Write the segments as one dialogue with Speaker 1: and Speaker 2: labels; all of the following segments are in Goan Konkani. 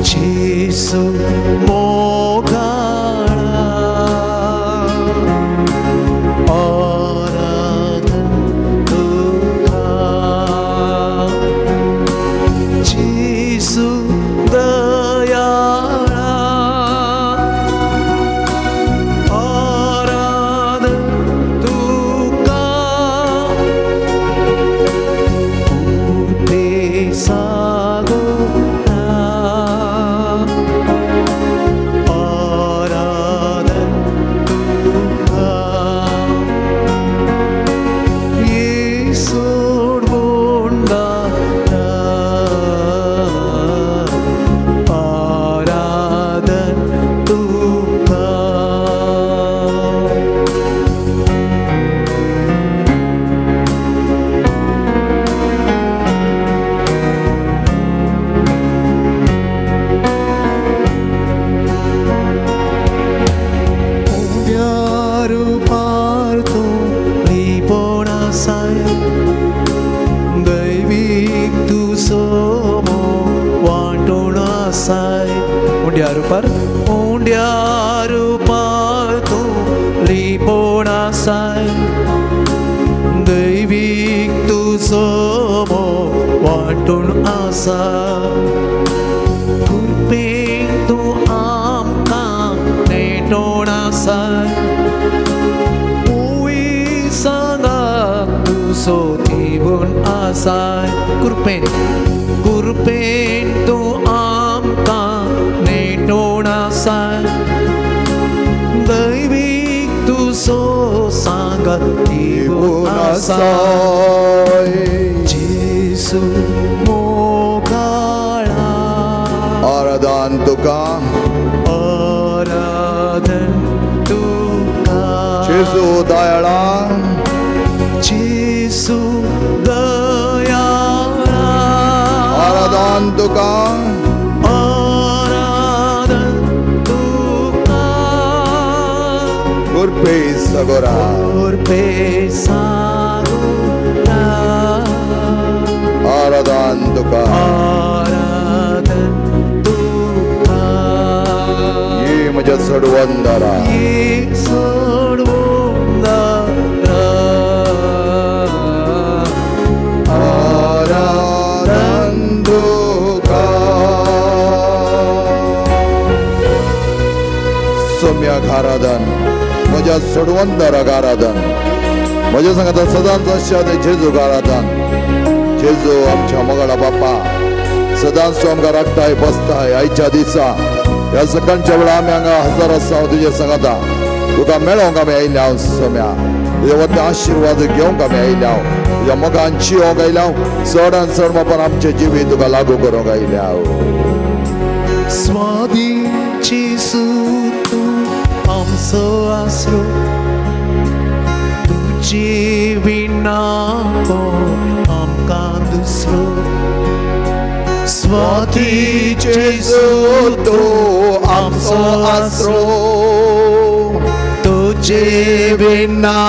Speaker 1: जेजू मोगाळा आराधन तुका जेजू दयाळा आराधन तुका सागोरा आराधन तुका येसोड बोंडारा आराधन तुका. उंड्यार तूं लिपोण आसाय दैवीक तुजो मोग वांटून आसाय. उंड्यार पार तूं लिपोण आसाय दैवीक तुजो मोग वांटून आसा. कृपेन तूं आमकां नेटोण आसाय उवी सांगात तुजो तिबून आसाय. कृपेन कृपेन तूं आमकां नेटोण आसाय दैवीक तुजो सांगात तिबून आसाय. जेजू मोगाळा
Speaker 2: आराधन तुका
Speaker 1: आराधन तुका
Speaker 2: जेजू दयाळा
Speaker 1: जेजू दयाळा
Speaker 2: आराधन तुका
Speaker 1: आराधन तुका
Speaker 2: कृपे सगोरा
Speaker 1: कृपे सागोरा
Speaker 2: आराधन तुका
Speaker 1: आराधन तुका
Speaker 2: ये म्हज्या चडवंदरा
Speaker 1: ये सोडवंदारा
Speaker 2: आराधन तुका. सोम्याक आराधन म्हज्या सोडवंदराक आराधन म्हज्या सांगता सदांच आसच्या ते जेजूक आराधन. जेजू आमच्या मोगाळा बाप्पा सदांच तूं आमकां राखताय बसताय. आयच्या दिसा ह्या सकाळच्या वेळा आमी हांगा हजर आसा तुजे सांगता तुका मेळोंक आमी आयल्या हांव सोम्या तुज्या वते आशिर्वाद घेवंक आमी आयल्या हांव तुज्या मोगान जिवोंक आयल्या हांव चडान चड बापान आमचें जिवीत तुका लागू करूंक आयल्या हांव.
Speaker 1: स्वादी जेजू तूं आमचो आसरो तुजे विना कोण आमकां दुसरो. स्वाती जेजू
Speaker 2: तूं आमचो आसरो
Speaker 1: तुजे विना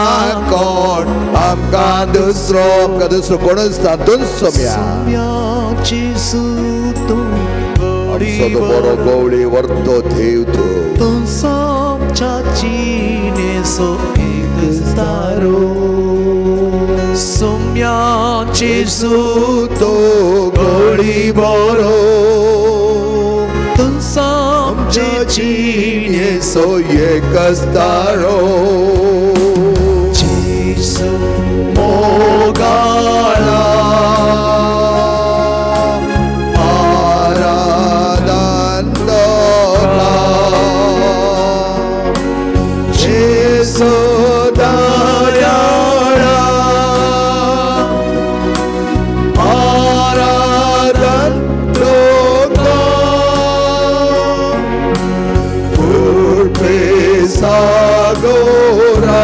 Speaker 2: कोण आमकां दुसरो आमकां दुसरो कोणूच ना तूंच सोम्या.
Speaker 1: सोम्या जेजू तूं
Speaker 2: आमचो तो बरो गवळी वर्तो देव तूं
Speaker 1: तूं आमच्या जिणेचो एक तारो. सोम्या जेजू
Speaker 2: तूं गवळी बरो
Speaker 1: तूं आमचे जिणेचो
Speaker 2: जिणेचो एकच तारो.
Speaker 1: जेजू मोगाळा
Speaker 2: आराधन तुका जेजू दयाळा आराधन तुका कृपे सागोरा.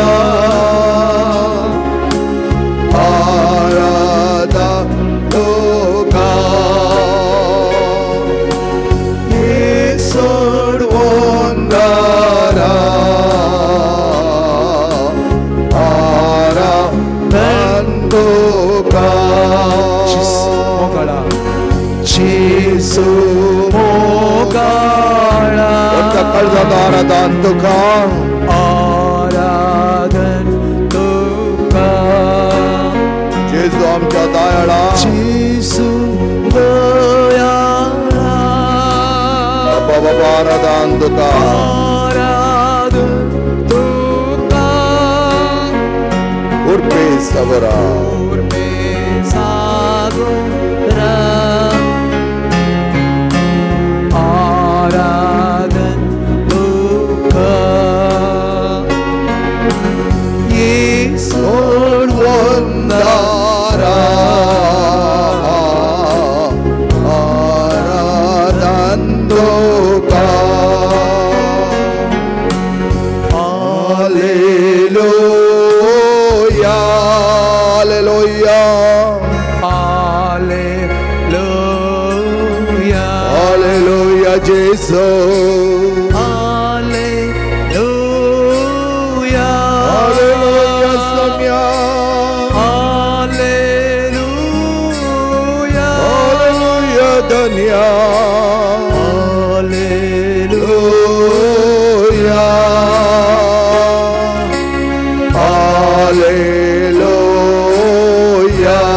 Speaker 2: काळजांत आराधन तुका,
Speaker 1: आराधन तुका.
Speaker 2: जेजू आमच्या दयाळा,
Speaker 1: जेजू दयाळा.
Speaker 2: बाबा बाबा आराधन तुका,
Speaker 1: आराधन तुका.
Speaker 2: उर्पे सगरा,
Speaker 1: उर्पे सागरा. आराधन तुका येसू
Speaker 2: वंदारा. आराधन तुका. Hallelujah, hallelujah,
Speaker 1: hallelujah,
Speaker 2: hallelujah Jesu,
Speaker 1: hallelujah,
Speaker 2: hallelujah सम्या,
Speaker 1: हालेलुया,
Speaker 2: हालेलुया धन्या,
Speaker 1: hallelujah,
Speaker 2: hallelujah, hallelujah,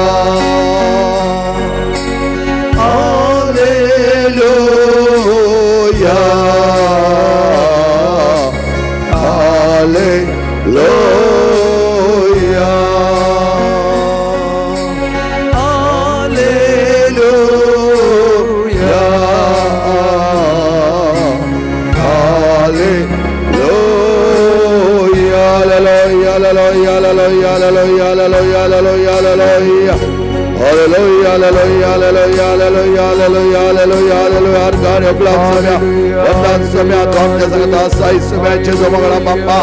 Speaker 2: hallelujah,
Speaker 1: hallelujah,
Speaker 2: hallelujah, hallelujah, hallelujah, hallelujah, hallelujah, hallelujah, hallelujah. Hallelujah, hallelujah, hallelujah, hallelujah, hallelujah, hallelujah, hallelujah. हर उपलब्ध सम्या, वरदान सम्या, तो आमच्या संगत आसाय सम्या, जेजू मंगळा बाप्पा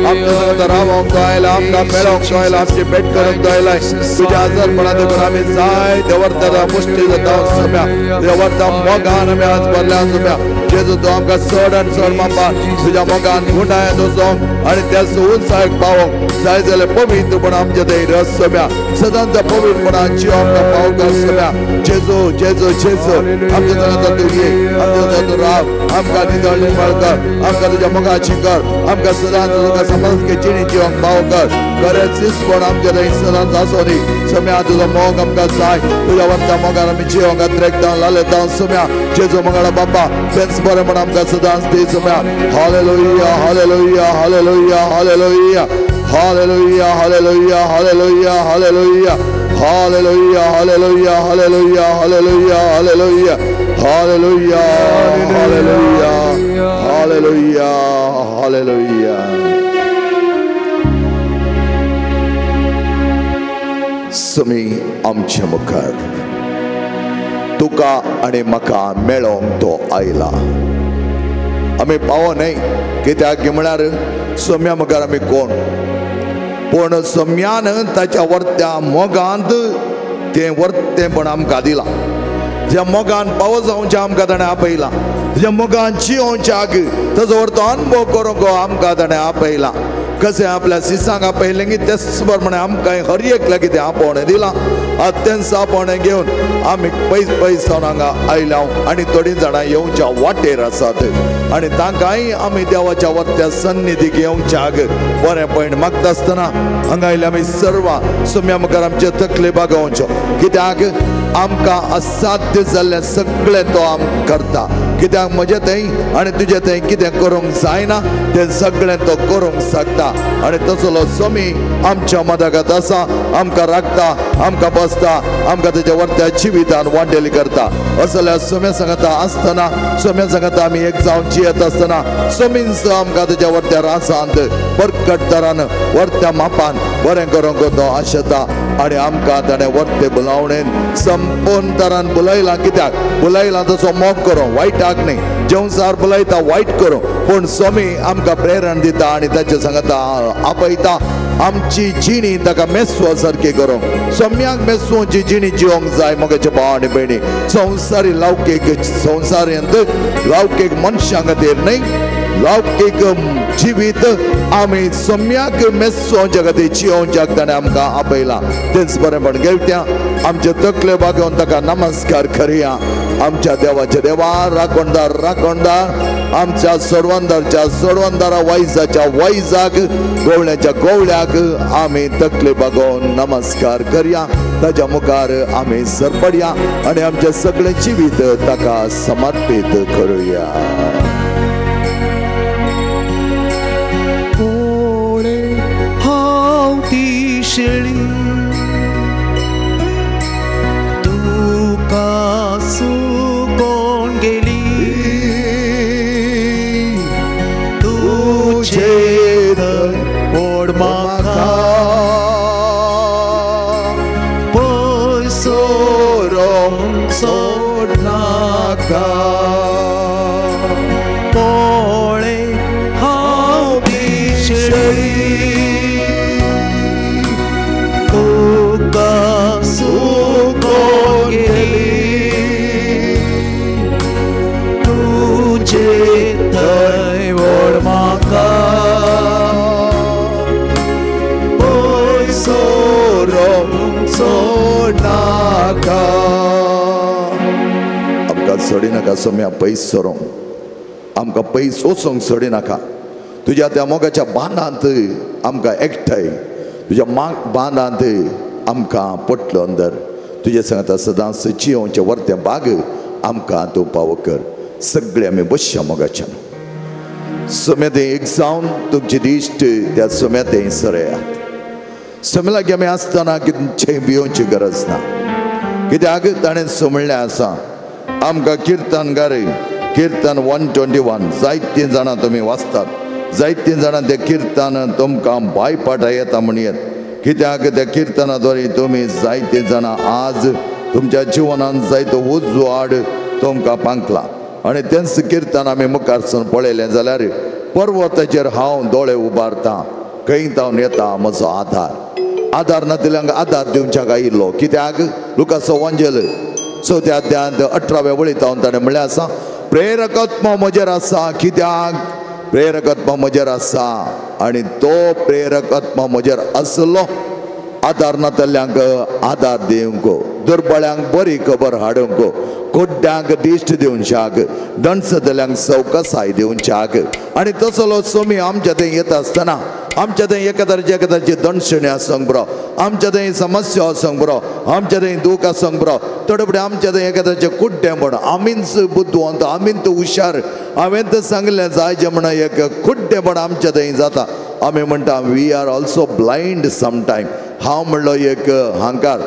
Speaker 2: आमच्या संगत रावोंक तो आयला, आमकां मेळोंक तो आयला, आमची भेट करूंक तो आयला. तुज्या आजारपणा देखून आमी जाय देवर्ता मुश्टी जाता सम्या, तुज्या वर्ता मोगान आमी आज भरल्या सम्या. जेजू तो आमकां चड आनी चड बाप्पा तुज्या मोगान गुंडाय दसोंक आनी त्या उंचायक पावोंक जाय जाल्यार पवित्रपण आमच्या थंय रस सम्या, सदांच पवित्रपणान जीव आमकां पावोवंक सम्या. जेजू जेजू जेजू आमच्या संगत तूं ये, आमच्या संगत तूं राव, आमकां नितळ निर्मळ कर, आमकां तुज्या मोगाची कर, आमकां सदांच तुका समजके जिणी जिवंक पावो कर. खरेंच इसवण आमच्या थंय सदांच आसो न्ही सम्या, तुजो मोग आमकां जाय, तुज्या वरता मोगान आमी जिवंक अत्रेकता लालयता सम्या. जेजू मंगळा बाप्पा तेंच बरें म्हण आमकां सदांच दी सम्या. Hallelujah, hallelujah, hallelujah, hallelujah, hallelujah, hallelujah, hallelujah, hallelujah, hallelujah, hallelujah, hallelujah, hallelujah, hallelujah, hallelujah, hallelujah, hallelujah, hallelujah. Sumi आमचे मुखार तुका आनी म्हाका मेळोंक तो आयला. आमी पावो न्हय कित्याक म्हळ्यार सोम्या मुखार आमी कोण, पूण सोम्यान ताच्या वर्त्या मोगांत तें वर्तेंपण आमकां दिलां. ज्या मोगान पावो जावचें आमकां ताणें आपयलां, ज्या मोगान जियोवच्याक ताजो वर्तो अनुभव करूंक आमकां ताणें आपयलां. कशें आपल्या सिसांक आपयलें की तेच प्रमाणे आमकां हर एकल्या कितें आपोवणें दिलां. आतां तेंच आपोवणें घेवन आमी पयस पयस जावन हांगा आयल्या आनी थोडीं जाणां येवच्या वाटेर आसात आनी तांकांय आमी देवाच्या वत्या सन्निधीक येवच्याक बरें पयण मागता आसतना हांगा आयल्या आमी सर्वां सोम्या मुखार आमचे तकले बागोवच्यो, कित्याक आमकां असाध्य जाल्लें सगळें तो आमकां करता. कित्याक म्हजें थंय आनी तुजें थंय कितें करूंक जायना तें सगळें तो करूंक शकता. आनी तसलो सोमी आमच्या मदागात आसा, आमकां राखता, आमकां बसता, आमकां तेच्या वर्त्या जिवितान वांटेली करता. असल्या सोम्या सांगता आसतना, सोम्या सांगता आमी एक जावन जियेत आसतना सोमींच आमकां तेच्या वर्त्या रासांत बरकटदारान वर्त्या मापान बरें करूंक तो आशेता. आनी आमकां ताणें वर्ते बुलावणेन संपूर्ण तरान बुलयलां. कित्याक बुलयलां तसो मोग करूं, वायटाक न्ही. जेवसार बुलयता वायट करूं, पूण सोमी आमकां प्रेरण दिता आनी ताचे सांगता आपयता आमची जिणी ताका मेसवा सारकी करूंक. सोम्याक मेसवची जिणी जिवंक जाय. मोगाचे भाव आनी भयणी, संवसारी लौकीक संवसारींत लौकीक मनशां खातीर न्हय, लौकीक जिवीत आमी सम्याक मेस्सोवच्या खातीर जियोवच्याक ताणें आमकां आपयलां. तेच बरेंपण घेवत्या आमचे तकले बागोवन ताका नमस्कार करया. आमच्या देवाच्या देवा, राखणदार राखणदार, आमच्या सोडवंदारच्या सोडवंदारा, वैजाच्या वैजाक, गोवळ्याच्या गोवळ्याक आमी तकले बागोवन नमस्कार करया. ताच्या मुखार आमी सरपडया आनी आमचें सगळें जिवीत ताका समर्पीत करुया.
Speaker 1: हांव ती शेळी तुका सुकोन गेली, तुझे थंय ओड म्हाका पयसो रोवंक सोडनाका. पळय हांव ती शेळी तुका सुकोन गेली, तुझे थंय ओड म्हाका पयसो रोवंक सोडनाका.
Speaker 2: आमकां सोडिनाका सोम्या, पयस सरोंक, आमकां पयस वचूंक सोडिनाका. तुज्या त्या मोगाच्या बांदांत आमकां एकठांय, तुज्या बांदांत आमकां पटलो अंदर. तुज्या सांगता सदांच जियोवचें वर्तें बाग आमकां तूं पावो कर. सगळे आमी बसया मोगाच्यान सोम्या एक जावन तुमची दिश्ट त्या सोम्या थंय सरयात. सोम्या लागीं आमी आसतना कितें भियोवची गरज ना, कित्याक ताणें सोमळ्ळें आसा. आमकां किर्तनगार किर्तन 121 जायतीं जाणां तुमी वाचतात, जायतीं जाणां तें किर्तन तुमकां बायपाटा येता म्हणयेत. कित्याक त्या किर्तना द्वारे तुमी जायतीं जाणां आज तुमच्या जिवनान जायतो उजवाड तुमकां पांकला. आनी तेंच किर्तन आमी मुखारसून पळयलें जाल्यार पर्वताचेर हांव दोळे उबारता, खंय तावन येता म्हजो आधार. आधार नातिल्ल्यांक आधार दिवच्याक आयिल्लो. कित्याक लुकासो वांजेल 4 अध्यायांत 18व्या वळींत ताणें म्हणलें आसा, प्रेरकत्म म्हजेर आसा. कित्याक प्रेरकत्म म्हजेर आसा आनी तो प्रेरकत्म म्हजेर आसलो आधार नातल्ल्यांक आधार दिवंक, दुर्बळ्यांक बरी खबर हाडूंक, कुड्ड्यांक दिश्ट दिवच्याक, दणसतल्यांक सवकसाय दिवच्याक. आनी तसलो सोमी आमच्या थंय येता आसतना आमच्या थंय एका तरेची दणशणी आसूंक बरो, आमच्या थंय समस्या आसूंक बरो, आमच्या थंय दूख आसूंक बरो, थोडे फुडें आमच्या थंय एका तरेचें कुड्डेंपण. आमीच बुद्दवंत, आमीच हुशार, हांवें तर सांगलें जायचें म्हणून एक कुड्डेंपण आमच्या थंय जाता. आमी म्हणटा we are also blind sometime. हांव म्हणलो एक हांकार,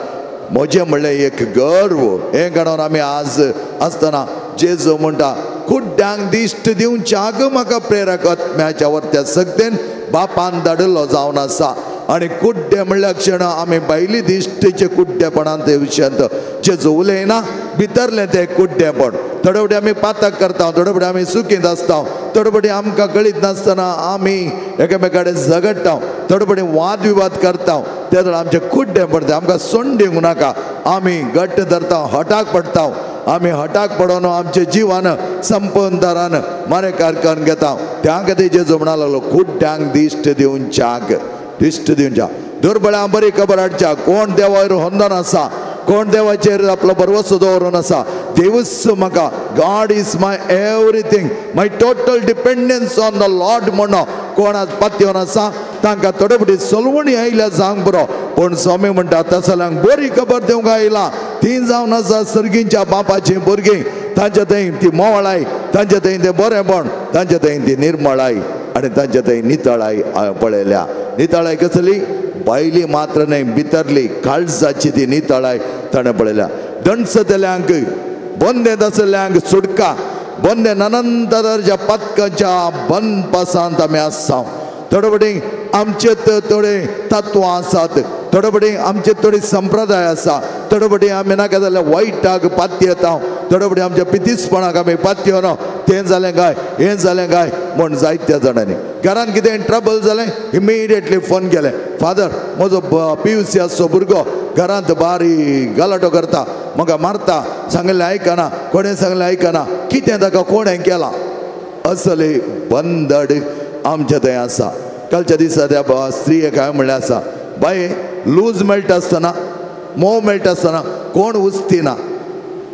Speaker 2: म्हजें म्हणलें एक गर्व. हें काडून आमी आज आसतना जेजू म्हणटा कुड्ड्यांक दिश्ट दिवच्याक म्हाका प्रेरक आत्म्याच्या वरत्या सगळेन बापान धाडिल्लो जावन आसा. आनी कुड्डे म्हणल्या क्षण आमी भायली दिश्टीचे कुड्डेपणान ते विशयांत जेजू उलयना, भितरलें तें कुड्डेपण. थोडे फुडें आमी पातक करता, थोडे फुडें आमी सुखींत आसता, थोडे फुडें आमकां कळीत नासतना आमी एकामेका कडेन झगडटा, थोडे फुडें वादविवाद करता. तेन्ना आमचें कुड्डें पडटा. आमकां सोंड दिवंक नाका. आमी घट्ट धरता, हटाक पडटा. आमी हटाक पडोन आमचे जिवन संपंदरान मारेकार करून घेता. त्या खातीर जेजू म्हणा लागलो कुड्ड्यांक दिश्ट दिवच्याक, दिश्ट दिवच्याक, दुर्बळ्यांक बरी खबर हाडच्या. कोण देवार होंदन आसा, कोण देवाचेर आपलो भरवसो दवरून आसा, देवूच म्हाका, God is my everything, my total dependence on the Lord म्हणून कोण आज पातयेवन आसा तांकां थोडे फावटी सलवणी आयल्या जावंक बरो. पूण स्वामी म्हणटा तसल्यांक बरी खबर दिवंक आयला. ती जावन आसा सर्गींच्या बापाचीं भुरगीं. तांच्या थंय ती मोवळाय, तांच्या थंय तें बरेंपण, तांच्या थंय ती निर्मळाय आनी तांच्या थंय नितळाय हांवें पळयल्या. नितळाय कसली? भायली मात्र न्हय, भितरली काळजाची ती नितळाय ताणें पळयल्या. दणसतल्यांक, बंदेंत आसल्ल्यांक सुटका, बंदेन अनंतरच्या पातकाच्या बंदपासांत आमी आसा. थोडे फावटी आमचे थोडे तत्वां आसात, थोडे फावटी आमचे थोडे संप्रदाय आसा, थोडे फावटी आमी नाका जाल्यार वायटाक पातयेता, थोडे फावटी आमच्या पितीसपणाक आमी पातयेना. तें जालें काय, हें जालें काय म्हूण जायत्या जाणांनी घरान कितें ट्रबल जालें इमिडिएटली फोन केलें, फादर म्हजो PUC आसचो भुरगो घरांत बारी गलाटो करता, म्हाका मारता, सांगलें आयकना, कोणें सांगलें आयकना, कितें ताका कोणें केलां. असले बंदड आमच्या थंय आसा. कालच्या दिसा त्या स्त्रियेक हांवें म्हणलें आसा, बाये लूज मेळटा आसतना मोव मेळटा आसतना कोण उस्तिना,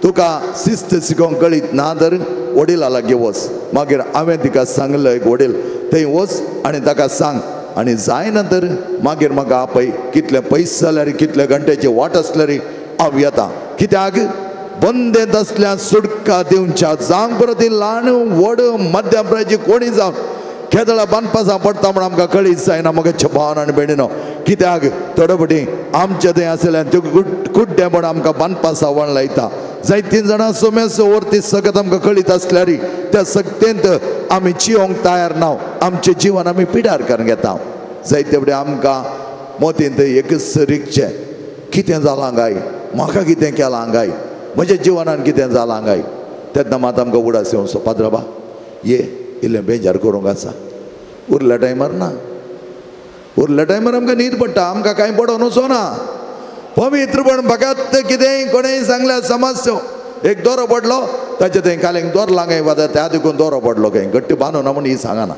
Speaker 2: तुका शिस्त शिकोवंक कळीत ना तर वडिला लागीं वच. मागीर हांवें तिका सांगलें, एक वडील थंय वच आनी ताका सांग, आनी जायना तर मागीर म्हाका आपय, कितले पयस जाल्यार कितले घंट्याची वाट आसल्यार हांव येता. कित्याक बंदेंत आसल्या सुटका दिवच्या जावंक परत ल्हान व्हड मध्यम प्रायची कोणी जावं केदळा बांदपासां पडटा म्हण आमकां कळीत जायना. म्हाका भावन आनी भयणीनो, कित्याक थोडे फावटी आमचे थंय आसल्यान त्यो कुड्डेपण आमकां बांदपासां वण लायता. जायतीं जाणां सोमेस वरती सगळें आमकां कळीत आसल्यार त्या सक्तेंत आमी जिवंक तयार ना, आमचें जिवन आमी पिडार करून घेता. जायते फावटी आमकां मोतींत एकच रिगचें, कितें जालां काय, म्हाका कितें केलां काय, म्हज्या जिवनान कितें जालां काय. तेन्ना मात आमकां उडास येवचो, पाद्रबा ये इल्लें बेजार करूंक आसा, उरल्या टायमार ना, उरल्या टायमार आमकां न्हीद पडटा, आमकां कांय पडोन वचना. पवित्रपण भगत कितेंय कोणेंय सांगल्यार समज एक दोरो पडलो ताचे थंय काल दोर लांगाय वादा त्या देखून दोरो पडलो खंय घट्ट बांदूना म्हूण ही सांगना,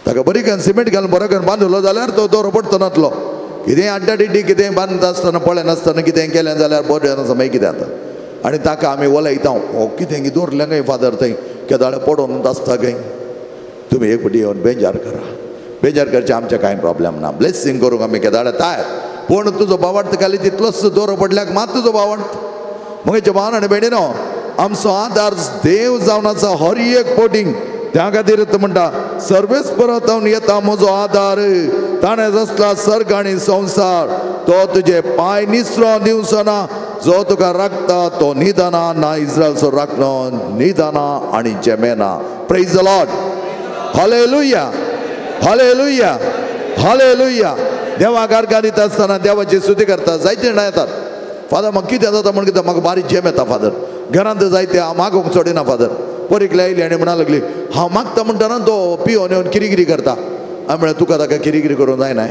Speaker 2: ताका बरी करून सिमेंट घालून बरो करून बांदलो जाल्यार तो दोरो पडतो नातलो. कितेंय आड्डा कितेंय बांदता आसतना पळयनासतना कितेंय केलें जाल्यार बरें आसा मागीर कितें जाता. आनी ताका आमी वलयता, हो कितें दवरलें खंय फादर थंय केदाळे पडोन आसता खंय. तुमी एक फावटी येवन बेजार करा, बेजार करचें आमचें कांय प्रॉब्लेम ना, ब्लेसींग करूंक आमी केदाळे तयार. पूण तुजो बावडत खाली तितलोच दोरो पडल्याक मात तुजो बावडत. म्हगेच्या भावन आनी भयणीनो, आमचो आदार देव जावन आसा हर एक पोटींग. त्या खातीर तो म्हणटा, सर्वेस परत येता म्हजो आदार, ताणें रचला सर्ग आनी संवसार, तो तुजे पांय निसरो दिवचो ना, जो तुका राखता तो न्हिदना ना, इस्रायलचो राखणो न्हिदना आनी जेमेना. Praise the Lord, hallelujah, hallelujah, hallelujah. देवाक आर्गां दिता आसतना देवाची स्तुती करता. जायते जाणां येतात, फादर म्हाका कितें जाता म्हण कितें म्हाका बारीक जेम येता फादर, घरांत जायते हांव मागूंक सोडिना फादर. पोरीकले आयली आनी म्हणा लागली, हांव मागता म्हणटना तो पिवन येवन किरिगिरी करता. हांवें म्हळें, तुका ताका किरिगिरी करूंक जायना,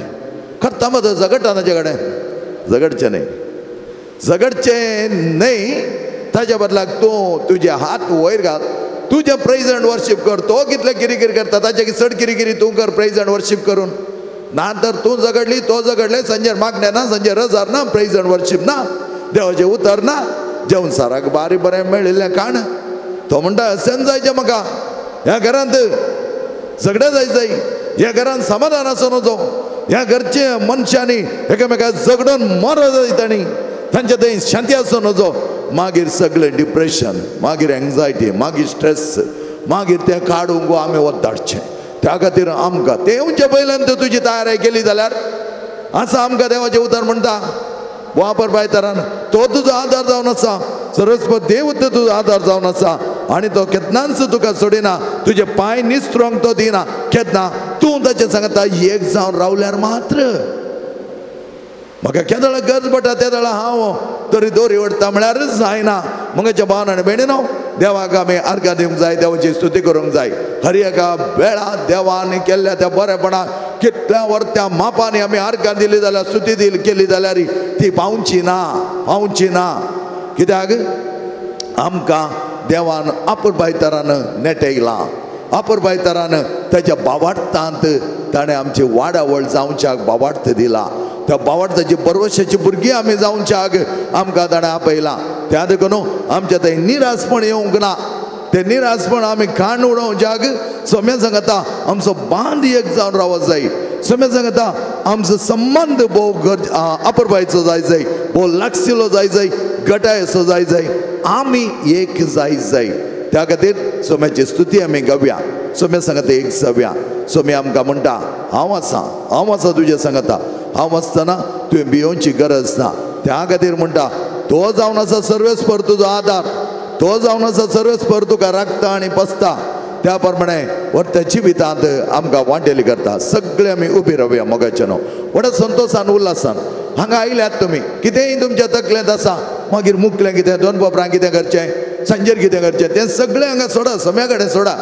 Speaker 2: करता मद झगडटा ताजे कडेन. झगडचें न्हय, झगडचें न्हय, ताज्या बदलाक तूं तुजे हात वयर घाल, तुजें प्रेज एंड वर्शीप कर. तो कितले किरिगिरी करता ताजे चड किरिगिरी तूं कर प्रेज एंड वर्शीप करून. ना तर तूं झगडली तो झगडले, संजय मागणें ना, संजय रजार ना, प्रेज एंड वर्शीप ना, देवाचें उतर ना, जेवण साराक बारी बरें मेळिल्लें काण. तो म्हणटा अशें जायचें म्हाका, ह्या घरांत झगडें जाय जाय, ह्या घरांत समाधान आसूं नजो, ह्या घरचे मनशांनी एकामेका झगडून मरो जाय, तांणी तांचे थंय शांती आसूं नजो. मागीर सगळें डिप्रेशन, मागीर एन्जायटी, मागीर स्ट्रेस, मागीर तें काडूंक आमी वत धाडचें. त्या खातीर आमकां तें येवचे पयल्यान तर तुजी तयारी केली जाल्यार आसा. आमकां देवाचें उतर म्हणटा, वापर बायतरान तो तुजो आदार जावन आसा, सरस्वत देव तुजो आदार जावन आसा, आनी तो केन्नाच तुका सोडिना, तुजे पांय निसरोंक तो दिना. केन्ना तूं ताचे सांगता एक जावन रावल्यार मात्र. म्हाका केदळा गरज पडटा तेदळा हांव तरी दोरी ओडटा म्हळ्यारच जायना. म्हगेच्या भावन आनी भयणीनो, देवाक आमी आर्गां दिवंक जाय, देवाची स्तुती करूंक जाय. हर एका वेळा देवान केल्ल्या त्या बरेपणाक कितल्या वर्त्या मापांनी आमी आर्गां दिली जाल्यार, स्तुती दिली केली जाल्यार ती पावची ना, पावची ना. कित्याक आमकां देवान आपुरबायतरान नेटयलां, आपुरबायतरान ताच्या बावार्थांत ताणें आमची वाडावळ जावच्याक बावार्थ दिला. त्या बावार्थाची परवशाची भुरगीं आमी जावच्याक आमकां ताणें आपयलां. त्या देखून आमच्या थंय निरासपण येवंक ना, तें निरासपण आमी खाण उडोवच्याक सम्या सांगता आमचो बांद एक जावन रावत जाय. सम्या सांगता आमचो संबंद भोव गरज आपुरबायचो जाय जाय, भोव लागशिल्लो जाय जाय, गटाय असो जाय जाय, आमी एक जाय जाय. त्या खातीर सोम्याची स्तुती आमी गावया, सोम्या सांगता एक जावया. सोम्या आमकां म्हणटा, हांव आसा, हांव आसा तुज्या सांगता, हांव आसतना तुवें भियोवची गरज ना. त्या खातीर म्हणटा, तो जावन आसा सर्वेस्पर तुजो आदार, तो जावन आसा सर्वेस्पर तुका राखता आनी पसता. त्या प्रमाणे व्हरत्या जिवितांत आमकां वांटेली करता. सगळे आमी उबी रावया मोगाचे न्हू, व्हडा संतोशान उल्हासान हांगा आयल्यात तुमी. कितेंय तुमच्या तकलेंत आसा, मागीर मुकलें कितें, दोन पोपरां कितें करचें, सांजेर कितें करचें, तें सगळें हांगा सोडा, सम्या कडेन सोडा.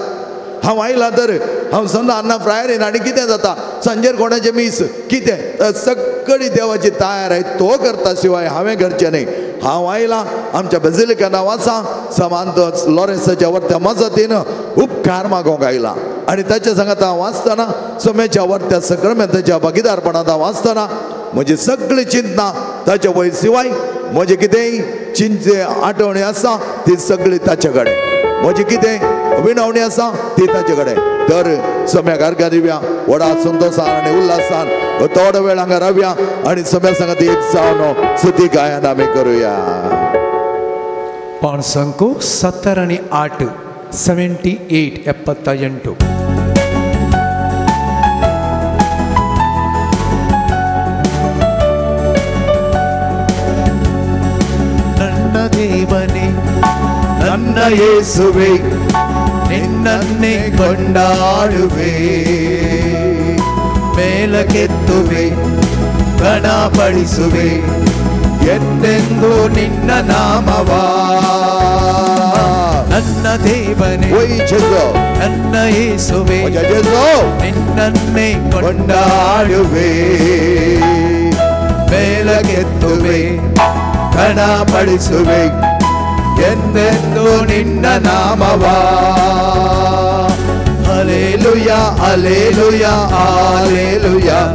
Speaker 2: हांव आयलां तर हांव समजा अन्ना फ्रायरीन आनी कितें जाता, सांजेर कोणाचें मीस कितें, सगळी देवाची तयार आहे तो करता शिवाय हांवें करचें न्ही. हांव आयला आमच्या बेजिलिका नांवाचा समांत लॉरेन्साच्या वरत्या मजतीन उपकार मागोंक आयला. आनी ताच्या सांगात हांव वाचतना सोम्याच्या वरत्या सक्रमेंताच्या भागीदारपणांत हांव वाचतना म्हजी सगळी चिंतना ताच्या वयर शिवाय म्हजें कितेंय चिंतचे आठवणी आसा ती सगळी ताचे कडेन, म्हजी कितें विनवणी आसा ती ताचे कडेन. तर सम्याक अर्घा दिवया व्हडा संतोशान आनी उल्हासान थोडो वेळ हांगा रावया आनी सम्या सांगात एक जावन सुती गायन आमी करुया.
Speaker 1: पाणसंको 70 आणि 8 78 78. ನನ್ನ ದೇವನೇ
Speaker 2: ನನ್ನ ಯೇಸುವೆ ನಿನ್ನನ್ನೇ ಕೊಂಡಾಡುವೆ, ಮೇಲಕ್ಕೆತ್ತುವೆ ಘನಪಡಿಸುವೆ ಎಂದೆಂದು ನಿನ್ನ ನಾಮವ.
Speaker 1: ನನ್ನ ದೇವನೇ ನನ್ನ ಯೇಸುವೆ ನಿನ್ನನ್ನೇ
Speaker 2: ಕೊಂಡಾಡುವೆ, ಮೇಲಕ್ಕೆತ್ತುವೆ ಘನಪಡಿಸುವೆ ಎಂದೆಂದು ನಿನ್ನ ನಾಮವ. Hallelujah hallelujah hallelujah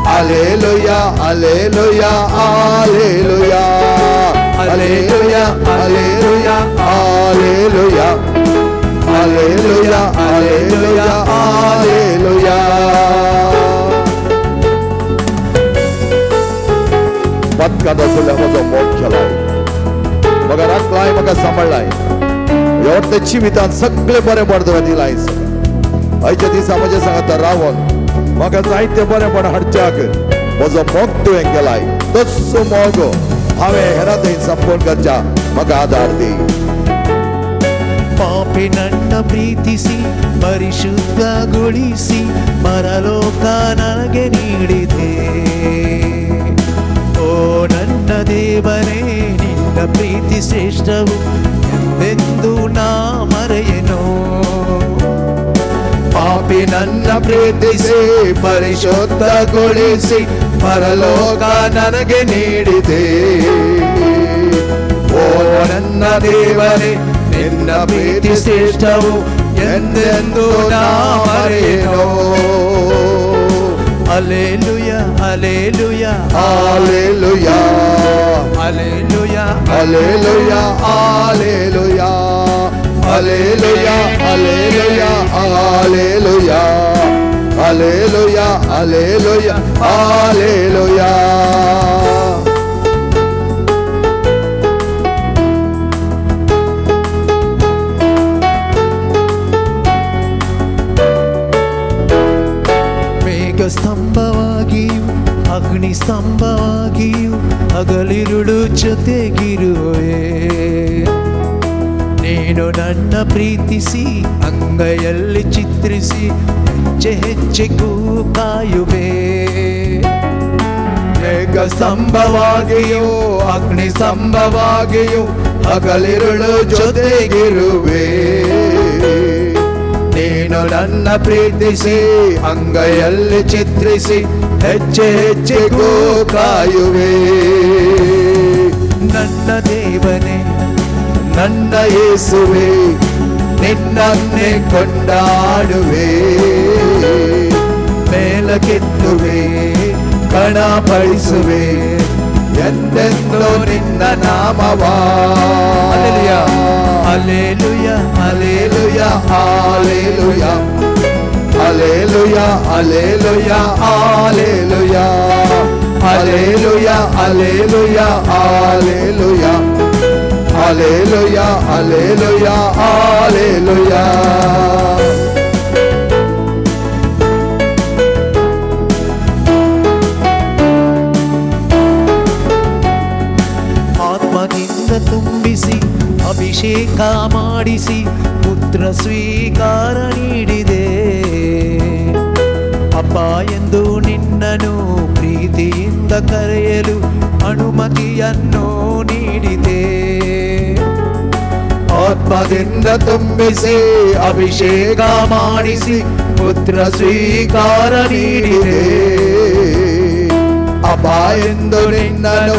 Speaker 2: hallelujah hallelujah hallelujah hallelujah hallelujah hallelujah hallelujah hallelujah hallelujah. पत्का दसल्या म्हजो मोग केलाय, म्हाका राखलाय, म्हाका सांबाळ्ळाय, ह्या जिवितांत सगळें बरेंपण तुवें दिलाय. आयच्या दिसा म्हज्या सांगाता रावन म्हाका जायतें बरेंपण हाडच्याक म्हजो मोग तुवें केलाय, तस्सो मोग हांवें हेरां थंय संपूर्ण करच्या म्हाका आदार दी.
Speaker 1: ಪಾಪಿ ನನ್ನ ಪ್ರೀತಿಸಿ ಪರಿಶುದ್ಧಗೊಳಿಸಿ ಪರಲೋಕ ನನಗೆ ನೀಡಿದೆ. ಓ ನನ್ನ ದೇವರೇ ನಿನ್ನ ಪ್ರೀತಿ ಶ್ರೇಷ್ಠವು ಎಂದೆಂದು ನಾ ಮರೆಯೆನು.
Speaker 2: ಪಾಪಿ ನನ್ನ ಪ್ರೀತಿಸಿ ಪರಿಶುದ್ಧಗೊಳಿಸಿ ಪರಲೋಕ ನನಗೆ ನೀಡಿದೆ. ಓ ನನ್ನ ದೇವರೇ ನಿನ್ನ ಪ್ರೀತಿ ಶ್ರೇಷ್ಠವು ಎಂದೆಂದು ನಾ ಮರೆಯೆನು.
Speaker 1: Alleluia alleluia
Speaker 2: alleluia
Speaker 1: alleluia
Speaker 2: alleluia alleluia alleluia alleluia alleluia alleluia alleluia alleluia.
Speaker 1: ಸ್ತಂಭವಾಗಿಯೂ ಅಗ್ನಿ ಸ್ತಂಭವಾಗಿಯೂ ಹಗಲಿರುಳು ಜೊತೆಗಿರುವೆ. ನೀನು ನನ್ನ ಪ್ರೀತಿಸಿ ಅಂಗೈಯಲ್ಲಿ ಚಿತ್ರಿಸಿ ಹೆಜ್ಜೆ ಹೆಜ್ಜೆಗೂ ಕಾಯುವೆ.
Speaker 2: ಮೇಘ ಸ್ತಂಭವಾಗಿಯೂ ಅಗ್ನಿ ಸ್ತಂಭವಾಗಿಯೂ ಹಗಲಿರುಳು ಜೊತೆಗಿರುವೆ. ನೀನು ನನ್ನ ಪ್ರೀತಿಸಿ ಅಂಗೈಯಲ್ಲಿ ಚಿತ್ರಿಸಿ ಹೆಜ್ಜೆ ಹೆಜ್ಜೆಗೂ ಕಾಯುವೆ.
Speaker 1: ನನ್ನ ದೇವನೇ
Speaker 2: ನನ್ನ ಯೇಸುವೆ ನಿನ್ನನ್ನೇ ಕೊಂಡಾಡುವೆ, ಮೇಲಕ್ಕೆತ್ತುವೆ ಘನಪಡಿಸುವೆ ಎಂದೆಂದು ನಿನ್ನ ನಾಮವ.
Speaker 1: Alleluia alleluia
Speaker 2: alleluia alleluia alleluia alleluia alleluia alleluia alleluia alleluia alleluia alleluia alleluia.
Speaker 1: ಆತ್ಮದಿಂದ ತುಂಬಿಸಿ ಅಭಿಷೇಕ ಮಾಡಿಸಿ ಪುತ್ರ ಸ್ವೀಕಾರ ನೀಡಿದೆ. ಅಪ್ಪ ಎಂದು ನಿನ್ನನು ಪ್ರೀತಿಯಿಂದ ಕರೆಯಲು ಅನುಮತಿಯನ್ನು ನೀಡಿದೆ.
Speaker 2: ಆತ್ಮದಿಂದ ತುಂಬಿಸಿ ಅಭಿಷೇಕ ಮಾಡಿಸಿ ಪುತ್ರ ಸ್ವೀಕಾರ ನೀಡಿದೆ. ಅಪ್ಪ ಎಂದು ನಿನ್ನನು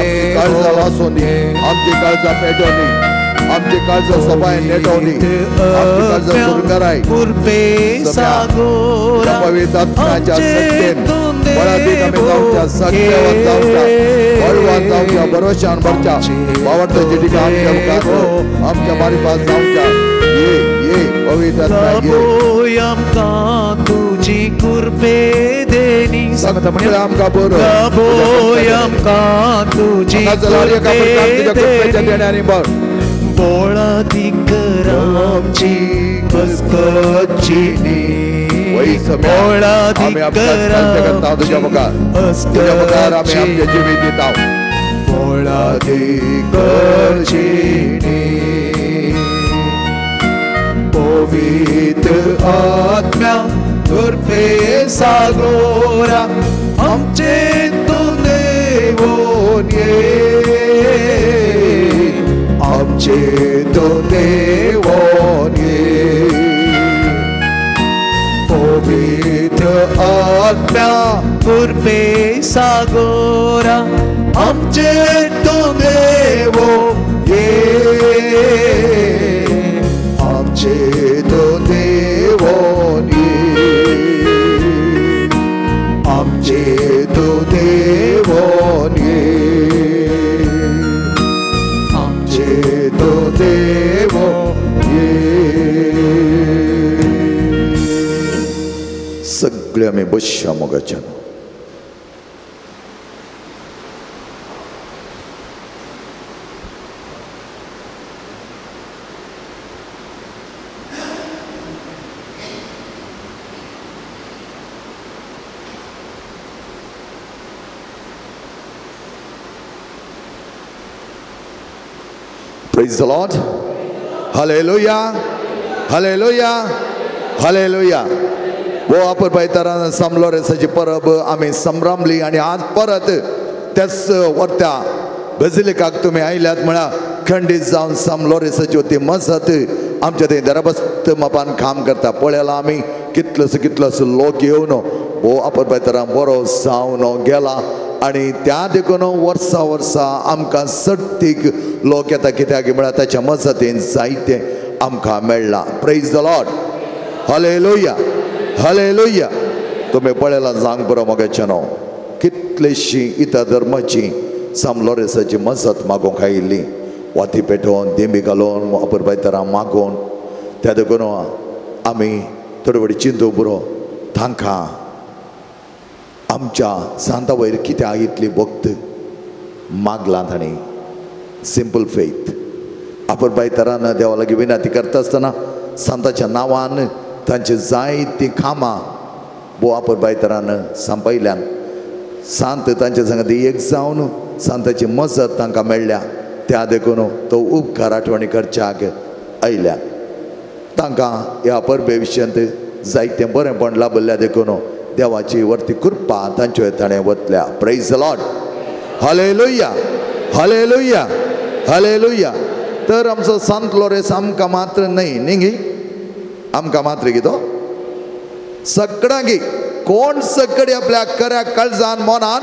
Speaker 2: आमची काळजां वाचोनी, आमची काळजां पेटोनी, आमची काळजां सबाय नेटोनी, आमची काळजां सुरंगाराय पवित्र आत्म्याच्या सत्तेन बळादीक आमी जावच्या, सगळ्यावर जावच्या, बळवान जावच्या, भरोशान भरच्या बावडताची टिका आमच्या मुखार आमच्या मारिफात जावच्या. ये ये पवित्र आत्म्या ये,
Speaker 1: आमकां तुजी कृपे देनी,
Speaker 2: सगळें आमकां बरो
Speaker 1: आमकां तुजी कृपे
Speaker 2: कृपेच्या देण्यानी भर.
Speaker 1: बोळादीक आमची बसकची
Speaker 2: आमी करता तुज्या मुखार, तुज्या मुखार आमी आमचें जिवीत दिता.
Speaker 1: बोळादीक पवित्र आत्म्या कृपे सागोरा आमचे तूं देवोन ये, आमचे तूं देवोन ये. पवित्र आत्म्या कृपे सागोरा आमचे तूं देवो ये, आमचे तूं देवोन ये, आमचे तूं देवोन ये, आमचे तूं देवोन ये.
Speaker 2: सगळे आमी बसया मोगाच्यान. Praise the Lord. Hallelujah. Hallelujah. Hallelujah. वो अपुरबायेतारान सांत लोरेंसाची परब आमी संभ्रमली आनी आज परत त्याच वरत्या बजिलिकाक तुमी आयल्यात म्हळ्यार खंडीत जावन सांत लोरेंसाची ती मजत आमच्या थंय दरबस्त मापान काम करता. पळयला आमी कितलोसो कितलोसो लोक येवन हो अपुरबायेतारान बरो जावन गेला आनी त्या देखून वर्सा वर्सा आमकां सट्टीक लोक येता, कित्याक म्हळ्यार ताच्या मजतीन जायतें आमकां मेळ्ळां. Praise the Lord. Hallelujah. Hallelujah. तुमी पळयलां जावंक बरो मोगाचें न्हू, कितलीशी इतर धर्माची सांत लोरेंसाची मजत मागूंक आयिल्ली, वाती पेटोवन दिंबी घालून अपुरबायेतारां मागून. त्या देखून आमी थोडे फावटी चिंतूंक पुरो तांकां आमच्या सांता वयर कित्याक इतली भक्त मागलां तांणी. Simple faith. अपुरबायेतारान देवा लागीं विनंती करता आसतना सांताच्या नांवान तांची जायतीं कामां भोव अपुरबायेतारान सांपयल्यान सांत तांच्या संगती एक जावन सांताची मजत तांकां मेळ्ळ्या. त्या देखून तो उपकार आठवणी करच्याक आयल्या. तांकां ह्या परबे विशयांत जायतें बरेंपण लाभल्या देखून देवाची वरती कृपा तांच्यो ताणें वतल्या. Praise the Lord. Hallelujah. Hallelujah. Hallelujah. तर आमचो सांत लोरेंस आमकां मात्र न्हय न्ही गी, आमकां मात्र कितो सगळ्यांकी कोण सगळे आपल्या खऱ्या काळजान मनान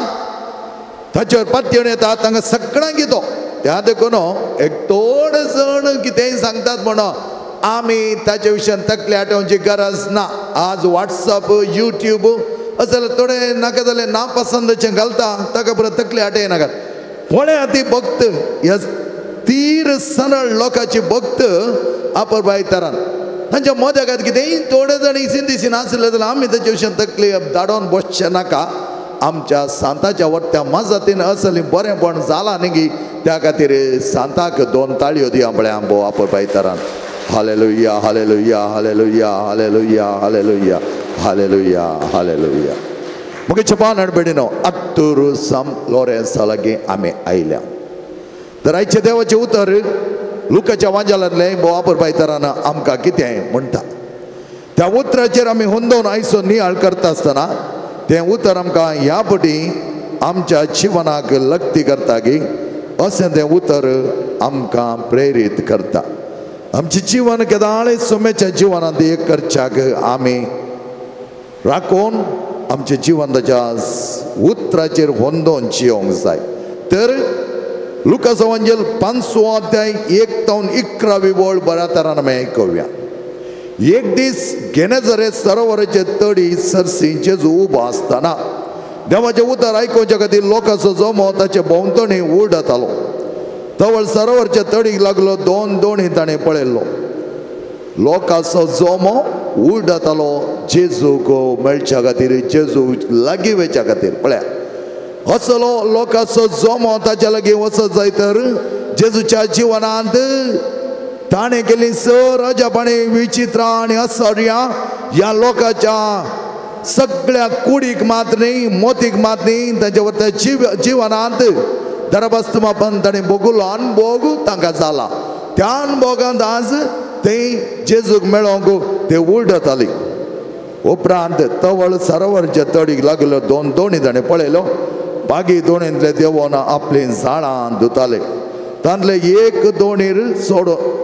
Speaker 2: ताचेर पत्तेवन येता तांकां सगळ्यांक तो. त्या देखून एक थोडे जण कितेंय सांगतात म्हणून आमी ताचे विशयान तकली आठोवची गरज ना. आज वॉट्सअप युट्यूब अशें थोडे नाका जाल्यार ना पसंदचें घालता, ताका परत तकली आठय नाकात. पळया ती भक्त ह्या तीर सरळ लोकांची भक्त अपुरबायेतारान तांच्या मदगात कितेंय थोडे जाण इसीन दिसीन आसले जाल्यार आमी ताचे विशयान तकली धाडोवन बसचें नाका. आमच्या सांताच्या वट्ट्या मजतीन असली बरेंपण जालां न्ही गी, त्या खातीर सांताक दोन ताळयो दिया पळया भोव अपुरबायेतारान. Hallelujah. Hallelujah. Hallelujah. Hallelujah. Hallelujah. Hallelujah. Hallelujah. मुगे छपान अडबेडिनो अत्तूर सांत लोरेंसा लागीं आमी आयल्या. तर आयचें देवाचें उतर लुकाच्या वांजालांतलें भोव अपुरबायेतारान आमकां कितें म्हणटा त्या उतराचेर आमी हुंदोवन आयचो नियाळ करता आसतना तें उतर आमकां ह्या पटी आमच्या जिवनाक लक्ती करता की अशें तें उतर आमकां प्रेरीत करता. आमचें जिवन केदाळे सोम्याच्या जिवनांत एक करच्याक आमी राखून आमचें जिवन ताच्या उतराचेर होंदोवन जियोंक जाय. तर लुकास एवांजेल 5वो अध्याय 1 तावन 11वी वळ बऱ्या तरान आमी आयकुया. एक दीस गेनेझरेत सरोवराचे तडी सरसी जेजू उबो आसतना देवाचें उतर आयकुच्या खातीर लोकांचो जमो ताचे भोंवतणी उरडतालो. तवळ सरोवरच्या तडीक लागलो दोन दोणी ताणें पळयल्लो. लोकांचो जमो उरडतालो जेजूक मेळच्या खातीर, जेजू लागीं वयच्या खातीर. पळया असलो लोकांचो जमो ताच्या लागीं वचत जाय तर जेजूच्या जिवनांत ताणें केली सर अजापाणी विचित्रां आनी असर्यां ह्या लोकांच्या सगळ्या कुडीक मात न्ही, मोतीक मात न्ही, तांच्या वरत्या जिवनांत दरबस्तमापन ताणें भोगुलो अनभोग तांकां जाला. त्या अनभोगांत आज ते जेजूक मेळोंक ते उरडताली. उपरांत तवळ सरोवरच्या तडीक लागलो दोन दोणी ताणें पळयलो. बागी दोणींतले देवोन आपलीं झाडां धुताले. तांतले एक दोणीर सोडून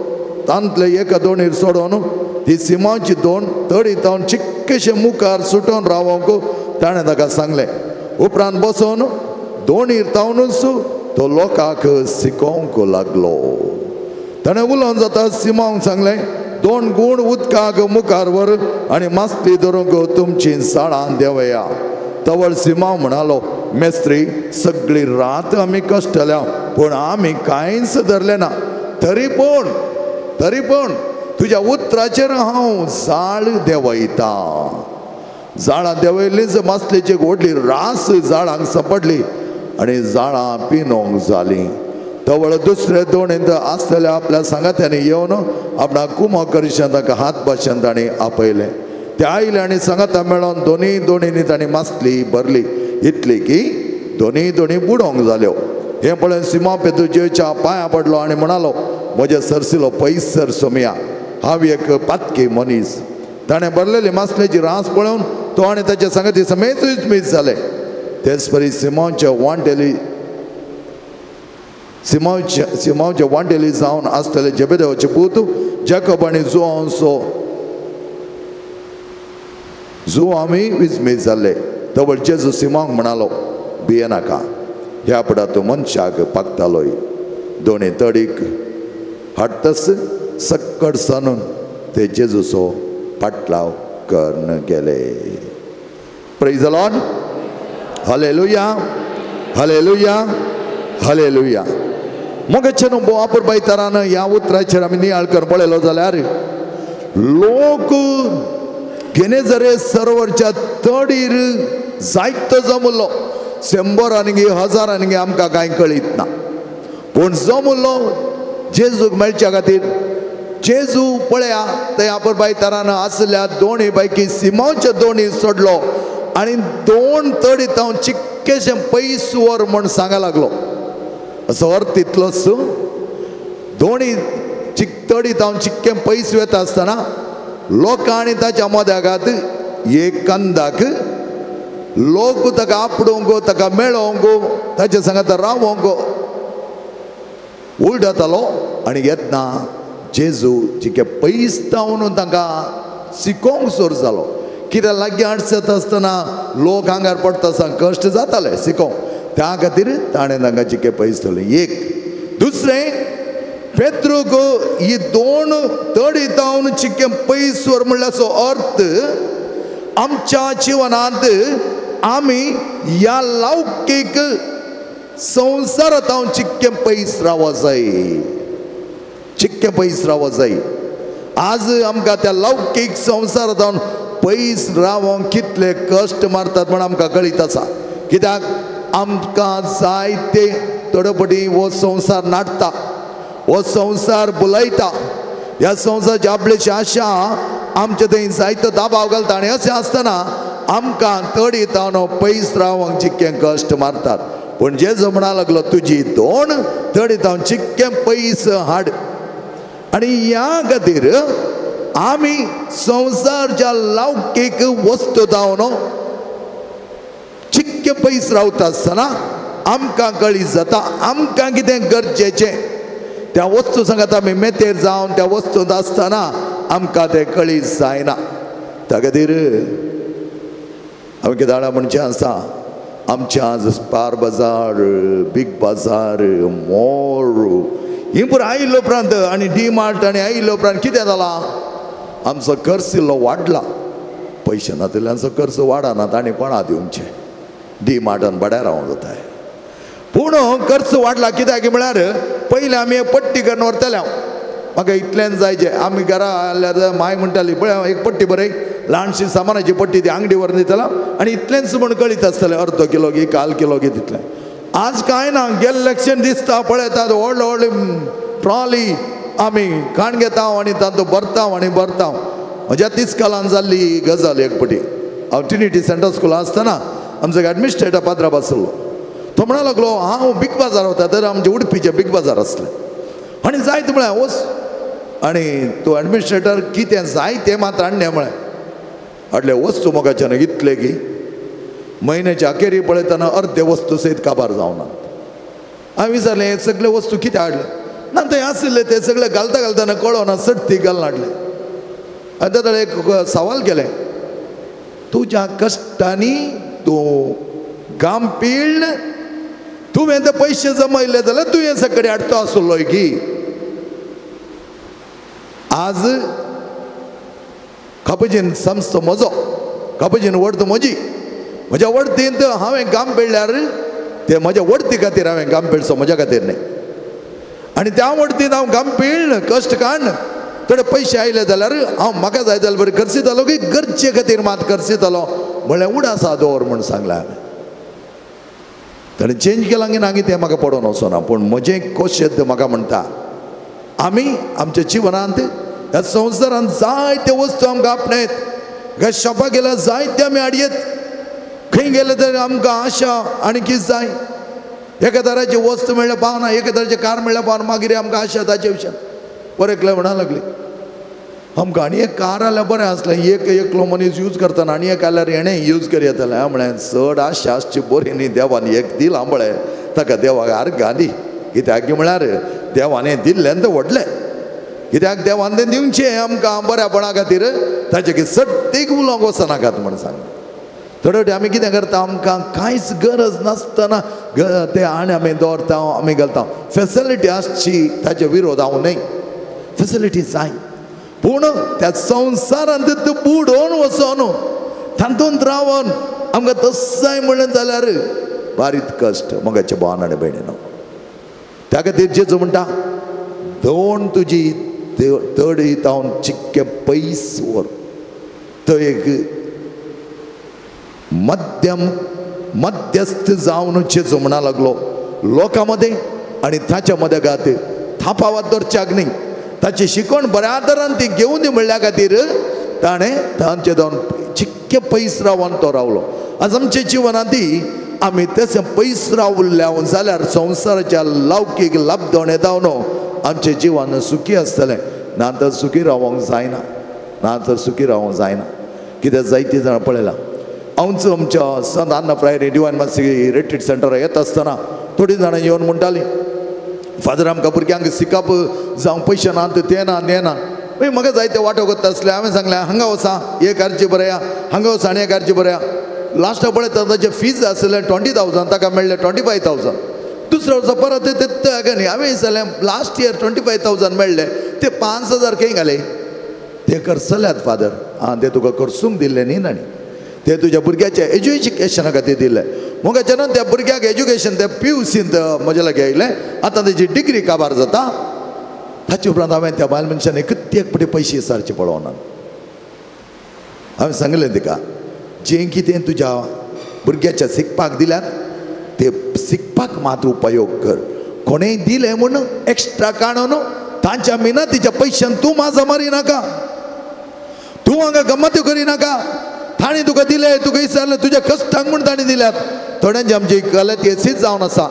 Speaker 2: तांतले एका दोणीर सोडून ती सिमाची दोन तडी तावन चिक्केशे मुखार सुटोवन रावोंक ताणें ताका सांगलें. उपरांत बसोन दोणीर तावनूच तो लोकांक शिकोवंक लागलो. ताणें उलोवन जाता सिमांक सांगलें, दोन गूण उदकाक मुखार व्हर आनी मासली धरूंक तुमची साळां देंवया. तवळ सिमांव म्हणालो, मेस्त्री सगळी रात आमी कश्टल्या पूण आमी कांयच धरलें ना, तरी पूण तुज्या उतराचेर हांव जाळ देंवयता. जाळां देंवयलीच मासलेची व्हडली रास जाळांक सांपडली आनी जाळां पिनोंक जालीं. तवळ दुसरे दोणींत आसलेल्या आपल्या सांगात्यांनी येवन आपणाक कुमो करिशान ताका हात भाशेन तांणी आपयलें. ते आयले आनी सांगाता मेळोन दोनी दोणींनी तांणी मासली भरली इतली की दोनी दोणी बुडोंक जाल्यो. हें पळोवन सिमांव पेद्रू जेजूच्या पांयां पडलो आनी म्हणालो, म्हज्या सरसिलो पयसर सोमया, हांव एक पातकी मनीस. ताणें भरलेली मासलेची रास पळोवन तो आनी ताच्या सांगाती समेतूच मीस जाले. तेच परी सिमांवच्या वांटेली जावन आसतले जेबेदेवाचे पूत जेकब आनी जुआंचो जुआंवूय विस्मीत जाल्ले. तवळ जेजू सिमांवक म्हणालो, भियेनाका, ह्या पडा तूं मनशाक पागतालोय. दोणी तडीक हाडटस सक्कड सनून ते जेजूचो पाटलाव करून गेले. Praise the Lord. Hallelujah, hallelujah, hallelujah. मोगाचे न्हू अपुरबाय तरान ह्या उतराचेर आमी नियाळ करून पळयलो जाल्यार लोक गेनेझरेत सरोवरच्या तडीर जायतो जमुल्लो. 100 आनी 1000 आनी आमकां कांय कळीत ना, पूण जमुल्लो जेजूक मेळच्या खातीर. जेजू पळया थंय अपुरबाय तरान आसल्या दोणी पैकी सिमांवच्या दोणी सोडलो आनी दोन तडी तावन चिक्केशें पयस व्हर म्हूण सांगा लागलो. असो अर्थ तितलोच, दोणी तडी तावन चिक्कें पयस वता आसतना लोकां आनी ताच्या मद्यागात एक कंदाक लोक ताका आपडोवंक, ताका मेळोवंक, ताच्या सांगात रावोंक उलडतालो. आनी येतना जेजू जिके पयस तावन तांकां शिकोवंक सुरू जालो. कित्याक लागीं आडसत आसतना लोक आंगार पडटा आसतना कश्ट जाताले शिकोवंक, त्या खातीर ताणें तांकां जिके पयस दवरलें. एक दुसरें, पेत्रूक ही दोन तडी तावन चिके पयस व्हर म्हणल्याचो अर्थ आमच्या जिवनांत आमी ह्या लौकीक संवसारांत हांव चिक्कें पयस रावो जाय, चिक्कें पयस रावो जाय. आज आमकां त्या लौकीक संवसारांत हांव पयस रावोंक कितले कश्ट मारतात म्हण आमकां कळीत आसा. कित्याक आमकां जायते थोडे फावटी हो संवसार नाडटा, हो संवसार बुलयता, ह्या संवसाराची आपल्याची आशा आमचे थंय जायतो दबाव घालता. आनी अशें आसतना आमकां तडी तावन पयस रावंक चिक्कें कश्ट मारतात. पूण जेजू म्हणा लागलो, तुजी दोन तडी तावन चिक्कें पयस हाड. आनी ह्या खातीर आमी संवसारच्या लौकीक वस्तू जावन चिक्कें पयस रावता आसतना आमकां कळीत जाता आमकां कितें गरजेचें. त्या वस्तू सांगात आमी मेतेर जावन त्या वस्तूंत आसतना आमकां तें कळीत जायना. त्या खातीर आमी कितें म्हणचें आसा, आमच्या आज स्पार बाजार, बिग बाजार, मोर ही पुरो आयिल्लो उपरांत आनी डी मार्ट आनी आयिल्लो उपरांत कितें जालां, आमचो खर्च इल्लो वाडला. पयशे नातिल्ल्याचो खर्च वाडना, तांणी कोणा दिवचे, डी मार्टान भाड्यार रावंक जाताय. पूण खर्च वाडला कित्याक म्हळ्यार पयलीं आमी पट्टी करून व्हरतले. म्हाका इतल्यान जायचें, आमी घरा आयल्यार माय म्हणटाली पळय एक पट्टी बरय, ल्हानशी सामानाची पट्टी ती आंगडी व्हरून दितला आनी इतलेंच म्हण कळीत आसतलें, अर्दो किलो घे, काल किलो घे, तितलें. आज कांय ना, गेल्ले लक्षण दिसता, पळयतात व्हडले व्हडले ट्रॉली आमी काण घेता आनी तातूंत भरता आनी भरता. म्हज्या तिसकालान जाल्ली गजाल एक पटी, हांव ट्रिनिटी सेंट्रल स्कुलांत आसतना आमचो एडमिनिस्ट्रेटर पाद्रा आसलो, तो म्हणा लागलो हांव बिग बाजार वता, तर आमचे उडपीचे बिग बाजार आसले आनी जायत म्हळ्यार वच. आनी तो एडमिनिस्ट्रेटर कितें जाय तें मात हाडलें म्हळें, हाडले वस्तू मोगाच्यान इतले की म्हयन्याच्या अखेरी पळयतना अर्दे वस्तू सयत काबार जावनात. हांवें विचारलें हे सगळे वस्तू कितें हाडले ना, थंय आशिल्ले ते सगळे घालता घालतना कळना सट्टी घालून हाडले. आनी ताणें एक सवाल केलें, तुज्या कश्टांनी तूं घाम पिळ्ळ, तुवें ते पयशे जमयले जाल्यार तुवें सगळे हाडतो आसलो की. आज कापजीन समजतो म्हजो, कापजीन वडत म्हजी, म्हज्या वडतींत हांवें घाम पिळ्ळ्यार ते म्हज्या वडती खातीर हांवें घाम पिळचो, म्हज्या खातीर न्हय. आनी त्या वडतींत हांव घाम पिळ्ळ कश्ट काडून थोडे पयशे आयले जाल्यार हांव म्हाका जाय जाल्यार बरें खर्चितालो की गरजे खातीर मात खर्चितालो म्हळ्यार उडासा दवर म्हूण सांगलां हांवें. ताणें चेंज केलां की ना की तें म्हाका पडोवन वचना, पूण म्हजें कोशेद म्हाका म्हणटा आमी आमच्या जिवनांत ह्या संवसारांत जायते वस्तू आमकां आपणायत. ह्या शॉपाक गेल्यार जायते आमी हाडयेत, खंय गेले तर आमकां आशा आनी कितें जाय, एका तराची वस्तू मेळ्ळ्या पावना, एका तराचें कार मेळ्ळ्या पावना, मागीर आमकां आशा ताचे विशयान. बरें एकलें म्हणा लागली आमकां आनी एक कार आल्यार बरें आसलें, एक एकलो मनीस यूज करतना आनी एक आल्यार हेणें यूज कर येतालें. हांवें म्हळें चड आशा आसची बरी न्ही, देवान एक दिलां पळय ताका देवाक आर्गां दी, कित्याक म्हळ्यार देवान हें दिल्लें तें व्हडलें, कित्याक देवान तें दिवचें आमकां बऱ्यापणा खातीर, ताचे की सट्टीक उलोवंक वचनाकात म्हण सांगलें. थोडे फावटी आमी कितें करता, आमकां कांयच गरज नासतना ते आनी आमी दवरता, आमी घालता. फेसिलिटी आसची ताचे विरोध हांव न्हय, फेसिलिटी जाय, पूण त्या संवसारांत बुडोवन वचोन तातूंत रावन आमकां तस जाय म्हणलें जाल्यार बारीक कश्ट मोगाच्या भावान आनी भयणीनो. त्या खातीर जेजू म्हणटा दोन तुजी तडी तावन चिक्के पयस व्हर, तो एक मध्यम मध्यस्थ जावन जेजू म्हणा लागलो लोकां मदें आनी ताच्या मदगात थापावत दवरच्याक न्ही, ताची शिकवण बऱ्या तरान ती घेवन दी म्हणल्या खातीर ताणें तांचे जावन चिक्के पयस रावन तो रावलो. आज आमच्या जिवनांत ती आमी तशें पयस रावल्या जाल्यार संवसाराच्या लौकीक लाभदोणे जावन आमचें जिवन सुखी आसतलें. ना तर सुखी रावंक जायना, ना तर सुखी रावंक जायना. कित्याक जायतीं जाणां पळयलां, हांवच आमच्या Sant Anna Priory Divine Mercy retreat सेंटराक येता आसतना थोडीं जाणां येवन म्हणटालीं फादर आमकां भुरग्यांक शिकप जावं पयशे ना, तें ना तें ना. मागीर म्हाका जायते वांटो करता आसले. हांवें सांगलें हांगा वचा एक अर्जी बरया, हांगा वचा आनी एक अर्जी बरया. लास्टाक पळयता ताचें फीज आसलें 20,000, ताका मेळ्ळें 25,000. दुसऱ्या वर्सा परत ते न्ही, हांवें विचारलें लास्ट इयर 25,000 मेळ्ळे ते 5,000 खंय घाले? ते खर्चल्यात फादर. आं ते तुका खर्चूंक दिल्ले न्ही तांणी, ते तुज्या भुरग्याच्या एज्युकेशना खातीर दिल्ले. मोगाच्यान त्या भुरग्याक एज्युकेशन ते पी यू सींत म्हज्या लागीं आयलें, आतां तेजी डिग्री काबार जाता. ताचे उपरांत हांवें त्या बायल मनशान कित्येक पटी पयशे सारचे पळोवना. हांवें सांगलें तिका जें कितें तुज्या भुरग्याच्या शिकपाक दिल्यात ते शिकपाक मात उपयोग कर, कोणेंय दिलें म्हूण एक्स्ट्रा काडून तांच्या मिनतीच्या पयशान तूं माजा मारी नाका, तूं हांगा गमत्यो करिनाका. तांणी तुका दिले, तुका विचारलें तुज्या कश्टांक म्हूण तांणी दिल्यात. थोड्यांची आमची गलत येसीच जावन आसा,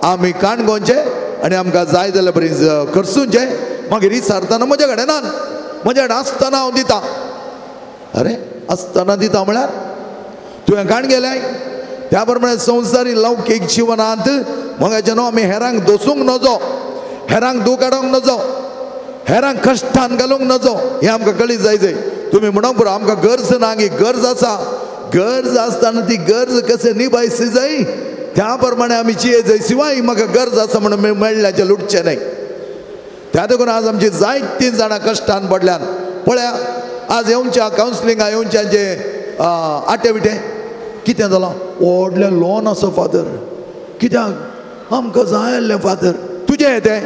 Speaker 2: आमी काणकोणचे आनी आमकां जाय जाल्यार बरी खर्चुंचे, मागीर विचारतना म्हज्या कडेन ना, म्हज्या कडेन आसतना हांव दिता. अरे आसतना दिता म्हळ्यार तुवें काण गेल्याय. त्या प्रमाणे संवसारी लौकीक जिवनांत मोगाचें न्हू आमी हेरांक दोसूंक नजो, हेरांक दूख काडूंक नजो, हेरांक कश्टान घालूंक नजो, हें आमकां कळीत जाय. जाय तुमी म्हणूंक पुरो आमकां गरज ना की गरज आसा. गरज आसतना ती गरज कशें निभायसी जाय त्या प्रमाणे आमी जिये जाय शिवाय म्हाका गरज आसा म्हणून मेळ्ळ्याचें लुटचें न्हय. त्या देखून आज आमची जायतीं जाणां कश्टान पडल्यान. पळया आज येवच्या कावन्सिलिंगा येवच्या जे आटे विटे कितें जालां, व्हडलें लोन आसा फादर, कित्याक आमकां जाय आसलें फादर. तुजें तें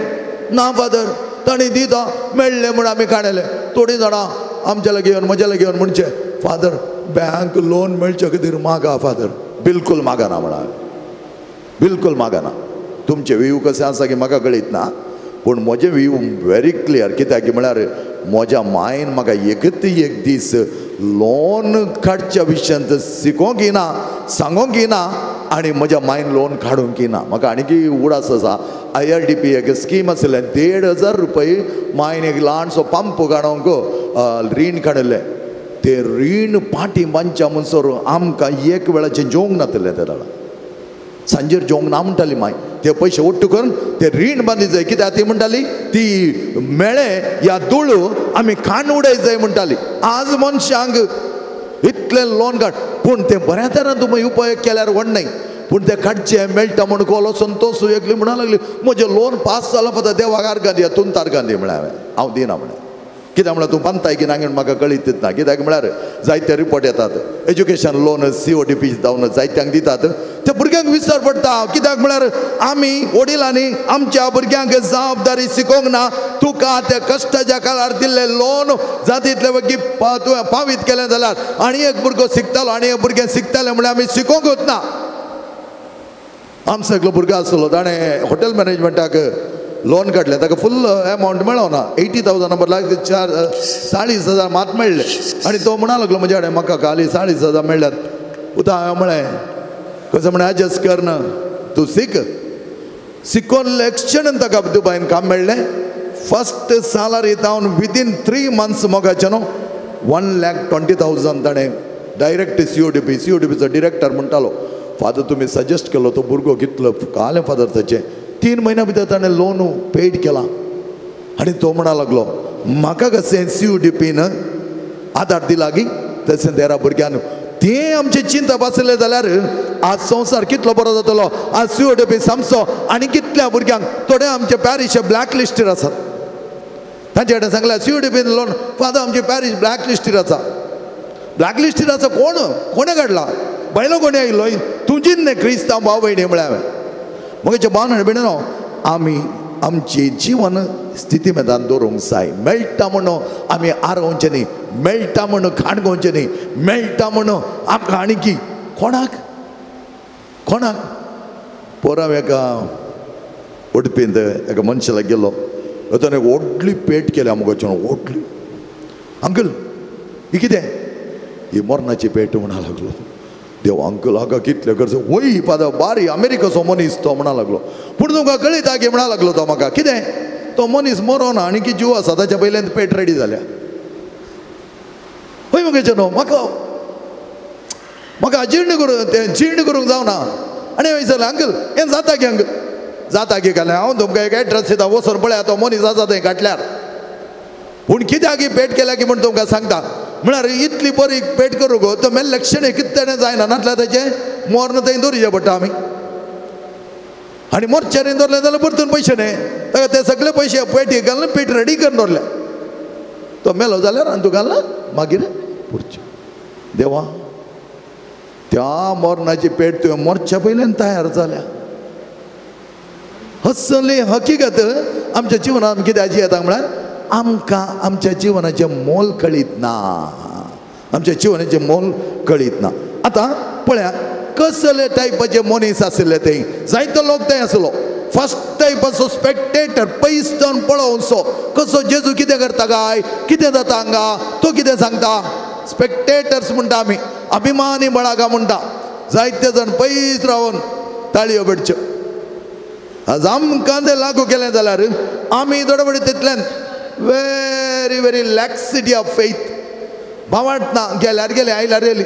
Speaker 2: ना फादर, तांणी दिता मेळ्ळें म्हूण आमी काडलें. थोडीं जाणां आमच्या लागीं येवन म्हज्या लागीं येवन म्हणचें फादर बँक लोन मेळचे खातीर मागा फादर. बिलकूल मागना म्हणा, बिलकूल मागना. तुमचें व्यू कशें आसा की म्हाका कळीत ना, पूण म्हजें व्यू व्हेरी क्लियर. कित्याक म्हळ्यार म्हज्या मायन म्हाका एकच एक दीस लोन काडच्या विशयांत शिकोवंक येना, सांगोंक येना आनी म्हज्या मायन लोन काडूंक येना. म्हाका आणकी उडास आसा IRDP एक स्कीम आशिल्लें, 1500 रुपये मायन एक ल्हानसो पंप काडूंक रीण काडिल्लें. तें रीण पाटी बांदच्या म्हणसर आमकां एक वेळाचें जेवंक नातलें. त्या वेळार सांजेर जेवंक ना म्हणटाली माय, ते पयशे ओट्टू करून ते रीण बांदी जाय. कित्याक ती म्हणटाली ती मेळे या दुळू आमी खाण उडय जाय म्हणटाली. आज मनशांक इतलें लोन काड, पूण तें बऱ्या तरान तुमी उपयोग केल्यार व्हड न्हय, पूण तें काडचें मेळटा म्हूण कोलो संतोश एकली म्हणा लागली म्हजें लोन पास जालां पळय देवाक आर्गां दिया, तुमकां आर्गां दी म्हळ्यार हांवें, हांव दिना म्हळ्यार. कित्याक म्हळ्यार तूं बांदताय की ना म्हूण म्हाका कळीत ना. कित्याक म्हळ्यार जायते रिपोर्ट येतात एज्युकेशन लोन CODP जावन जायत्यांक दितात, त्या भुरग्यांक विसर पडटा. कित्याक म्हळ्यार आमी वडिलांनी आमच्या भुरग्यांक जबाबदारी शिकोवंक ना. तुका त्या कश्टाच्या काळार दिल्लें लोन जातीतले वगी तुवें पावीत केलें जाल्यार आनी एक भुरगो शिकतालो आनी एक भुरगें शिकतालें म्हळ्यार आमी शिकोवंकूच ना. आमचो एकलो भुरगो आसलो, ताणें हॉटेल मॅनेजमेंटाक लोन काडलें, ताका फुल एमावंट मेळना, 80,000 नंबर लाख 40,000 मात मेळ्ळे. आनी तो म्हणा लागलो म्हज्या कडेन म्हाका खाली 40,000 मेळ्ळ्यात. उता हांवें म्हळें कसं म्हणे एडजस्ट कर ना, तूं सीक. शिकोन एक्शनान ताका दुबायन काम मेळ्ळें. फर्स्ट सॅलरी जावन विदीन 3 मंथ्स मोगाचें न्हू 1,20,000 ताणें डायरेक्ट CODP CODPचो डिरेक्टर म्हणटालो फादर तुमी सजेस्ट केलो तो भुरगो कितलो कालें फादर ताचें 3 म्हयन्या भितर ताणें लोन पेड केलां. आनी तो म्हणा लागलो म्हाका कशें CODPन आदार दिला की तशें तेरा भुरग्यान तें आमचें चिंतप आसलें जाल्यार आज संवसार कितलो बरो जातलो. आज CODP सामचो आनी कितल्या भुरग्यांक थोडे आमचे पॅरीश ब्लॅक लिस्टीर आसात, तांचे कडेन सांगल्यार CODPन लोन फादर आमचे पॅरीश ब्लॅक लिस्टीर आसा. ब्लॅक लिस्टीर आसा कोण कोणें काडला, बायलो कोणें आयलो तुजीच न्ही क्रिस्तांव भाव भयणी म्हळ्यार हांवें म्हगेच्या भाव आनी भयणीनो आमी आमची जिवन स्थिती मेदान दवरूंक जाय. मेळटा म्हणून आमी आरोवचें न्ही, मेळटा म्हणून खाण घेवचें न्ही, मेळटा म्हणून आमकां आनी की कोणाक कोणाक. पोरां एका उडपींत एका मनशाक गेलो, ताणें व्हडली पेट केल्या मुखाच्या व्हडली. अंकल ही कितें, ही मरणाची पेट म्हणा लागलो. देव अंकल हाका कितले करचे वय फादर बारी अमेरिकाचो मनीस तो म्हणा लागलो. पूण तुमकां कळयता की म्हणा लागलो तो म्हाका कितें तो मनीस मरोना आनी की जीव आसा ताच्या पयल्यान पेट रेडी जाल्या. हय मगे न्हू म्हाका म्हाका जीर्ण करूं तें जीर्ण करूंक जावना. आनी हांवें विचारलें अंकल हें जाता की अंकल जाता की घालें हांव तुमकां एक एड्रेस दिता वचून पळया तो मनीस आसा थंय घातल्यार. पूण कित्याक ही पेट केल्या की म्हूण तुमकां सांगता म्हळ्यार इतली बरी पेट करूं गो तो मेल्ले क्षणी कितें ताणें जायना नातल्यार ताचें मर्ण थंय दवरिचें पडटा आमी. आनी मोर्चारी दवरलें जाल्यार परतून पयशे न्ही ताका ते सगळे पयशे पेटी घालून पेट रेडी करून दवरले. तो मेलो जाल्यार आनी तूं घालना मागीर पुरचें. देवा त्या मरणाची पेट तुवें मोर्च्या पयल्यान तयार जाल्या. हसली हकीकत आमच्या जिवनांत कित्याक येता म्हळ्यार आमकां आमच्या जिवनाचें मोल कळीत ना, आमच्या जिवनाचें मोल कळीत ना. आतां पळया कसले टायपाचे मनीस आशिल्ले ते, जायतो लोक थंय आसलो. फर्स्ट टायपाचो स्पेक्टेटर पयस जावन पळोवचो कसो जेजू कितें करता काय, कितें जाता हांगा, तो कितें सांगता. स्पेक्टेटर्स म्हणटा आमी, अभिमानी बळागा म्हणटा. जायते जाण पयस रावन ताळयो पेटच्यो. आज आमकां तें लागू केलें जाल्यार आमी दडबडी तितल्यान very very laxity of faith. भावाट ना गेल्यार गेले आयल्यार गेली.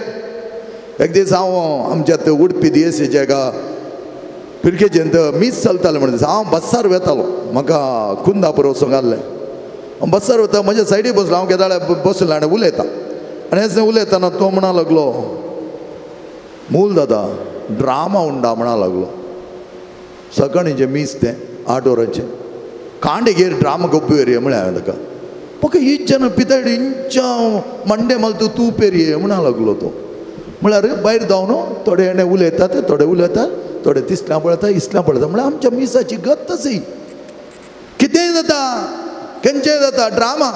Speaker 2: एक दीस हांव आमच्या ते उडपी दियेसीच्या एका पिरकेचेंत मीस चलतालें म्हणून हांव बस्सार वेतालो. म्हाका कुंदापूर वचूंक आसलें. बस्सार वता म्हज्या सायडी बसलो हांव केदाळ बसलो आनी उलयता. आनी हें उलयतना तो म्हणा लागलो मूल दादा ड्रामा उंडा म्हणा लागलो. सकाळींचें मीस तें 8 वरांचें कांडेगेर ड्रामा गोब्बी एरिया म्हळ्यार हांवें ताका म्हाका इच्छा पितायड इंच्या मंडे माल तूं तूप एरिये म्हणा लागलो तो. म्हळ्यार भायर धांवन थोडे एणे उलयतात, थोडे उलयतात, थोडे तिसल्यां पळयता, इसल्यां पळयता. म्हळ्यार आमच्या मिसाची गत तशी. कितेंय जाता, खंयचेंय जाता ड्रामा.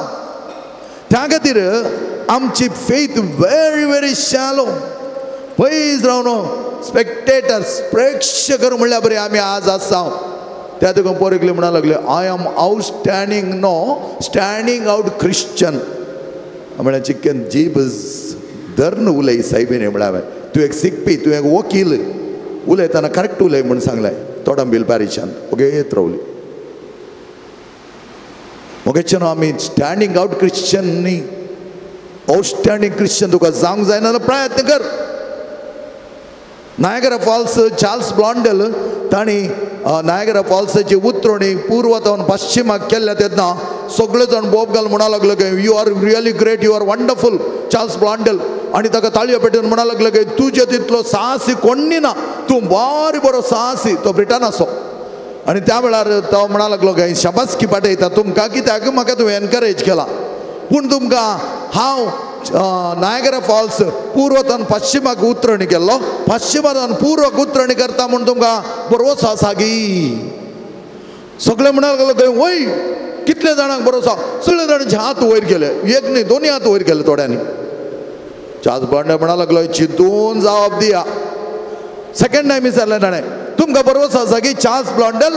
Speaker 2: त्या खातीर आमची फेथ व्हेरी व्हेरी शॅलो. पयस रावन स्पेक्टेटर्स, प्रेक्षकर म्हणल्यार बरें आमी आज आसा. त्या तुका पोर एकले म्हणा लागले I am outstanding, no standing out Christian. म्हळ्यार चिकन जीब धरून उलय सायबीने. म्हळ्यार हांवें तूं एक शिकपी, तूं एक वकील, उलयतना करेक्ट उलय म्हूण सांगलें. तोडंबील पॅरिशान ओगेत रावली. मगेच्यान आमी स्टँडींग आवट क्रिश्चन न्ही, आउटस्टँडींग क्रिश्चन तुका जावंक जायना जाल्यार प्रयत्न कर. नायगरा फॉल्स चार्ल्स ब्लॉन्डेल तांणी नायगरा फॉल्साची उतरणी पूर्व पश्चिमाक केल्ल्या तेन्ना सगळे जाण बोब घाल म्हणा लागले की you are really great, you are wonderful Charles Blondell. आनी ताका ताळयो पेटून म्हणा लागले की तुजे तितलो साहसी कोण्णी ना, तूं बारी बरो साहसी. तो ब्रिटनाचो. आनी त्या वेळार तो म्हणा लागलो काय शाबासकी पाठयता तुमकां कित्याक म्हाका तुवें एनकरेज केला, पूण तुमकां हांव नायगरा फॉल्स पूर्वतान पश्चिमाक उतरणी केल्लो, पश्चिमातान पूर्वाक उतरणी करता म्हूण तुमकां बरोसो आसा गी. सगळे म्हणा लागलो काय वय कितले जाणांक बरोसो. सगळे जाणांचे हात वयर गेले, एक न्ही दोनूय हात वयर गेले थोड्यांनी. चार्ल्स ब्लॉन्डेल म्हणा लागलो चिंतून जाप दिया. सेकंड टायम विचारलें ताणें तुमकां बरोसो आसा की चार्ल्स ब्लॉन्डेल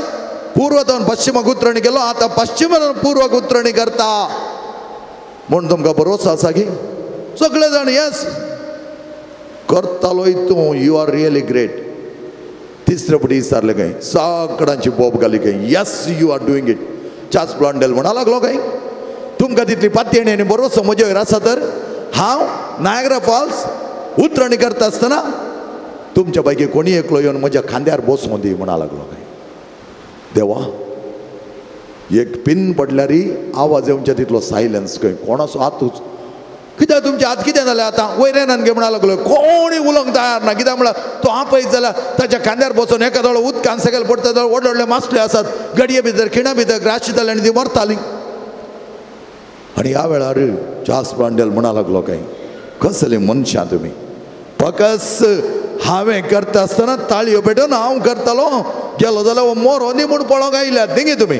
Speaker 2: पूर्वतान पश्चिमाक उतरणी केलो, आतां पश्चिमातान पूर्वाक उतरणी करता म्हूण तुमकां बरोसो आसा की. सगळे जाण येस करतालोय तूं, you are really great. तिसरे फुडें विचारलें खंय सगळ्यांची बोब घाली खंय yes you are doing it. Charles Blondell म्हणा लागलो खंय तुमकां तितली पातयेणी आनी बरोसो म्हजे वयर आसा तर हांव नायगरा फॉल्स उतरणी करता आसतना तुमच्या पैकी कोणी एकलो येवन म्हज्या खांद्यार बसूं दी म्हणा लागलो खंय. देवा एक पिन पडल्यारय आवाज येवच्या तितलो सायलन्स खंय कोणाचो हातूच. कित्याक तुमचे हात कितें जालें आतां वयर येनात गे म्हणा लागलो. कोणी उलोवंक तयार ना. कित्याक म्हळ्यार तो आपयत जाल्यार ताच्या खांद्यार बसून एका दोळो उदकान सकयल पडटा, जाल्यार व्हडले व्हडले मासले आसात गडये भितर खिणा भितर ग्राशिताले आनी ती मरताली. आनी ह्या वेळार चार्ल्स ब्लॉन्डेल म्हणा लागलो काय कसली मनशां तुमी, फकस हांवें करता आसतना ताळयो पेटोवन हांव करतालो गेलो जाल्यार मोरो न्ही म्हूण पळोवंक आयल्यात न्ही गे तुमी.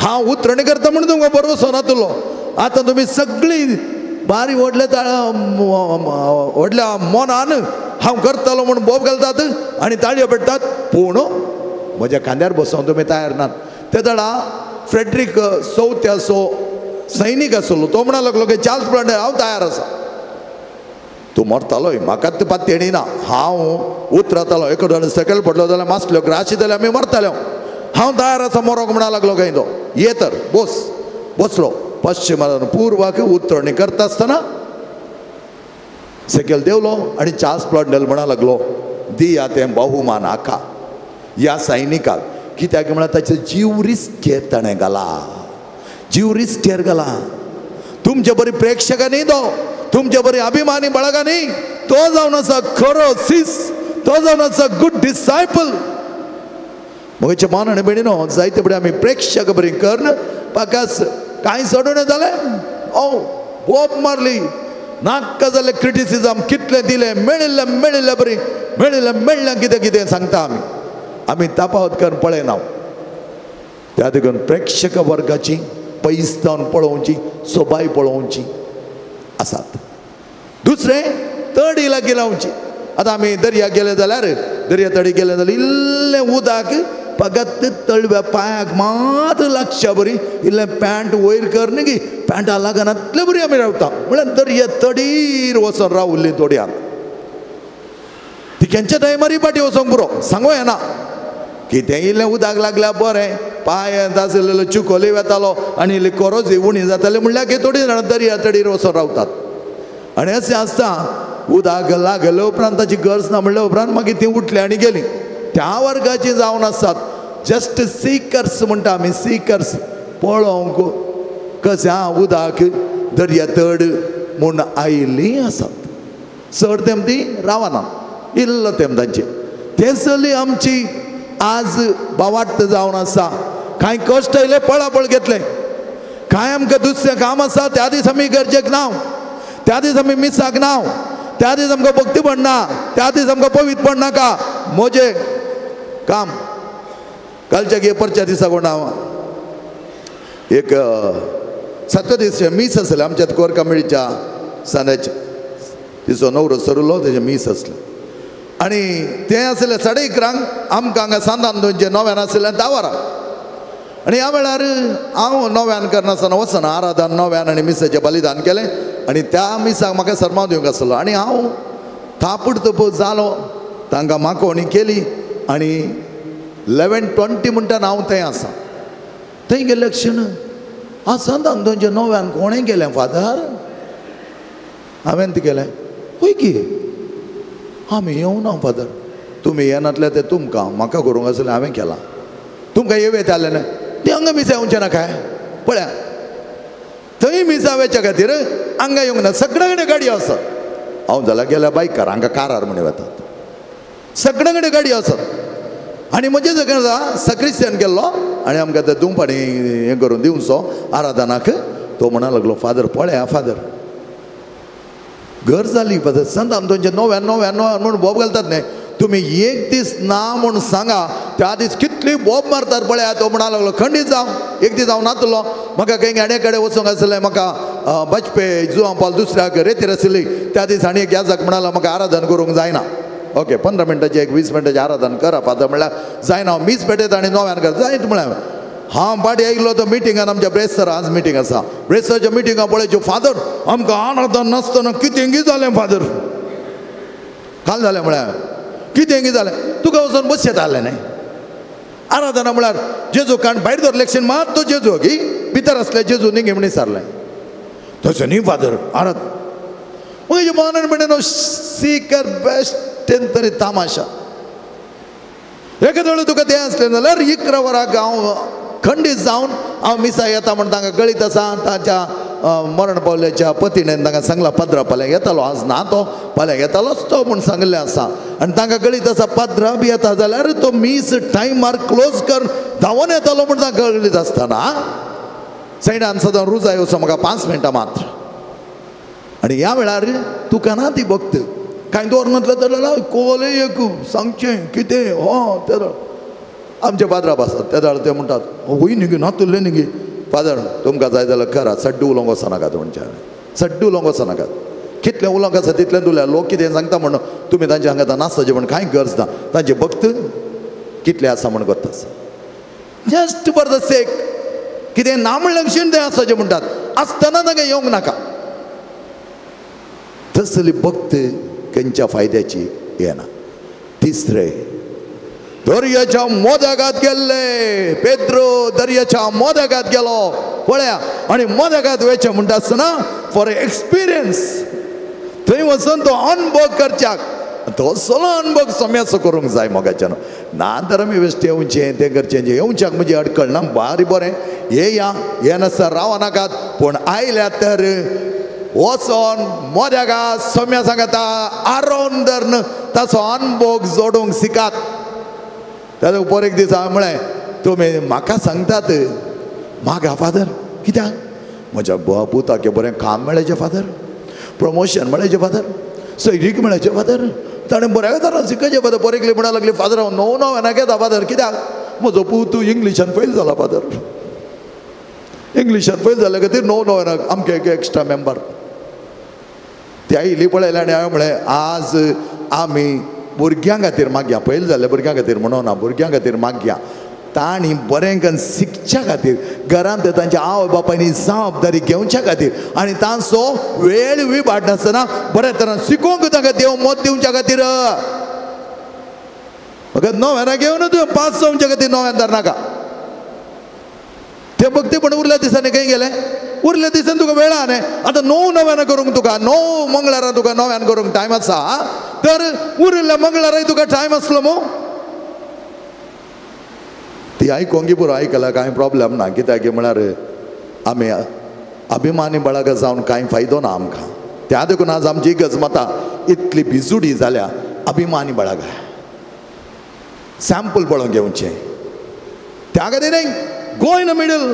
Speaker 2: हांव उतरणी करता म्हूण तुमकां बरोसो नातलो. आतां तुमी सगळीं बारी व्हडल्या व्हडल्या मनान हांव करतालो म्हूण बोब घालतात आनी ताळयो पेटतात, पूण म्हज्या खांद्यार बसोवंक तुमी तयार नात. ते दळा फ्रेडरीक चवथ्याचो सैनीक आसलो तो म्हणा लागलो की चार्ल्स ब्लॉन्डेल हांव तयार आसा, तूं मरतालोय म्हाका पातयेणी ना, हांव उतरतालो एकोडो सकयल पडलो जाल्यार मासल्यो ग्राशी जाल्यार आमी मरताल्यो, हांव तयार आसा मरोंक म्हणा लागलो खंय तो. ये तर बोस बसलो. पश्चिमान पूर्वाक उतरणी करता आसतना सकयल देंवलो आनी चार्ल्स ब्लॉन्डेल म्हणा लागलो दिया तें बहुमान हाका ह्या सैनिकाक, कित्याक म्हळ्यार ताचो जीव रिस्केर ताणें घाला, जीव रिस्केर घाला. तुमचे बरी प्रेक्षकांनी तो, तुमचे बरी अभिमानी बळगांनी तो जावन आसा खरो सीस, तो जावन आसा गुड डिसायपल. म्हजे मान आनी भयणीनो जायते बरें आमी प्रेक्षक बरी करून पाकास कांय सोडून जालें ओ बोब मारली, नाका जालें क्रिटिसिजम कितलें दिलें, मेळिल्लें मेळिल्लें बरी मेळिल्लें मेळ्ळें कितें कितें सांगता आमी, आमी तापावत करून पळयना. त्या देखून प्रेक्षक वर्गाची पयस जावन पळोवची सोबाय पळोवची आसात. दुसरें तडी लागीं लावची. आतां आमी दर्या गेले जाल्यार दर्या तडी गेले जाल्यार इल्लें उदक फकत तळव्या पांयाक मात लागच्या बरी इल्लें पॅन्ट वयर कर न्ही की पॅन्टा लागनातले बरी आमी रावता. म्हळ्यार दर्या तडीर वचोन रावल्ली तोडयान ती केंच्या टायमारय फाटीं वचोंक पुरो सांगू येना. कितें इल्लें उदक लागल्यार बरें पांय आसलेलो चिकोली वेतालो आनी इल्ली कोरोजी उणी जाताली म्हणल्यार की थोडीं जाणां दर्या तडीर वचोन रावतात. आनी अशें आसता उदक लागले उपरांत ताची गरज ना म्हणल्या उपरांत मागीर ती उठली आनी गेली. त्या वर्गाची जावन आसात जस्ट सीकर्स म्हणटा आमी, सीकर्स पळोवंक कशें आं उदक दर्या तड म्हूण आयिल्लीं आसात, चड तेम ती रावना. इल्लो तेम तांचे ते चली आमची आज बावाट जावन आसा. कांय कश्ट येयले पळापळ घेतले, कांय आमकां दुसरें काम आसा त्या दीस आमी गरजेक ना, त्या दीस आमी मिसाक ना, त्या दीस आमकां भक्तीपण ना, त्या दीस आमकां पवित्रपण नाका. म्हजें काम कालच्या गे परच्या दिसा कोण हांव एक सातव्या दीस मीस आसलें आमच्या कोरकामेळीच्या सांद्याचें, तिचो नवरो सरुलो तेजें मीस आसलें आनी तें आसलें 11:30 आमकां हांगा सांतान दोनचें नव्यान आसलें 10 वरां. आनी ह्या वेळार हांव नव्यान करनासतना वचना आराधन नव्यान आनी मिसाचें बलिदान केलें आनी त्या मिसाक म्हाका सरमाव दिवंक आसलो आनी हांव थापट तप जालो, तांकां माकोवणी केली आनी 11:20 म्हणटा हांव थंय आसा. थंय गेल्ले क्षण हांव सांतान दोनचें नव्यान कोणें केलें फादर? हांवें तें केलें खंय की आमी येवना फादर, तुमी येनातले तें तुमकां म्हाका करूंक आसलें हांवें केलां, तुमकां येवं येतालें न्हय तें हांगा मिसा येवचें ना काय पळया थंय मिसा वेच्या खातीर हांगा येवंक ना, सगळे कडेन गाडयो आसात. हांव जाल्यार गेल्या बायकार हांगा कारार म्हण वतात, सगळे कडेन गाडयो आसात. आनी म्हजें सगळें सक्रिस्तान गेल्लो आनी आमकां तें दुमपाणी हें करून दिवचो आराधनाक, तो म्हणा लागलो फादर पळया फादर घर जाली फादर सांतान दोनचे नव्यान नव्यान नव्यान म्हूण बोब घालतात न्हय, तुमी एक दीस ना म्हूण सांगा त्या दीस कितली बोब मारतात पळया. तो म्हणा लागलो खंडीत जावं एक दीस हांव नातलो, म्हाका खंय गाडये कडेन वचूंक आसलें, म्हाका बाजपे जुवां पाल दुसऱ्याक रेतीर आसली त्या दीस आनी एक याजाक म्हणालो म्हाका आराधन करूंक जायना. ओके 15 मिनटाचें एक 20 मिनटाचें आराधन करा फादर म्हणल्यार जायना, हांव मीस पेटयता आनी नव्यान कर जायत म्हळ्यार हांव पाटी आयलो तो मिटिंगान आमच्या ब्रेस्तर आज मिटींग आसा, ब्रेस्तराच्या मिटिंगान पळयच्यो फादर आमकां आराधन नासतना कितेंगी जालें फादर, काल जालें म्हळ्यार कितेंगी जालें, तुका वचून बसयता आसलें न्हय. आराधना म्हळ्यार जेजू कारण भायर दवरलें क्षण मात तो जेजू की भितर आसले जेजू न्ही म्हणी सारलें तशें न्ही फादर आराधना म्हजें मनान म्हणून सीकर बेस्ट तरी तामाशा. एका वेळ तुका तें आसलें जाल्यार 11 वरांक हांव खंडीत जावन हांव मिसा येता म्हण तांकां कळीत आसा. ताच्या मरण पावल्याच्या पतीणेन तांकां सांगलां पाद्रा फाल्यां येतालो आज ना तो फाल्यां येतालोच तो म्हूण सांगिल्लें आसा आनी तांकां कळीत आसा पाद्रा बी येता जाल्यार तो मीस टायमार क्लोज कर धांवन येतालो म्हूण तांकां कळीत आसतना सायडान सदां रुजा येवचो म्हाका 5 मिनटां मात्र. आनी ह्या वेळार तुका ना ती भक्त कांय दवरनातलें जाल्यार कोले एक सांगचें कितें हो ते आमचे पाद्राब आसात ते जाल्यार ते म्हणटात वय न्ही नातुल्ले न्ही फादर तुमकां जाय जाल्यार करा सड्डू उलोवंक वचनाकात म्हणचे हांवें सड्डू उलोवंक वचनाकात, कितलें उलोवंक आसा तितलें उलया, लोक कितें सांगता म्हण तुमी तांच्या हांगा नासताचे म्हण कांय गरज ना, तांचे भक्त कितले आसा म्हण गोत्त आसा जस्ट फॉर the सेक कितें ना म्हणलें क्षण तें आसताचें म्हणटात आसतना तांकां येवंक नाका. तसली भक्त खंयच्या फायद्याची येना. तिसरें दर्याच्या मोदकात गेल्ले पेद्रो दर्याच्या मोदकात गेलो पळया आनी मोदकात वयचें म्हणटा आसतना फॉर एक्सपिरियन्स थंय वचून तो अनुभव करच्याक तो सगळो अनुभव सम्याचो करूंक जाय मोगाच्यान ना तर आमी बेश्टें येवचें तें करचें येवच्याक म्हजी अडकळ ना बारी बरें येया येनासतना राव नाकात पूण आयल्या तर वचोन मोदका सम्या सांगता आरोवन धरून ताचो अनुभव जोडूंक शिकात. ताजो उपर एक दीस हांवें म्हळें तुमी म्हाका सांगतात मागा फादर कित्याक म्हज्या पुताक बरें काम मेळ्ळें फादर, प्रमोशन मेळ्ळें फादर, सैरीक मेळ्ळें फादर, ताणें बऱ्या तरान शिकयचें फादर. बरें एकली म्हणा लागली फादर हांव णव णव येता फादर कित्याक म्हजो पूत इंग्लिशान फेल जाला फादर, इंग्लिशान फेल जाल्या खातीर 9 9 आमचे एक एक्स्ट्रा मेंबर. ती आयली पळयलें आनी हांवें म्हळें आज आमी भुरग्यां खातीर मागया, पयल जाल्ल्या भुरग्यां खातीर म्हणून ना, भुरग्यां खातीर मागया तांणी बरें करून शिकच्या खातीर घरांत तांच्या आवय बापायनी जबाबदारी घेवच्या खातीर आनी तांचो वेळ विभाडनासतना बऱ्या तरान शिकोवंक तांकां देव मत दिवच्या खातीर. म्हाका नव्यान घेवन तुवें 5 जावच्या खातीर नव्यान धरनाका. ते भक्ती पण उरल्या दिसांनी खंय गेले, उरल्या दिसान तुका वेळ न्ही आतां 9 नव्यान करूंक तुका 9 मंगळारा तुका नव्यान करूंक टायम आसा तर उरिल्ल्या मंगळाराय तुका टायम आसलो मू. ती आयकोंक पुरो आयकला कांय प्रॉब्लम ना कित्याक म्हळ्यार आमी अभिमानी बळागा जावन कांय फायदो ना आमकां. त्या देखून आज आमची गजमता इतली भिजुडी जाल्या. अभिमानी बळगा सॅम्पल पळोवन घेवचें त्या खातीर न्ही गो इन मिडल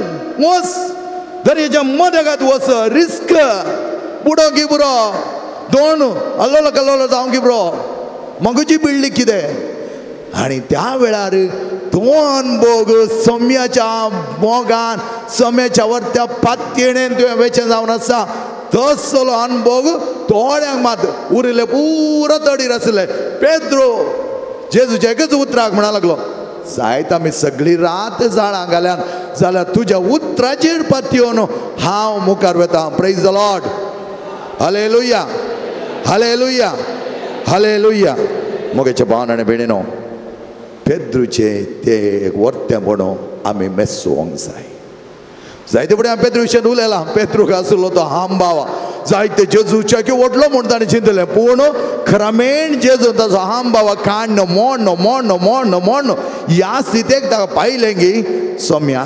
Speaker 2: वच दर्याच्या मदगात वच रिस्क बुडो की पुरो दोन अल्लोलो कल्लोलो जावं की पुरो मगजी बिल्ली कितें. आनी त्या वेळार दोन भोग सम्याच्या मोगान सम्याच्या वरत्या पातयेणेन तुवें वेचें जावन आसा तसलो अनभोग थोड्यांक मात उरिल्ले पुरो तडीर आसले. पेद्रो जेजूच्या एकच उतराक म्हणा लागलो जायत आमी सगळी रात जाळां घाल्यान जाल्यार तुज्या उतराचेर पातयेवन हांव मुखार वता. Praise the Lord. Hallelujah hallelujah hallelujah. मोगेचे भावन आनी भयणीनो पेद्रूचे ते एक वर्तें म्हणून आमी मेसोवंक जाय. जायते फुडें हांव पेद्रू विशयान उलयलां. पेद्रूक आसलो तो हांबावा जायते जेजूच्या की व्हडलो म्हूण ताणें चिंतलें पूण क्रमेण जेजू ताचो हांबावा काण्ण मोण्ण मोण्ण मोण्ण मोण्ण ह्या स्थितेक ताका पायलें की सोम्या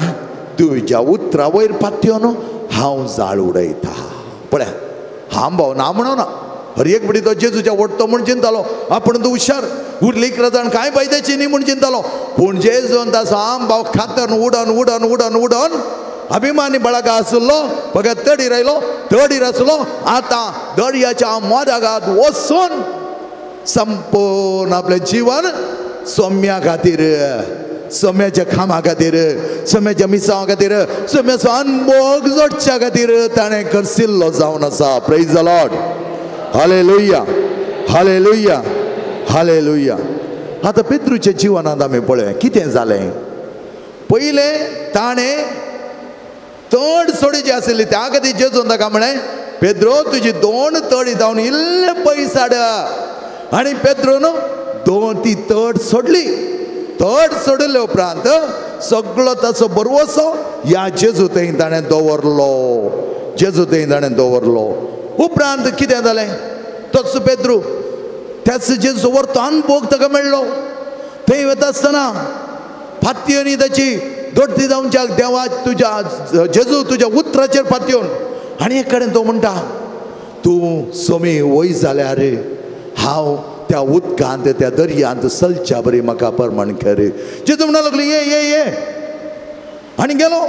Speaker 2: तुज्या उतरा वयर पातयेवन हांव जाळ उडयता. पळया हांबाव ना म्हणना हर एक पटी तो जेजूच्या वडतो म्हूण चिंतालो आपूण तो हुशार उरली 11 जाण कांय फायद्याची न्ही म्हूण चिंतालो पूण जेजून ताचो हांबाव खातन उडोन उडोन उडोन उडोन अभिमानी बळगा आसलो फकत तडीर आयलो तडीर आसलो आतां दर्याच्या मदागात वचून संपूर्ण आपलें जिवन सोम्या खातीर सोम्याच्या कामा खातीर सोम्याच्या मिसांवा खातीर सोम्याचो अनभोग जोडच्या खातीर ताणें करसिल्लो जावन आसा. Praise the Lord. Hallelujah hallelujah hallelujah. आतां पेद्रूच्या जिवनांत आमी पळय कितें जालें. पयलें ताणें तड सोडीची आशिल्ली त्या खातीर जेजून ताका म्हळें पेद्रो तुजी 2 तडी जावन इल्ले पयस हाड. आनी पेद्रोन 2 ती तड सोडली. तड सोडले उपरांत सगळो ताचो बरवसो ह्या जेजू थंय ताणें दवरलो जेजू थंय ताणें दवरलो. उपरांत कितें जालें तोच पेद्रू त्याच जेजू वरतो अनभोग ताका मेळ्ळो. थंय वता आसतना फातयेनी ताची दोट्टी जावच्याक देवा तुज्या जेजू तुज्या उतराचेर पातयेवन आनी एक कडेन तो म्हणटा तूं सोमी वय जाल्यार हांव त्या उदकांत त्या दर्यांत चलच्या बरी म्हाका परमण कर. जेजू म्हणा लागलो ये ये ये आनी गेलो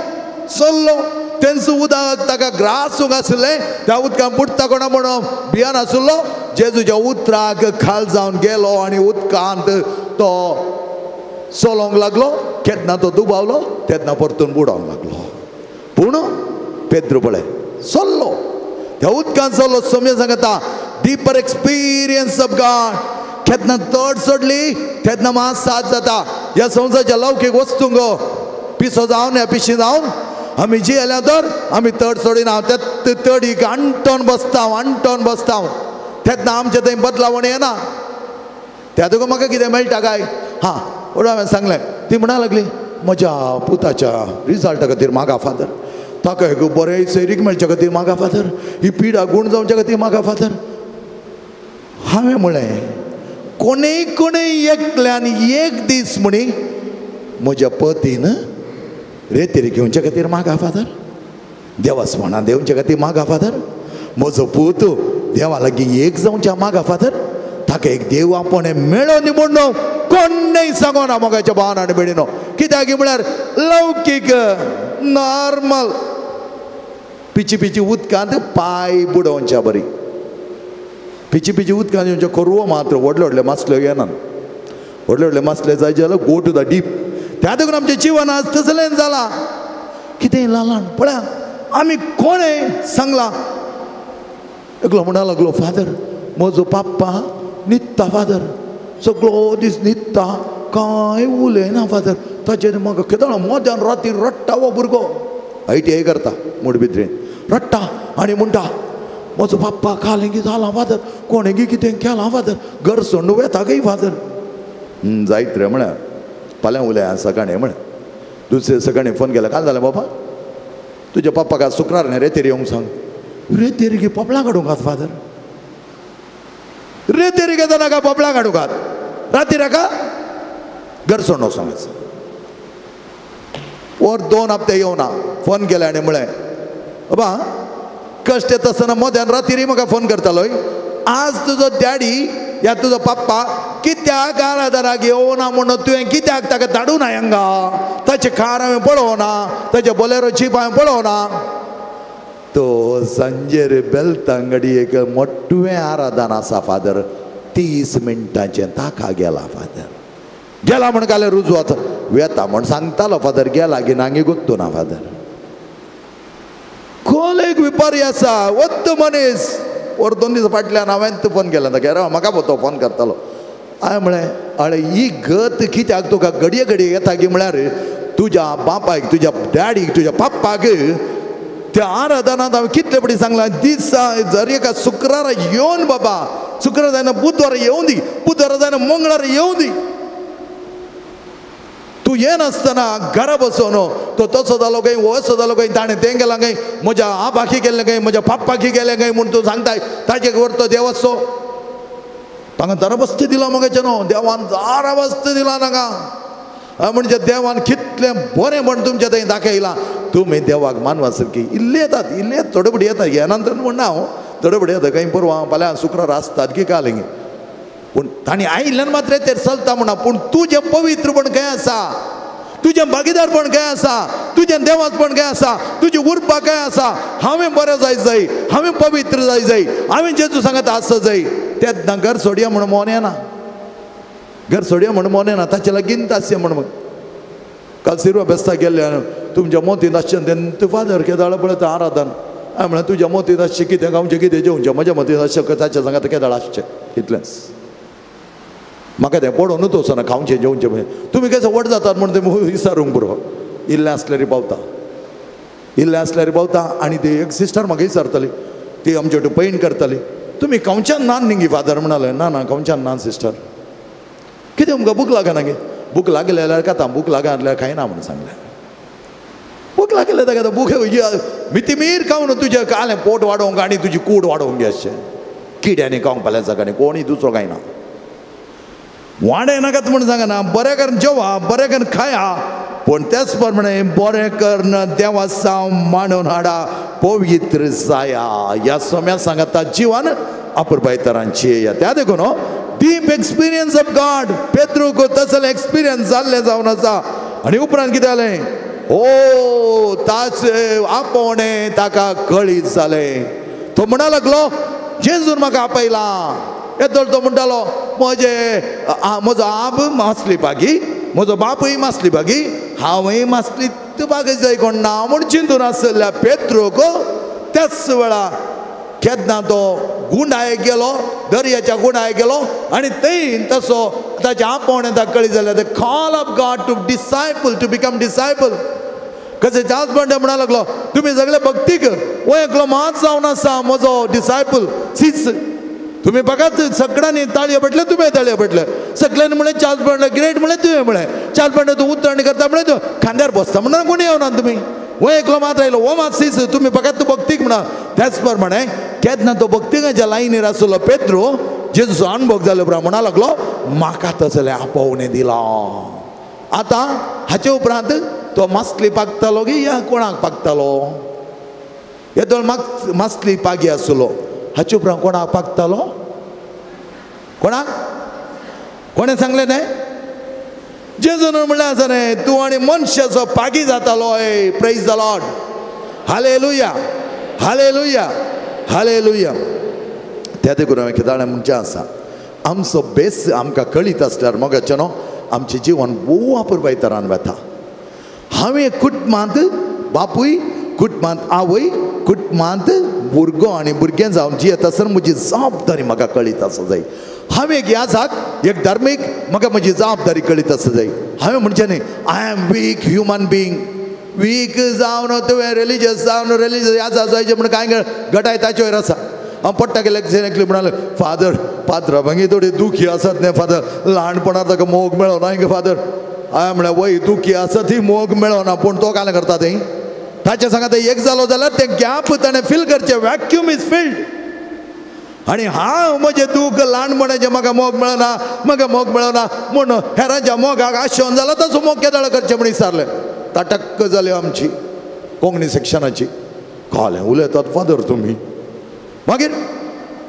Speaker 2: चल्लो. तेंचो उदक ताका ग्रासूंक आसलें त्या उदकान बुडटा कोणा म्हणून भियान आसलो. जेजूच्या उतराक खाल जावन गेलो आनी उदकांत तो चलोवंक लागलो. केन्ना तो दुबावलो तेन्ना परतून बुडोवंक लागलो. पूण पेद्रू पळय चल्लो त्या उदकान चल्लो. सोम्या सांगता डिपर एक्सपिरियन्स ऑफ गॉड. केन्ना तड सोडली तेन्ना मात साथ जाता. ह्या संवसाराच्या लौकीक वस्तूंक पिसो जावन ह्या पिशी जावन आमी जियेल्या तर आमी तड सोडिना त्या तडीक अंटोन बसता अंटोन बसता तेन्ना आमचें थंय बदलावण येना. त्या तुका म्हाका कितें मेळटा काय हां म्हणून हांवें सांगलें. ती म्हणा लागली म्हज्या पुताच्या रिजल्टा खातीर मागा फादर ताका एक बरें सैरीक मेळच्या खातीर मागा फादर ही पिडा गूण जावच्या खातीर मागा फादर. हांवें म्हळें कोणेय कोणेय एकल्यान एक दीस म्हणी म्हज्या पतीन रेतीर घेवच्या खातीर मागा फादर देवासपणां देवच्या खातीर मागा फादर म्हजो पूत देवा लागीं एक जावच्या मागा फादर ताका एक देव आपणें मेळोन म्हणून कोणेय सांगोना मोगाच्या भावान आनी भयणीनो. कित्याक म्हळ्यार लौकीक नॉर्मल पिची पिची उदकांत पांय बुडोवच्या बरी पिची पिची उदकांत येवचे कोरवो मात्र व्हडले व्हडले मासल्यो येनात व्हडले व्हडले मासले जाय जाल्यार गो टू the deep. त्या देखून आमचें जिवन आज तसलें जालां कितें ल्हान पळया आमी कोणें सांगलां. एकलो म्हणा लागलो फादर म्हजो पाप्पा न्हिदता फादर सगळो दीस न्हिदता कांय उलयना फादर ताचेर म्हाका केदो मोद्यान राती रडटा हो भुरगो ITI करता मोडबिद्रेन रडटा आनी म्हणटा म्हजो बाप्पा काल हें जालां फादर कोणें कितें केलां फादर घर सोडून वेता काय फादर. जायत रे म्हळ्यार फाल्यां उलया सकाळीं म्हळें. दुसरे सकाळीं फोन केला काल जालें बाबा तुज्या पप्पाक आज शुक्रार न्ही रेतेर येवंक सांग. रेतेर गे पोपलां काडूंक आत फादर रेतेर घेता नाका पोपलां काडूंक आत राती नाका घर सोडून सांगायचं. वर 2 हप्ते येवना फोन केले आनी म्हळें बाबा कश्ट येता आसतना मोद्यान रातीर म्हाका फोन करतालो आज तुजो डॅडी या तुजो पप्पा कित्याक आराधनाक येवना म्हणून तुवें कित्याक ताका धाडूना हांगा? ताचें कार हांवें पळोवना, ताचे बोलेरो जीप हांवें पळोवना. तो सांजेर बेलतांगडी एक मोटवें आराधन आसा फादर, 30 मिनटांचें, ताका गेला फादर. गेला म्हण काले रुजवात वेता म्हण सांगतालो फादर, गेला की नांगी गुत्तू ना फादर. खोल एक विपारी आसा, वत्त मनीस. वर 2 दीस फाटल्यान हांवें फोन केला ताका, म्हाका तो फोन करतालो. हांवें म्हळें अळे ही गत कित्याक तुका घडये घडये येता की म्हळ्यार तुज्या बापायक, तुज्या डॅडीक, तुज्या पप्पाक त्या आराधनांत हांवें कितले पटी सांगलां, दिसा जर एका शुक्रारा येवन बाबा, शुक्रार जायना बुधवार येवं दी, बुधवार जायना मंगळार येवं दी, तूं येनासतना घरा बसोन तो तसो जालो काय असो जालो काय, ताणें तें केलां काय, म्हज्या आबाकी केल्लें काय, म्हज्या पाप्पाकी केलें काय म्हूण तूं सांगताय, ताचे वर तो देवाचो. तांकां दाराबस्ती दिला मगे न्हू देवान, दाराबस्ती दिला नाका. म्हणजे देवान कितलें बरें म्हण तुमच्या थंय दाखयलां. तुमी देवाक मानवा सारकी इल्ले येतात, इल्ले थोडे फुडें येतात, येना तर म्हणना हांव, थोडे फुडें येता खंय परवां फाल्यां शुक्रार आसतात की काल. पूण तांणी आयिल्ल्यान मात्र तें चलता म्हणा. पूण तुजें पवित्रपण खंय आसा, तुजें भागीदारपण खंय आसा, तुजें देवाचपण खंय आसा, तुजी उर्बा खंय आसा? हांवें बरें जाय जाय, हांवें पवित्र जाय जाय, हांवें जेजू सांगता आसा जाय. तेन्ना घर सोडया म्हण मोन येना, घर सोडया म्हण मोन येना, ताचे लागीं आसचें म्हण. मग काल सिरवा बेस्ता गेल्ले तुमच्या मोतींत आसचें तें फादर केदाळ पळयता आराधन. हांवें म्हळें तुज्या मोतींत आसचें कितें गांवचें कितें जेवचें, म्हज्या मोतींत आसचें ताच्या सांगात केदाळ आसचें इतलेंच. म्हाका तें पडोवनूच वचना खावचें जेवचें. तुमी केसो व्हड जातात म्हण तुमी विचारूंक पुरो. इल्लें आसल्यार पावता, इल्लें आसल्यार पावता. आनी ती एक सिस्टर म्हाका विचारताली, ती आमचे वटेन पैण करताली, तुमी खावच्यान नान न्ही फादर? म्हणाले ना ना खावच्यान नान सिस्टर. कितें तुमकां भूक लागना गे? भूक लागले जाल्यार खाता, भूक लागना जाल्यार खायना म्हूण सांगलें. भूक लागले ताका भूक मितीमीर खावन तुजें कालें पोट वाडोवंक आनी तुजी कूड वाडोवंक गे अशें किड्यांनी खावंक फाल्यां सकाळीं कोणूय दुसरो खायना. वाडे नाकात म्हूण सांगना, बरें करून जेवा, बरें करून खाया, पूण त्याच प्रमाणे बरें करून देवासांव मांडून हाडा, पवित्र जाया. ह्या सोम्या सांगता जिवन अपुरबायतरांची. त्या देखून डीप एक्सपिरियन्स ऑफ गॉड पेत्रूक तसलें एक्सपिरियन्स जाल्लें जावन आसा. आनी उपरांत कितें जालें? ओ ताचे आपोवणें ताका कळीत जालें. तो म्हणा लागलो जेजून म्हाका आपयला. येदोळ तो म्हणटालो म्हजे म्हजो आब मासली बागी, म्हजो बापूय मासली बागी, हांवूय मासली बागी जाय कोण ना म्हूण चिंतून आसल्या पेत्रूक त्याच वेळा केन्ना तो गुंडायक गेलो, दर्याच्या गुंडायक गेलो आनी थंय तसो ताच्या आपोवणें ताका कळीत जालें. The call of God to disciple, to become disciple. कशें जास बंडे म्हणा लागलो तुमी सगळे भक्तीक, हो एकलो मात जावन आसा म्हजो डिसायपल सीस. तुमी बघात सगळ्यांनी ताळयो पडले, तुमी ताळयो पडले, सगळ्यांनी म्हळें चार्ल्स बंडे ग्रेट म्हळें, तुवें म्हळें चार्ल्स बंडे तूं उतरणी करता म्हळें, तूं खांद्यार बसता म्हणून कोणी येवना तुमी. हो एकलो मात आयलो, हो मात सीस, तुमी बघात तूं भक्तीक म्हणा. त्याच प्रमाणे केन्ना तो भक्तिकाच्या लायनीर आसलो पेत्रू, जेजूचो अणभव जालो उपरांत म्हणा लागलो म्हाका तसलें आपोवणें दिलां. आतां हाचे उपरांत तो मासली पागतालो की या कोणाक पागतालो? येदोळ मासली पागी आसलो, हाचे उपरांत कोणाक पागतालो? कोणाक? कोणें सांगलें न्हय? जेजून म्हणलें आसा न्हय, तूं आनी मनशाचो पागी जातालो. ए praise the Lord, hallelujah, hallelujah, hallelujah. त्या देखून हांवें कितें म्हणचें आसा, आमचो बेस आमकां कळीत आसल्यार मोगाचें न्हू आमचें जिवन भोव अपुरबायतरान वता. हांवें कुटुंबांत बापूय, कुटुंबांत आवय, कुटुंबांत भुरगो आनी भुरगें जावन जियेता आसतना म्हजी जबाबदारी म्हाका कळीत आसा जाय. हांवें एक याजाक, एक धार्मीक म्हाका म्हजी जबाबदारी कळीत आसा जाय. हांवें म्हणचें न्ही I am weak human being, weak जावन तुवें रिलीजियस जावन रिलीजियस याजा जायचें म्हण कांय गटाय ताचेर आसा. हांव पडटा गेल्यार एकली म्हणाले फादर पात्रा मागीर थोडी दुखी आसात न्ही फादर, ल्हानपणांत ताका मोग मेळना गे फादर. हांवें म्हळें वय दुखी आसा ती मोग मेळना, पूण तो कांय करता थंय ताच्या सांगात एक जालो जाल्यार तें गॅप ताणें फील करचें, वॅक्यूम is field. आनी हांव म्हजें दूख ल्हानपणाचें म्हाका मोग मेळना, म्हाका मोग मेळना म्हूण हेरांच्या मोगाक आशेवन जाला तसो मोग केदाळ करचें म्हूण विचारलें. ताटक्क जाली आमची कोंकणी सेक्शनाची. कळ्ळें उलयतात फादर तुमी. मागीर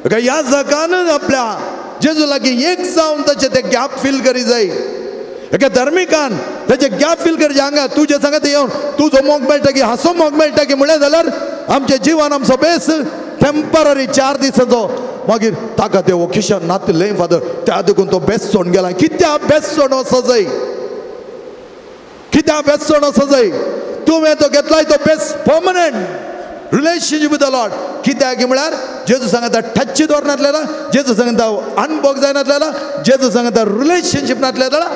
Speaker 2: ह्या जगान आपल्या जेजू लागीं एक जावन ताचें तें गॅप फील करी जाय. एका धर्मिकान ताचें गॅप फील करचें. हांगा तुजें सांगता येवन तुजो मोग मेळटा की हांसो मोग मेळटा की म्हणलें जाल्यार आमचें जिवन आमचो बेस टेम्पररी 4 दिसांचो. मागीर ताका ते वोकेशन नातलें फादर, त्या देखून तो बेस सोडून गेला. कित्याक बेस सोड वचो जाय? कित्याक बेस सोड वचो जाय? तुवें तो घेतलाय तो base permanent relationship with the Lord. कित्याक म्हळ्यार जेजू सांगता टच दवर नातलेला, जेजू सांगता अनभोग जायनातलेला, जेजू सांगता रिलेशनशीप नातलेला,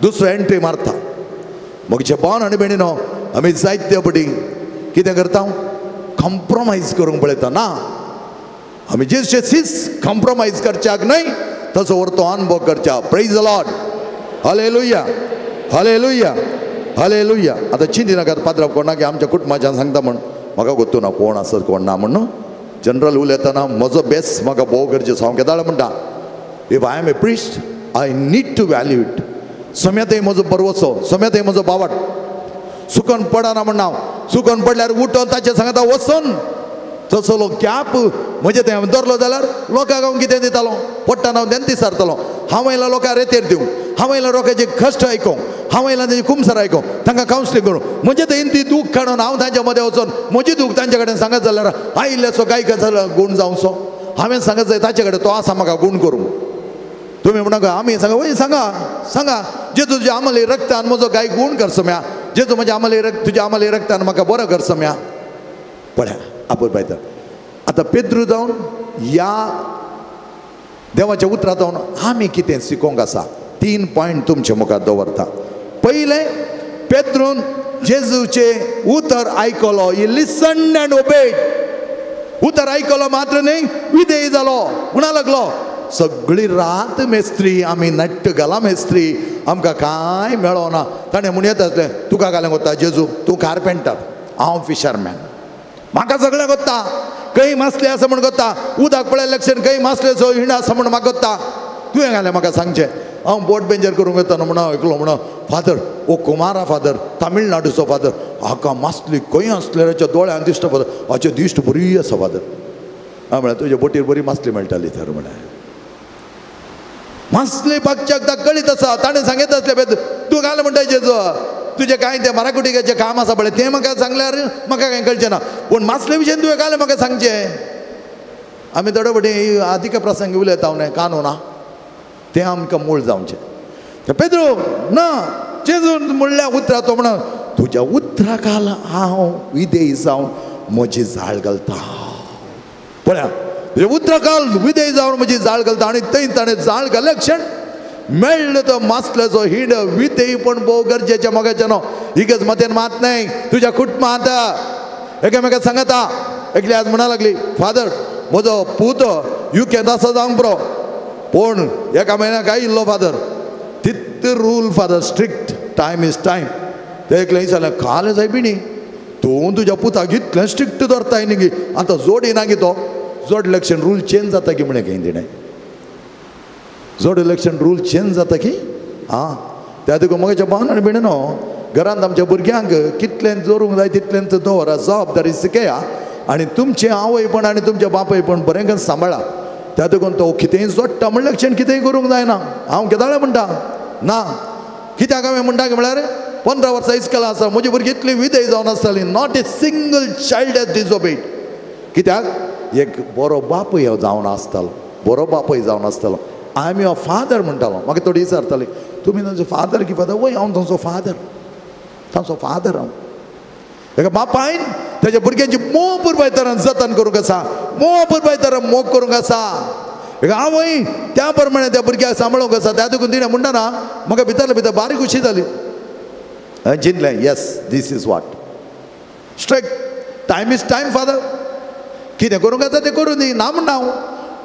Speaker 2: दुसरो एंट्री मारता. मगचे भावन आनी भयणीनो आमी जायते पटी कितें करता? कॉम्प्रोमायज करूंक पळयता. ना, आमी जेजूचे सीस कॉम्प्रोमायज करच्याक न्हय, तसो व्हरतो अनभोग करच्या. Praise the Lord. Hallelujah, hallelujah, hallelujah. आतां चिंती नाकात पात्रांव कोणाक आमच्या कुटुंबाच्यान सांगता म्हण म्हाका गोत्तू ना कोण आसत कोण ना म्हण. जनरल उलयतना म्हजो बेस म्हाका भोव गरजेचो. हांव केदाळ म्हणटा, if I am a priest I need to value it. सम्यातय म्हजो बरवसो, सम्यातय म्हजो बावट सुकन पडना म्हण हांव सुकन पडल्यार उठोन ताचे सांगता वचोन तसो लोक कॅप म्हजें तें दवरलो जाल्यार लोकांक हांव कितें दितालो? पडटा हांव तेन्ना दिसारतलो. हांव आयला लोकांक रेतेर दिवंक, हांव आयला लोकांचे कश्ट आयकोंक, हांव आयला तेंचे कुमसार आयकोंक, तांकां कावन्सिलींग करूंक. म्हजें थंय ती दूख काडून हांव तांच्या मदें वचोन म्हजी दूख तांचे कडेन सांगत जाल्यार आयिल्ल्याचो गायक जाल्यार गूण जावचो. हांवें सांगत जाय ताचे कडेन तो आसा म्हाका गूण करूंक. तुमी म्हणा आमी सांगा वय सांगा सांगा जे तुज्या आमले रक्तान म्हजो गाय गूण कर सम्या, जे तूं म्हज्या आमले रक्त तुज्या आमले रक्तान म्हाका बरो कर सम्या. पळया आपूर पायता. आतां पेद्रू जावन ह्या देवाच्या उतरां जावन आमी कितें शिकोवंक आसा? 3 पॉयंट तुमचे मुखार दवरता. पयलें, पेद्रून जेजूचें उतर आयकलो. He listen and obeyed. उतर आयकलो मात्र न्हय, विधेय जालो. म्हणा लागलो सगळी रात मेस्त्री आमी नट्ट घाला मेस्त्री, आमकां कांय मेळोना. ताणें म्हण येता आसलें तुका घालूंक वता जेजू, तूं कार्पेंटर, हांव फिशरमॅन, म्हाका सगळें कोत्ता. खंय मासले आसा म्हण कोत्ता, उदक पळयलें लक्षण खंय मासलेचो हिंड आसा म्हण म्हाका कोत्ता. तुवें घालें म्हाका सांगचें. हांव बोट बेंजर करूंक वतना म्हणून एकलो म्हणून फादर, ओ कुमारा फादर, तामिळनाडूचो फादर, हाका मासली खंय आसलेल्याच्या दोळ्यान दिश्ट फादर, हाचे दिश्ट बरी आसा फादर. हांव म्हळ्यार तुज्या बोटीर बरी मासली मेळटाली तर. म्हळ्यार मासली पाकच्याक ताका कळीत आसा. ताणें सांगत आसलें तूं घाल म्हणटा जेजू, तुजें कांय तें मराकुटिकाचें काम आसा पळय तें म्हाका सांगल्यार म्हाका कांय कळचें ना, पूण मासले विशयन तुवें घालें म्हाका सांगचें. आमी थोडे फावटी अधिक प्रसंग उलयता न्हय कानून तें आमकां मूळ जावचें. पेद्रू ना जेजून म्हणल्या उतरां तो म्हणून तुज्या उतरा खाल हांव विधेय जावन म्हजी जाळ घालता. पळया तुज्या उतरा खाल विधेय जावन म्हजी जाळ घालता. आनी थंय ताणें जाळ घाले क्षण मेळ्ळो तो मासल्याचो हिंड. विधेय पण भोव गरजेचें मोगाचें न्हू. इगर्ज मतेन मात न्हय तुज्या कुटुंबांत एकामेका सांगता. एकली आज म्हणा लागली फादर म्हजो पूत युकेंत आसा जावंक पुरो, पूण एका म्हयन्याक आयिल्लो फादर. तित rule father strict, time is time. ते एकलें विचारलें काल जाय बिणी तूं तुज्या पुताक इतलें स्ट्रिक्ट दवरताय न्ही गी, आतां जोड येना गी तो जोड इलेक्शन रूल चेंज जाता की म्हळें खंय तिणें जोड इलेक्शन रूल चेंज जाता की आं. त्या देखून म्हज्या भावन आनी भयणी न्हू घरांत आमच्या भुरग्यांक कितलें जोरूंक जाय तितलेंच दवरा, जबाबदारी शिकया आनी तुमचें आवयपण आनी तुमचें बापयपण बरें करून सांबाळा. त्या देखून तो कितेंय जोडटा म्हणल्यार क्षण कितेंय करूंक जायना. हांव केदाळे म्हणटा ना कित्याक हांवें म्हणटा की म्हळ्यार 15 वर्सां इस्कला आसा म्हजी भुरगीं इतली विधेय जावन आसताली, not a single child has disobeyed. कित्याक एक बरो बापूय जावन आसतालो, बरो बापूय जावन आसतालो. I am your father म्हणटालो. म्हाका थोडी विचारताली तुमी तांचो फादर की फादर? वय हांव तांचो फादर, तांचो फादर हांव. एका बापायन ताच्या भुरग्यांची मोग पुरबाय तरान जतन करूंक आसा, मोग पुरबाय तरान मोग करूंक आसा. एका आवय त्या प्रमाणे त्या भुरग्याक सांबाळूंक आसा. त्या देखून तिणें म्हणटा ना म्हाका भितरले भितर बारीक खुशी जाली. हांवें चिंतलें yes this is what strict time is time father. कितें करूंक आसा तें करूं दी ना म्हणटा हांव,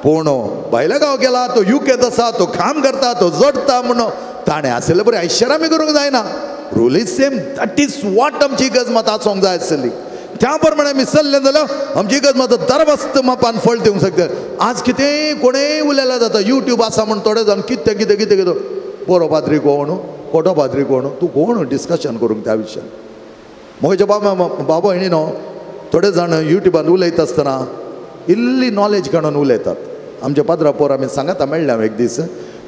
Speaker 2: पूण भायल्या गांव गेला तो युकेंत आसा, तो काम करता, तो जोडटा म्हणून ताणें आशिल्ले बरें ऐश्वरामी करूंक जायना. Rule is same, that is what आमची इगर्ज मात आसूंक जाय आसली. त्या प्रमाणे आमी चल्लें जाल्यार आमची इगर्ज मात दरवस्त मापान फळ दिवंक शकता. आज कितेंय कोणेय उलयल्यार जाता, युट्यूब आसा म्हूण थोडे जाण कितें कितें कितें कितें बरो पाद्री कोण खोटो पाद्री कोण तूं कोण डिस्कशन करूंक त्या विशयान. म्हज्या बाबा बाबा हेणी न्हू थोडे जाण युट्यूबान उलयता आसतना इल्ली नॉलेज काडून उलयतात. आमच्या पाद्रा पोर आमी सांगाता मेळ्ळे एक दीस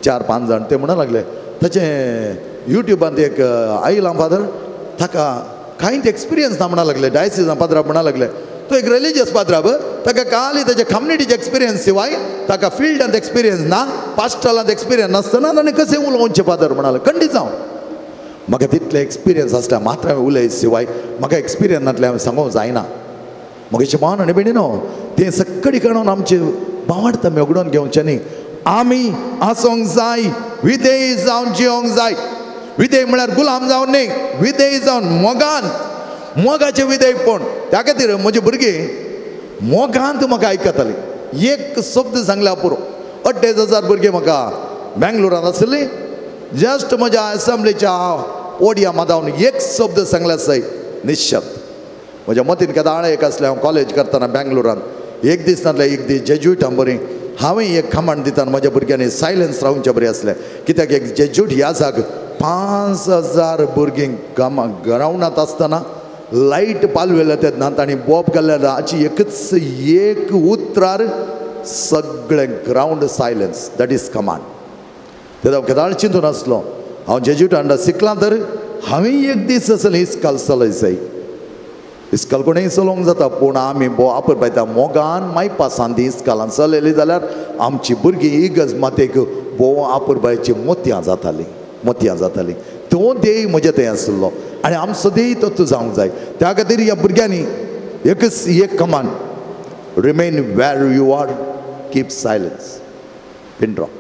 Speaker 2: 4-5 जाण, ते म्हणूंक लागले ताचें युट्यूबांत एक आयलां फादर, ताका कांयच एक्सपिरियन्स ना म्हणा लागले, डायसिसान पाद्रा म्हणा लागले, तो एक रिलिजियस पाद्राब, ताका खाली ताच्या कम्युनिटीचे एक्सपिरियन्स शिवाय ताका फिल्डांत एक्सपिरियन्स ना, पास्टलांत एक्सपिरियन्स नासतना ताणें कशें उलोवचें फादर म्हणाले. खंडीत जावं म्हाका तितलें एक्सपिरियन्स आसता मात्र हांवें उलय शिवाय म्हाका एक्सपिरियन्स नासलें हांवें सांगूंक जायना. म्हगेचें भावन आनी भयणी न्हू तें सक्कडी काडून आमचें भावार्थ आमी उगडून घेवचें न्ही. आमी आसूंक जाय, विधेय जावन जियोंक जाय. विधेय म्हळ्यार गुलाम जावन न्ही, विधेय जावन मोगान, मोगाचें विधेयपण. त्या खातीर म्हजी भुरगीं मोगांत म्हाका आयकतालीं. एक शब्द सांगल्यार पुरो. 2,500 भुरगीं म्हाका बेंगलोरांत आसली, जस्ट म्हज्या एसेंब्लीच्या ओडिया मादावन एक शब्द सांगल्यार सय निशब्द. म्हज्या मतीन केदाळ एक आसलें, हांव कॉलेज करतना बेंगलोरांत एक दीस नासलें एक दीस जेज्युइटां बरी हांवें एक कमांड दितना म्हज्या भुरग्यांनी सायलन्स रावचे बरें आसलें. कित्याक एक जेज्यूट ह्या जाग 5,000 भुरगीं ग्रावंडांत आसतना लायट पालवेल्या तेन्ना तांणी बोब घाल्ल्या हाची एकच एक उतरार सगळें ground silence. That is command. तेन्ना हांव केदाळ चिंतून आसलो हांव जेज्युइटां शिकलां तर हांवें एक दीस आसलें इस्काल चलय जाय. इस्काल कोणेय चलोवंक जाता, पूण आमी बो आपर पळयता मोगान मायपासान ती इस्कालान चलयली जाल्यार आमची भुरगीं इगर्ज मातेक भोव आपुरबायची मोतयां जातालीं, मोतयां जातालीं. तो ध्येय म्हजे थंय आसलो आनी आमचो ध्येय तो जावंक जाय. त्या खातीर ह्या भुरग्यांनी एकच एक command, remain where you are, keep silence, pin drop.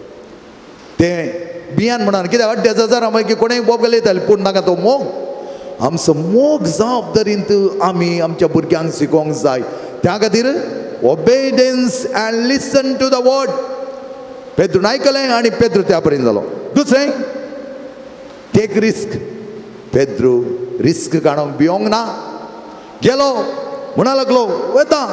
Speaker 2: तें बियान म्हणान कित्याक 2,500 मागीर कोणेय बोब घालयताले येताले, पूण नाका तो मोग. आमचो मोग जबाबदारींत आमी आमच्या भुरग्यांक शिकोवंक जाय. त्या खातीर obedience and listen to the word. पेद्रून आयकलें आनी पेद्रू त्या पर्यंत जालो. दुसरें, टेक रिस्क. पेद्रू रिस्क काडूंक भियोंक ना, गेलो म्हणा लागलो वता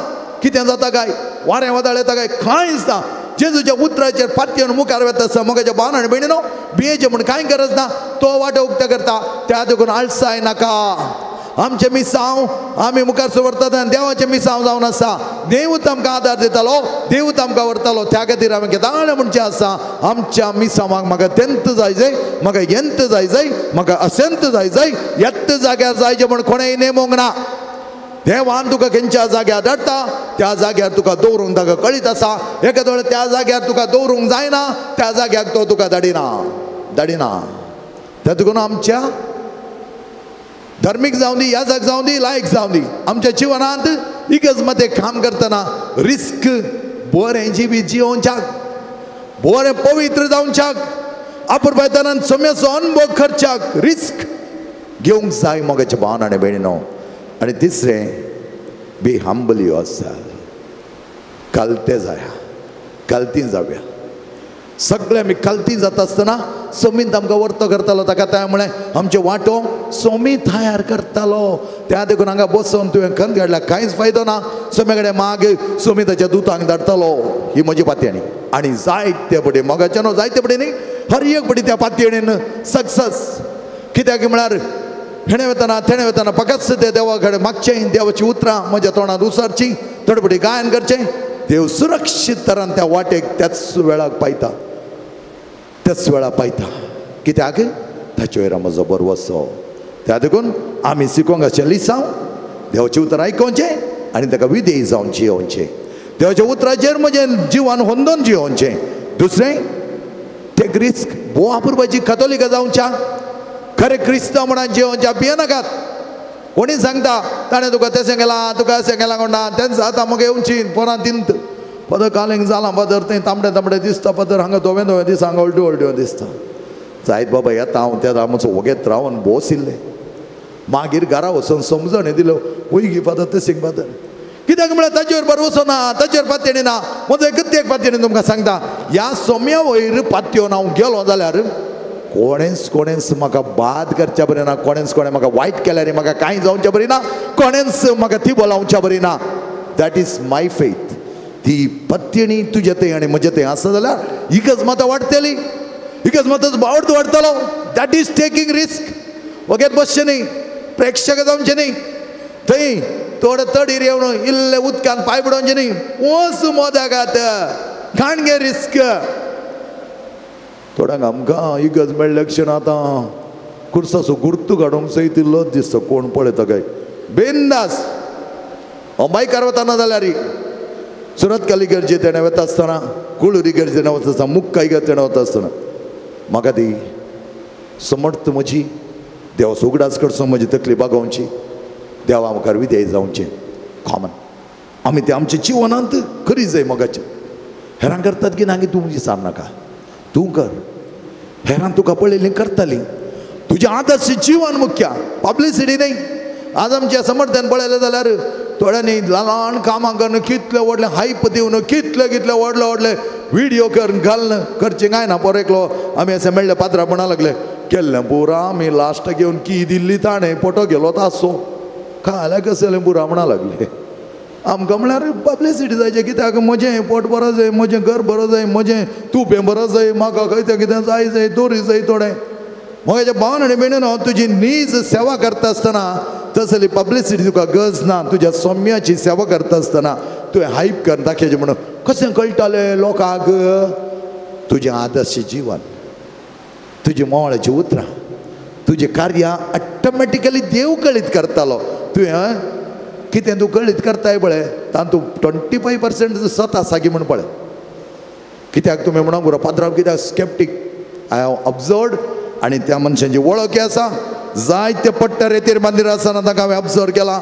Speaker 2: कितें जाता काय, वारें वादळ येता काय, कांयच ना. जेजूच्या उतराचेर पातयेवन मुखार वता आसा. म्हज्या भावान आनी भयणीनो भियेचें म्हूण कांय गरज ना, तो वाटो उक्तो करता. त्या देखून आळसाय नाका. आमचें मिसांव आमी मुखार व्हरतात आनी देवाचें मिसांव जावन आसा. देवूच आमकां आदार दितालो, देवूच आमकां व्हरतालो. त्या खातीर आमी केदाळ म्हणचें आसा आमच्या मिसांवाक म्हाका तेंत जाय जाय, म्हाका येंत जाय जाय, म्हाका असेंत जाय जाय, येत जाग्यार जायचें म्हूण कोणेय नेमूंक ना. देवान तुका खंयच्या जाग्यार धाडटा त्या जाग्यार तुका दवरूंक ताका कळीत आसा. एकाद वेळार त्या जाग्यार तुका दवरूंक जायना, त्या जाग्यार तो तुका धाडिना, धाडिना. त्या देखून आमच्या धार्मीक जावं दी, याजक जावं दी, लायक जावं दी, आमच्या जिवनांत इगर्ज मदें काम करतना रिस्क बरें जिवीत जियोवच्याक, बरें पवित्र जावच्याक, आपुरबायतनान सम्याचो अनुभव करच्याक रिस्क घेवंक जाय मोगाच्या भावान आनी भयणीनो. आनी तिसरें, बी हंबल युअरसेल्फ. कालते जाया, कालती जावया. सगळे आमी कालती जाता आसतना सोमीत आमकां वर्तो करतालो. ताका ताणें म्हळें आमचे वांटो सोमी तयार करतालो. त्या देखून हांगा बसोन तुवें खंत काडल्या कांयच फायदो ना. सोम्या कडेन माग, सोमी ताच्या दुतांक धाडटालो. ही म्हजी पातयेणी. आनी जायते पटी मोगाचे न्हू, जायते पटी न्ही, हर एक पटी त्या पातयेणीन सक्सेस. कित्याक म्हळ्यार हेणें वतना तेणें वतना फकत ते देवा कडेन मागचें, देवाची उतरां म्हज्या तोंडांत उसरचीं, थोडे पटी गायन करचें. देव सुरक्षीत तरान त्या वाटेक त्याच वेळाक पायता, त्याच वेळा पायता. कित्याक ताचे वयर म्हजो भरवसो. त्या देखून आमी शिकोवंक अशें लिसांव, देवाचें उतर आयकोवचें आनी ताका विधेय जावन जियोवचें, देवाच्या उतराचेर म्हजें जिवन होंदोन जियोवचें. दुसरें, टेक रिस्क. भोव आपुरबाची कथोलिका जावच्या, खरें क्रिस्तांव म्हणून जियोवच्या भियेनाकात. कोणी सांगता ताणें तुका तशें केलां, तुका अशें केलां कोण ना, तेंच आतां म्हाका येवची पोरां तिंत पदर कालेंक जालां, पदर तें तांबडें तांबडें दिसता, पदर हांगा धवें धवें दिसता, हांगा हळड्यो हळड्यो दिसता. जायत बाबा येता हांव त्या मातसो वगेत रावन बसिल्लें. मागीर घरा वचून समजण दिल्यो, वयगी फादर तशीं फादर. कित्याक म्हळ्यार ताचेर भरवसो ना, ताचेर पातयेणी ना. म्हजो एकच एक पातयेणी तुमकां सांगता, ह्या सोम्या वयर पातयेवन हांव गेलो जाल्यार कोणेंच कोणेंच म्हाका बाद करच्या बरें ना, कोणेंच कोणें म्हाका वायट केल्यार म्हाका कांय जावच्या बरी ना, कोणेंच म्हाका थिबो लावच्या बरी ना. That is my faith. ती पत्तीणी तुजे थंय आनी म्हजे थंय आसा जाल्यार इगर्ज माता वाडटली, इगर्ज माताचो बावडो वाडटलो. That is taking risk. वगैरे बसचें न्ही, प्रेक्षक जावचें न्ही, थंय थोडे तडीर येवन इल्ले उदकान पांय बुडोवचें न्ही. वच मोदागात काण घे रिस्क. थोड्यांक आमकां इगर्ज मेळ्ळें क्षण आतां कुर्साचो गुर्तू काडूंक सयत लज दिसता, कोण पळयता काय बिंदास. हांव बायकार वताना जाल्यार सुरतकाली इगर्जे तेणें वता आसतना, कुळूर इगर्जे तेणें वता आसतना, मुक्का इगर्ज तेणें वता आसतना म्हाका ती समर्थ म्हजी देवाचो उगडास करचो, म्हजी तकली बागोवची, देवा मुखार विधेय जावचें कॉमन. आमी ते आमच्या जिवनांत करी जाय मोगाचें. हेरां करतात की ना की तूं विचार नाका, तूं कर. हेरां तुका पळयलीं करतालीं. तुजें आदर्श जिवन मुख्य, पब्लिसिटी न्ही. आज आमच्या समर्थान पळयलें जाल्यार थोड्यांनी ल्हान कामां करून कितले व्हडलें हायप दिवन कितले कितले व्हडले व्हडले व्हिडियो करून घालून करचें कांय ना. पोर एकलो आमी अशें मेळ्ळे पात्रां म्हणा लागले केल्लें पुरा आमी लास्टाक घेवन की दिल्ली ताणें फोटो गेलो तासो खाल्या कसलें पुरा म्हणा लागले. आमकां म्हळ्यार पब्लिसिटी जायचें कित्याक म्हजें पोट बरो जाय, म्हजें घर बरो जाय, म्हजें तुपें बरो जाय, म्हाका खंय कितें जाय जाय दोरी जाय थोडें. म्हज्या भावन आनी भयणीन तुजी नीज सेवा करता आसतना तसली पब्लिसिटी तुका गरज ना. तुज्या सौम्याची सेवा करता आसतना तुवें हायप कर दाखयचें म्हणून कशें कळटालें लोकांक? तुजें आदर्श जीवन, तुजी मोवाळाची उतरां, तुजें कार्यां ऑटोमॅटिकली देव कळीत करतालो. तुवें कितें तूं कळीत करताय पळय तातूंत 25% सत आसा की म्हूण पळय. कित्याक तुमी म्हणूंक बरो पात्रांव कित्याक स्कॅप्टीक I have observed आनी त्या मनशांची वळख आसा. जायते पट्टा रेतीर मंदिर आसतना तांकां हांवें ऑब्जर्व केलां.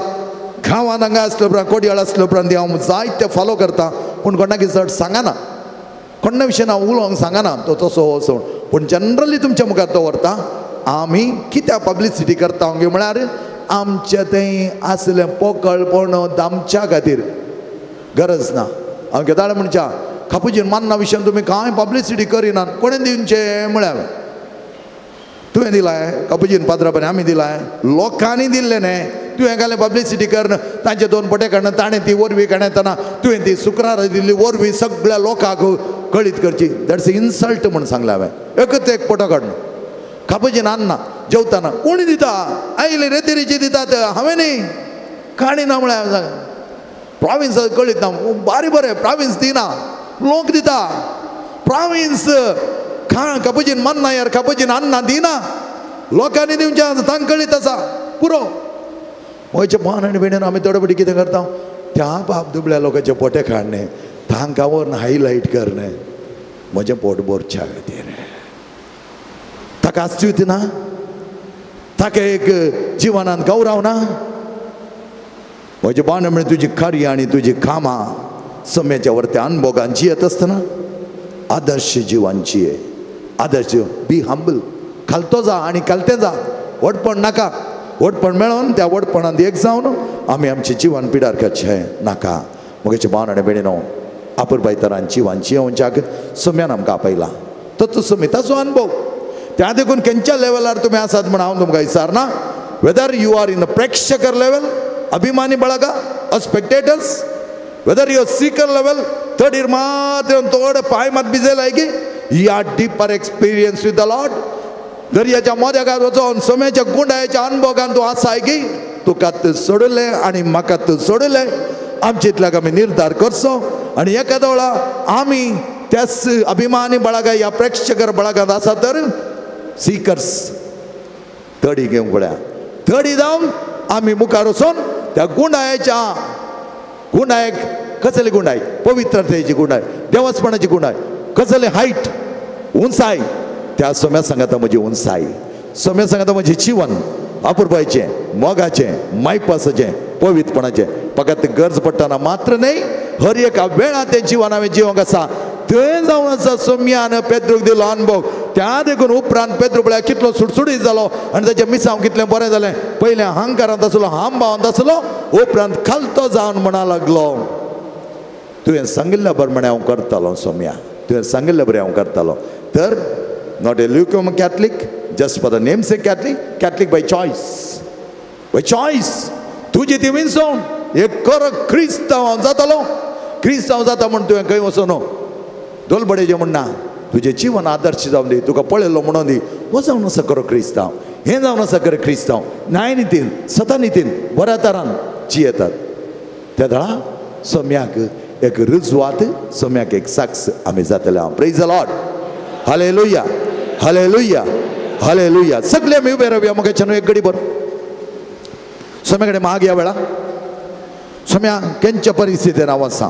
Speaker 2: गांवांत हांगा आसले उपरांत कोडयाळ आसले उपरांत हांव जायते फॉलो करता, पूण कोणाक चड सांगना, कोणा विशयान हांव उलोवंक सांगना तो तसो असो, पूण जनरली तुमच्या मुखार दवरता. आमी कित्याक पब्लिसिटी करता हांव म्हळ्यार आमचें तें आसलें पोकळपण दामच्या खातीर गरज ना. हांव केदाळ म्हणच्या कापुजीन मान्ना विशयान तुमी कांय पब्लिसिटी करिनात, कोणें दिवचें म्हळ्यार हांवें तुवें दिलाय कापुजीन पात्रापणी आमी दिलाय, लोकांनी दिल्लें न्ही. तुवें घालें पब्लिसिटी करून तांचे दोन पटे काडून ताणें ती वरवीं काडतना तुवें ती शुक्रार दिल्ली वरवीं सगळ्या लोकांक कळीत करची, that's insult म्हूण सांगलें हांवें. एकच एक पटो काडून कापुजीन आणना जेवताना कोणी दिता आयले रेतेरीची दितात हांवें न्ही काणी ना म्हळ्यार हांवें सांगलें. प्रोविन्स कळीत ना, बारी बरें प्रोविन्स दिना, लोक दिता. प्रोविन्स कापुजीन मान्ना यार कापुजीन आणना दिना, लोकांनी दिवचें तांकां कळीत आसा पुरो. गोंयचे भान आनी भयणीन आमी थोडे फावटी कितें करता त्या बाप दुबळ्या लोकांचे पोटे काडणे, तांकां व्हरून हायलायट करणे म्हजें पोट भरच्या खातीर. ताका आस्तीत ना, ताका एक जिवनांत गौरव ना. म्हजे बाण म्हणजे तुजी कार्य आनी तुजी कामां सम्याच्या वरत्या अनभोगान जियेत आसतना आदर्श जिवांची आदर्श. बी हंबल, खालतो जा आनी खालतें जा, व्हडपण नाका. व्हडपण मेळोवन त्या व्हडपणांत एक जावन आमी आमचें जिवन पिडार करचें नाका. म्हगेचे भावन आनी भयणीनो आपुरबाय तरान जिवन जियोवच्याक सम्यान आमकां आपयला, तो समी ताचो अनुभव. त्या देखून खंयच्या लेवलार तुमी आसात म्हण हांव तुमकां विचारना. Whether you are in the प्रेक्षकर level, अभिमानी बळगा or spectators, whether you are seeker level, थर्डीर मात थोडे पांय मात भिजयलाय की you are deeper experience with the Lord. दर्याच्या मोद्याकार वचोन सम्याच्या गुंडायच्या अनुभोगान तूं आसाय की तुका तूं सोडलें आनी म्हाका तूं सोडलें. आमचे इतल्याक आमी निर्धार करचो आनी एका वेळा आमी त्याच अभिमानी बळगा ह्या प्रेक्षकर बळगांत आसा तर सीकर्स तडी घेवंक पळया, तडी जावन आमी मुखार वचोन त्या गुंडायच्या गुंडायक कसली गुंडाय, पवित्रतेची गुंडाय, देवस्पणाची गुंडाय, कसली हायट उंचाय, त्या सोम्या सांगाता म्हजी उंचाय, सोम्या सांगाता म्हजें जिवन अपुरबायचें, मोगाचें, मायपासाचें, पवित्रपणाचें. फकत गरज पडटना मात्र न्हय, हर एका वेळा तें जिवन हांवें जिवंक आसा. थंय जावन आसा सोम्यान पेद्रूक दिलो अनुभव. त्या देखून उपरांत पेद्रू पळया कितलो सुडसुडीत जालो आनी ताचें मिसांव कितलें बरें जालें. पयलें अहंकारांत आसलो, हांबावांत आसलो, उपरांत खालतो जावन म्हणा लागलो तुवें सांगिल्ल्या प्रमाणे हांव करतालो सोम्या, तुवें सांगिल्ल्या बरें हांव करतालो. तर not a lukewarm Catholic, just for the name's sake Catholic, Catholic by choice, by choice. तुजी ती विनसोन एक खरो क्रिस्तांव हांव जातालो, क्रिस्तांव जाता म्हूण तुवें खंय वचोन दोलबडेचें म्हण ना. तुजें जिवन आदर्श जावन दी, तुका पळयलो म्हणून दी, हो जावन आसा खरो क्रिस्तांव, हें जावन आसा खरें क्रिस्तांव. न्याय नितीन, सता नितीन बऱ्या तरान जियेतात. त्या दळा सम्याक एक रुजवात, सोम्याक एक साक्ष आमी जातले. Praise the Lord. Hallelujah, hallelujah, hallelujah. सगळे आमी उबे रावया मोगाच्यानो एक घडी भर. सोम्या कडेन माग ह्या वेळा. सोम्या केंच्या परिस्थितीन हांव आसा,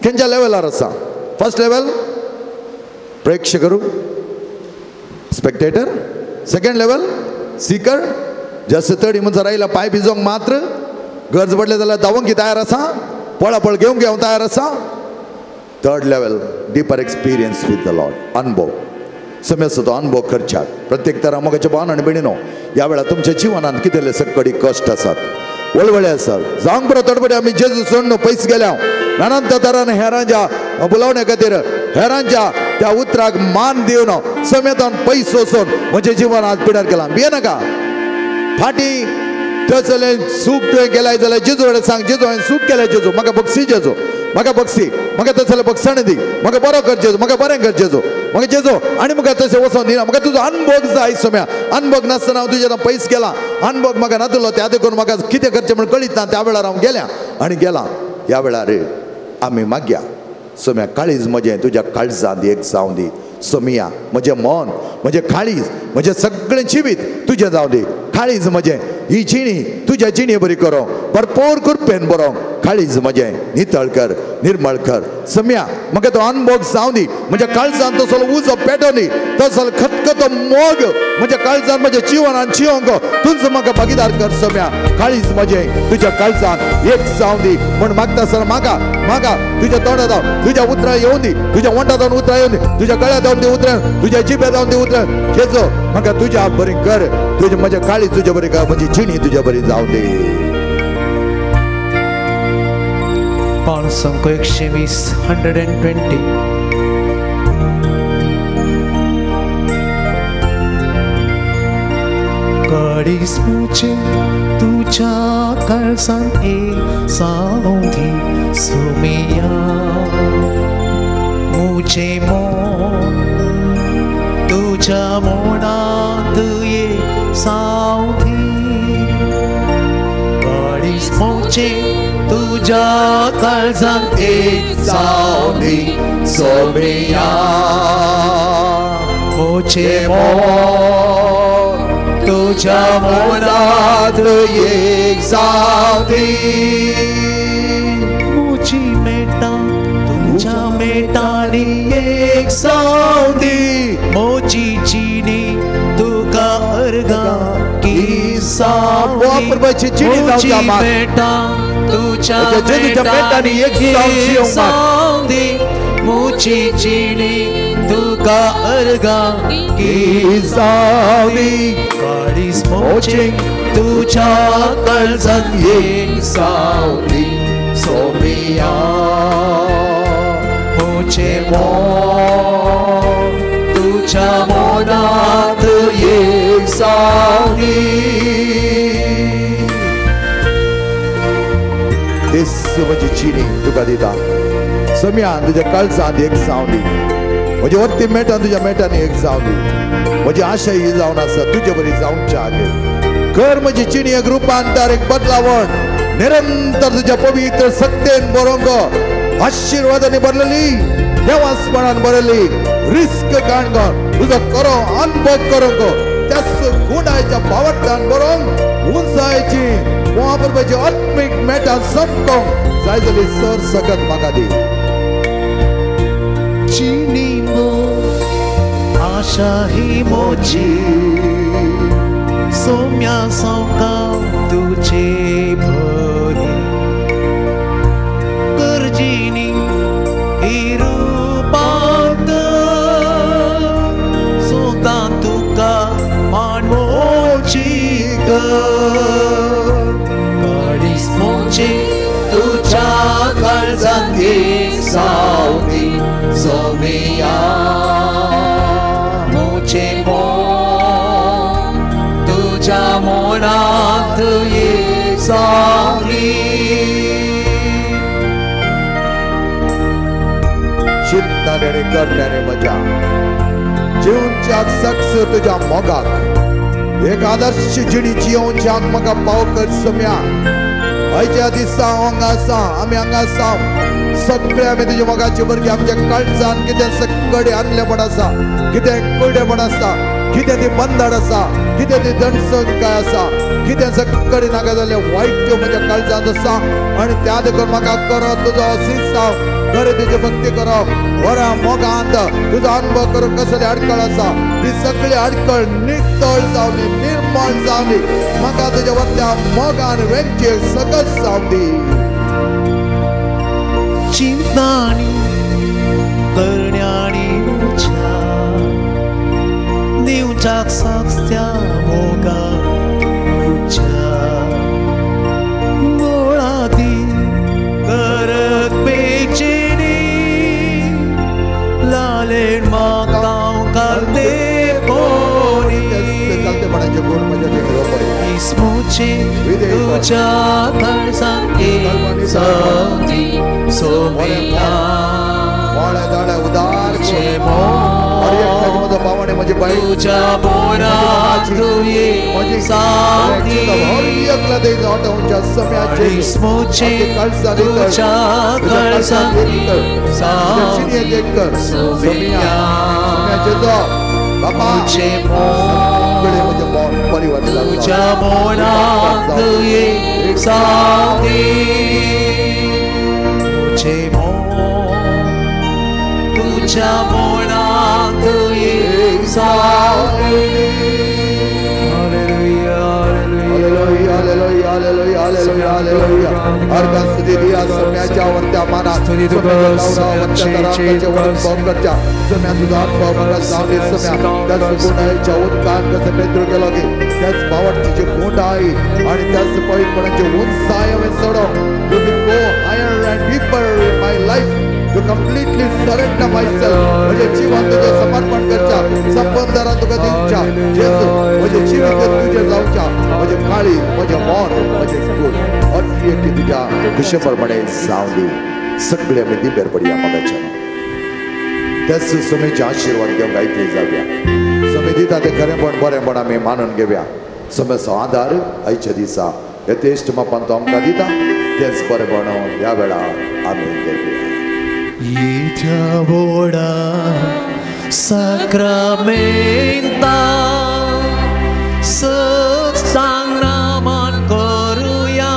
Speaker 2: केंच्या लेवलार आसा. फर्स्ट लेवल प्रेक्षकरू, स्पेक्टेटर. सेकंड लेवल सीकर, जास्त तडी म्हणसर आयला पांय भिजोवंक मात्र, गरज पडले जाल्यार धांवंक तयार आसा, पळापळ घेवंक हांव तयार आसा. Third level deeper experience with the Lord, अनुभव. समेस्त तो अनुभव करच्याक प्रत्येक तरा मोगाच्या भावान आनी भयणीनो, ह्या वेळार तुमच्या जिवनांत कितेले सक्कडी कश्ट आसात, वळवळे आसात, जावंक बरो तडफडी आमी जेजू सोडून पयस गेल्या. नानांत तरान हेरांच्या बुलावण्या खातीर, हेरांच्या त्या उतराक मान दिवन समेतान पयस वचून म्हजें जिवन आज पिडार केलां. भिये नाका. फाटीं थंयसरलें सूख तुवें केलाय जाल्यार जेजू कडेन सांग, जेजू हांवें सूख केलें, जेजू म्हाका बक्षी, जेजू म्हाका बक्षी, म्हाका थंयसरलें बक्षाण दी, म्हाका बरो कर जेजू, म्हाका बरें कर जेजू, म्हाका जेजू आनी म्हाका तशें वचोन दिना, म्हाका तुजो अनुभव जाय सोम्या. अनुभव नासतना हांव तुज्या पयस गेला, अनुभव म्हाका नातलो, त्या देखून म्हाका कितें करचें म्हण कळीत ना. त्या वेळार हांव गेल्या आनी गेला. ह्या वेळार आमी मागया, सोम्या काळीज म्हजें तुज्या काळजांत एक जावं दी. सोमिया म्हजें मन, म्हजें काळीज, म्हजें सगळें जिवीत तुजें जावं दी. काळीज म्हजें ही जिणी तुज्या जिणे बरी करोंक, भरपूर कृपेन बरोवंक. काळीज म्हजें नितळ कर, निर्मळ कर. सम्या म्हाका तो अनुभव जावं दी. म्हज्या काळजान तसो उजो पेटोवन दी, तसो खतखतो मोग म्हज्या काळजान म्हज्या जिवनान जिवंक तुजो म्हाका भागीदार कर. सम्या काळीज म्हजें तुज्या काळजान एक जावं दी म्हण मागता सर. मागा मागा, तुज्या तोंडा जावन तुज्या उतरां येवन दी, तुज्या वंटा जावन उतरां येवन दी, तुज्या गळ्या जावन ती उतरां, तुज्या जिब्या जावन ती उतरां. जेजो म्हाका तुज्या बरी कर, तुजें म्हजें काळीज तुज्या बरी कर, म्हजी जिणी तुज्या बरी जावं दी.
Speaker 3: 520, 120. काळीज म्हजें तुज्या काळजांत एक जावं दी सोमिया, म्हजें मन तुज्या मनांत एक जावं दी. काळीज म्हजें तुज्या काळजांत एक
Speaker 1: जावं दी सोमिया,
Speaker 3: म्हजें मन तुज्या
Speaker 1: मनांत एक जावं दी.
Speaker 3: म्हजी मेटां तुज्या मेटांनी एक जावं दी, म्हजी जिणी तुका अर्गां की जावं दी. म्हजी मेटां तुज्या मेटांनी एक जावं दी, म्हजी जिणी तुका अर्गां की जावं दी. काळीज म्हजें तुज्या काळजांत एक
Speaker 1: जावं दी सोमिया,
Speaker 3: म्हजें मन तुज्या मनांत
Speaker 1: एक जावं दी.
Speaker 2: देस म्हजी जिणी तुका दिता. सम्या तुज्या काळजांत एक जावं दी, म्हजी वत्ती मेटान तुज्या मेटांनी एक जावं दी. म्हजी आशा ही जावन आसा तुजे बरी जावच्या आगे कर म्हजी जिणी एक रुपांतर, एक बदलावण निरंतर तुज्या पवित्र सत्तेन बरोवंक, आशिर्वादांनी भरलेली, देवासपणान भरलेली, रिस्क काणकोण तुजो करो अनुभव करूंक, त्याच गुणाच्या भावार्थान बरोवंक, उंचायची वापरपाची आत्मीक मेटां समकोंक जाय जाली सर सकत म्हाका दी.
Speaker 3: जिणी आशा ही म्हजी सोम्या सोंका तुजे भरी, कर जिणी ही रुपांत सोदां तुका मानवची कर. काळीज म्हजें
Speaker 1: तुज्या काळजांत एक जावं दी सोमिया,
Speaker 3: म्हजें मन तुज्या मनांत एक जावं दी.
Speaker 2: चिंतनाने आनी करण्याने म्हज्या जिवच्याक सक्स तुज्या मोगाक एक आदर्श जिणी जियोवच्याक म्हाका पाव कर. सम्या आयच्या दिसा हांव हांगा आसा, आमी हांगा आसा, सगळे आमी तुज्या मोगाचे भुरगे आमच्या काळजान कितें सगळे आदलेपण आसा, कितें कुड्डेपण आसा, कितें ती बंधन आसा, कितें ती दणसंकाय आसा, कितें सगळे नाका जाल्लें वायट म्हज्या काळजांत आसा आनी त्या देखून म्हाका करत तुजो सिसांव खरें तुजी भक्ती करप बऱ्या मोगांत तुजो अनुभव करूंक कसली आडखळ आसा ती सगळी आडखळ नितळ जावनी, निर्मळ जावनी. म्हाका तुज्या वरत्या मोगान वेंचे सगळं जावं दी.
Speaker 3: चिंताणी करण्याणी म्हज्या दिवच्याक साक्षत्या मोगा तुज्या मुळाती करत बेचेनी लालेण म्हाका कालते पोरी
Speaker 2: गुण म्हज्या देखलो
Speaker 3: इस्मुचे तुज्या काळजांत एक जावंदी सोमिया
Speaker 2: उदार
Speaker 3: तुज्या मोनात एक जावंदी इस्मुचे तुज्या काळजांत एक जावंदी सोमिया तुझे तुझ्या मोनात एक जावंदी तुझे तुझ्या मोनात एक जावंदी.
Speaker 2: Hallelujah hallelujah hallelujah hallelujah. अर्धा स्तुती दिया सम्याच्या वरत्या मानात सम्या तुझा अनुभव जावंदी. सम्या त्याच गुणाच्या उदकान कसं पेत्रू गेलो की त्याच भावार्थीचे गुण आहे आणि त्याच पवित्रपणाचे उत्साह चढव. To go higher and deeper in my life, to completely surrender myself. म्हणजे जीवन तुझं समर्पण करच्या संबंधारा तुका दिवच्या जेजू म्हणजे जीवित तुझे जावच्या म्हणजे काळी म्हणजे मन म्हणजे गुण अति तुझ्या खुशेप्रमाणे जावंदी. सगळे आमी दिबेर पडया मगाच्या त्याच समेचे आशीर्वाद घेवन गायते जावया. समे दिता ते खरेंपण बरेंपण आमी मानून घेवया. समेचो आदार आयच्या दिसा यथेश्ट मापान तो आमकां दिता तेच बरेंपण ह्या वेळार आमी घेवया.
Speaker 3: येत्या व्हडा साक्रामेंता सत्सांग्रामान करुया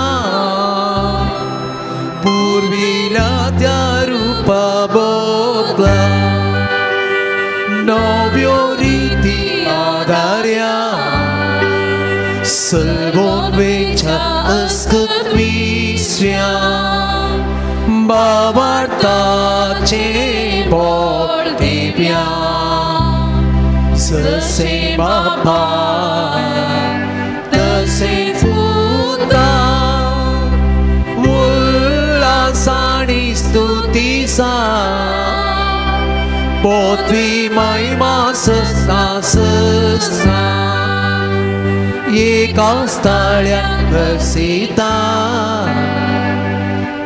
Speaker 3: पुर्विल्या त्या रुपा बदला नव्यो रिती आदार्या सलगोन वेच्या अस्कत विसऱ्या बाबार्थाचे बोल दिव्या जसे बापा तसे पुता उल्हासानी स्तुतीसा पोथवी महिमा सस्ता सस्ता एका स्थाळ्यात बसिता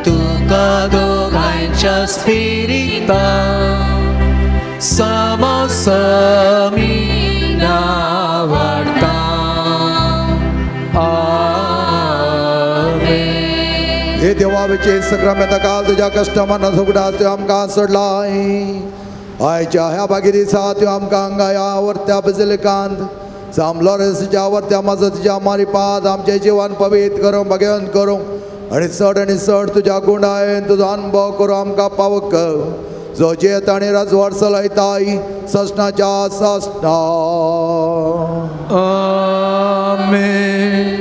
Speaker 3: तुका दोगांच्या स्पिरिता समसमीना वाडता. आमेन.
Speaker 2: हे देवाचे सक्रामेंता काल तुज्या कश्टमान सुगडा त्यो आमकां सोडलाय. आयच्या ह्या भागी दिसा त्यो आमकां हांगा ह्या वरत्या बजिलिकांत साम लॉरेन्सच्या वरत्या मजतीच्या मारिपाद आमचें जिवन पवित्र करूंक भाग्यवंत करूंक आनी चड तुज्या गुणायन तुजो अनुभव करूं आमकां पावक जो जेत आनी राजवाड चलयताय ससनाच्या ससना.
Speaker 3: आमेन.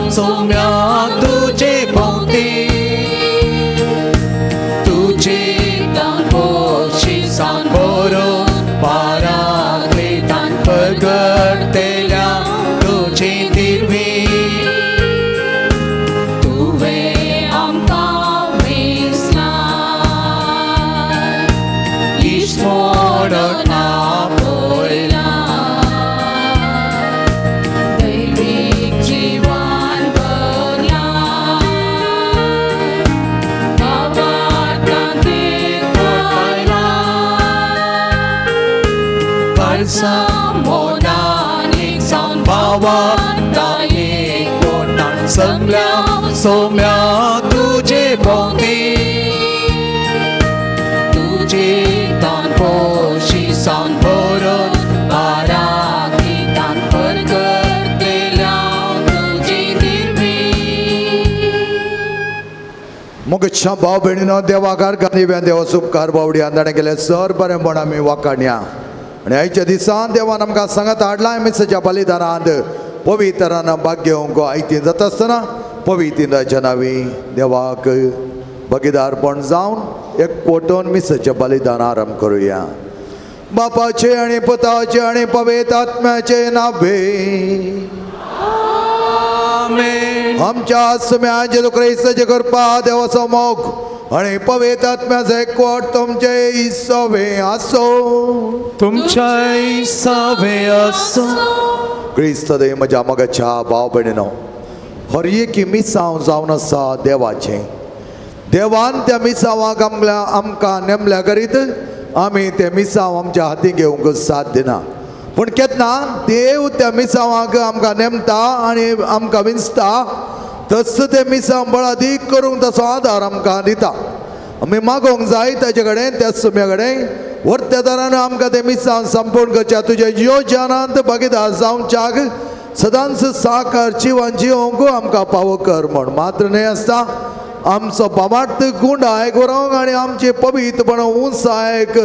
Speaker 3: सोम्या तुझे भोवती तुझे तान पोशी सान बरो पाराक्लेतान प्रगट सोम्या तुजे भोंवती तुजे तान पोशी सान भरून बाराकितान परगटल्या तुजी निर्मी.
Speaker 2: मुगच्या भाव भयणीनो देवाकार गांधी देवा उपकार बावडी आंदाणे केले सर बरें म्हण आमी वाकाणया. आनी आयच्या दिसान देवान आमकां सांगात हाडला मिसाच्या बलिदानांत पवित्रान भाग घेवंक आयती जाता आसतना पवित्राच्या नांवी देवाक भागीदारपण जावन एक कोटोन मिसाचें बलिदान आरंभ करुया. बापाचे आनी पुताचे आनी पवित्र आत्म्याचे नावे
Speaker 3: आमेन.
Speaker 2: आमच्या सुम्या जेजू क्रिस्ताचे कृपा देवाचो मोग आनी पवित्र आत्म्याचो एकवट तुमचे इसावे आसो.
Speaker 3: तुमच्या इसावे आसो.
Speaker 2: क्रिस्त देव म्हज्या मोगाच्या भाव भयणीनो, हर एक मिसांव जावन आसा देवाचें. देवान त्या मिसांवाक आमकां नेमल्या करीत आमी ते मिसांव आमच्या हाती घेवंक साथ दिना. पूण केन्ना देव त्या मिसांवाक आमकां नेमता आनी आमकां विंचता तस ते मिसांव बळादीक करूंक तसो आदार आमकां दिता. आमी मागोवंक जाय ताजे कडेन, त्या सुम्या कडेन व्हरत्या दारान आमकां ते मिसांव संपूर्ण करच्या तुज्या योजनांत भागीदार जावच्याक सदांच साकार जिवन जिवंक आमकां पावो कर म्हण. मात्र न्हय आसता आमचो बाबार्थ गुंडायक व्हरोंक आनी आमचे पवित्रपण उंचायक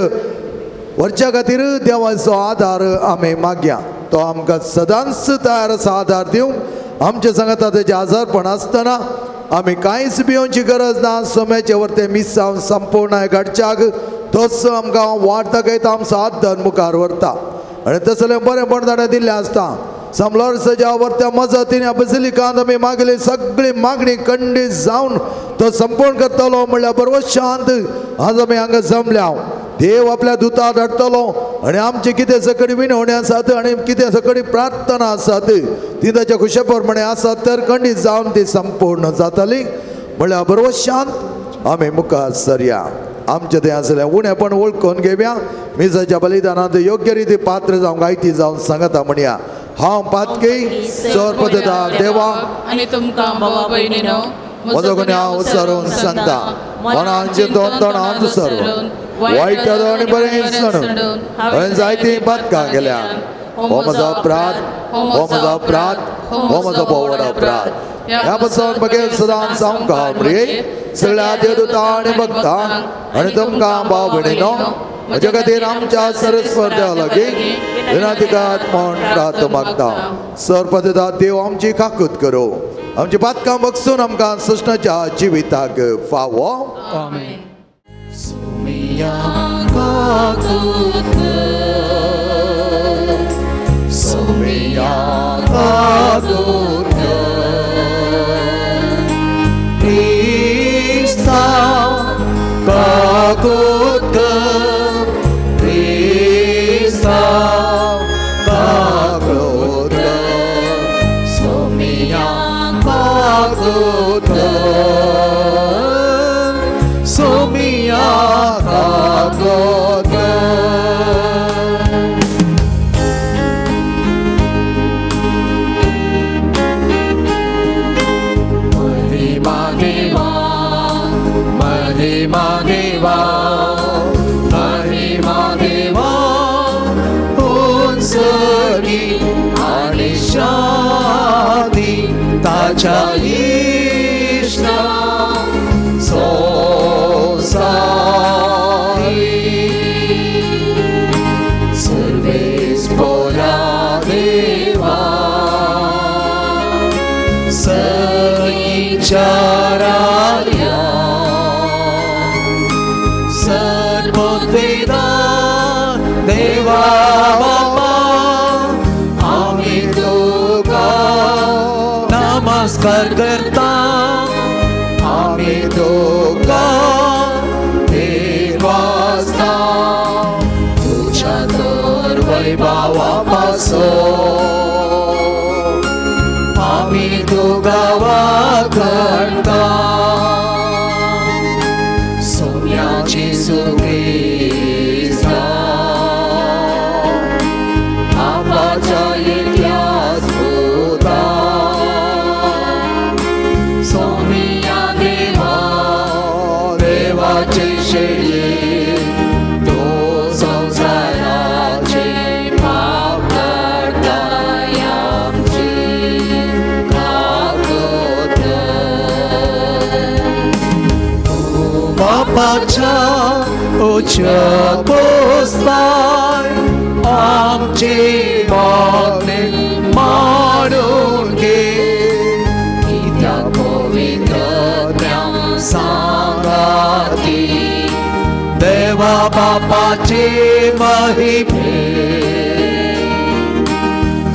Speaker 2: व्हरच्या खातीर देवाचो आदार आमी मागया. तो आमकां सदांच तयार आसा आदार दिवंक. आमच्या सांगाता तेजें आजारपण आसतना आमी कांयच भिवची गरज ना. सोम्याचे वरते मिसांव संपूर्ण घडच्याक तोच आमकां वाट दाखयता, आमचो आदार मुखार व्हरता. आनी तसलें बरेंपण ताणें दिल्लें आसता. समलोर सजा वरत्या मजतीन ह्या बसिलिकांत आमी मागली सगळी मागणी खंडीत जावन तो संपूर्ण करतलो म्हणल्यार बरोबर शांत आज आमी हांगा जमल्या. देव आपल्या दुता धाडटलो आनी आमची कितें सकडी विनवणी आसात आनी कितें सकडी प्रार्थना आसात ती ताच्या खुशे प्रमाणे आसात तर खंडीत जावन ती संपूर्ण जातली म्हणल्यार बरोबर शांत आमी मुखार सरया. आमचें तें आसलें उणेपण वळखून घेवया. मिसाच्या बलिदानांत योग्य रिती पात्र जावंक आयती जावन सांगता म्हणया. हांव पातकी चर पदता देवा
Speaker 4: आनी तुमकां भावा भयणीनो
Speaker 2: म्हजो गुन्यांव विसरून सांगता. मनान चिंतून तोंडान विसरून वायट आनी बरें सणून हांवें जायतीं पातकां केल्या. हो म्हजो अपराध, हो म्हजो अपराध, हो म्हजो भोव व्हड अपराध. ह्या पासून बगेर सदांच जावंक हांव प्रिय सगळ्या देवदूतां आनी भक्तांक आनी तुमकां भाव भयणीनो म्हज्या खातीर आमच्या सरस्वर देवा लागीं विनंतीकात म्हूण प्रार्थना मागता. सरपदता देव आमची काकूत करूं, आमची पातकां बगसून आमकां सृष्णाच्या जिविताक फावो.
Speaker 3: आमेन.
Speaker 1: सोम्या काकूत कर, सोम्या काकूत कर, क्रिस्ता काकूत कर, क्रिस्ता काकूत कर, सोम्या काकूत कर, सोम्या काकूत कर. महिमा देवा, महिमा देवा, महिमा देवा, उंचली आनी शांती ताच्या इश्टा संवसारी. सर्वेस बोला देवा, सगळीच्या राया, सर्वोत्वेदा देवा बापा, आमी तुका नमस्कार करता, आमी तुका देवास्ता, तुज्या तर वैभावा पासून आमी तुका वाखणता. सोम्या जेजू क्रिस्ता, आपाच्या एकल्याच पुता, सोम्या सोमिया देवा देवाचे शेळये तो संवसाराचे पाप काडताय आमची काकूत
Speaker 3: बापाच्या उच्या पोस्ताय आमची मागणी मानून घे
Speaker 1: कित्याक पवित्रत्या सांगाती
Speaker 3: देवा बापाचे महिमे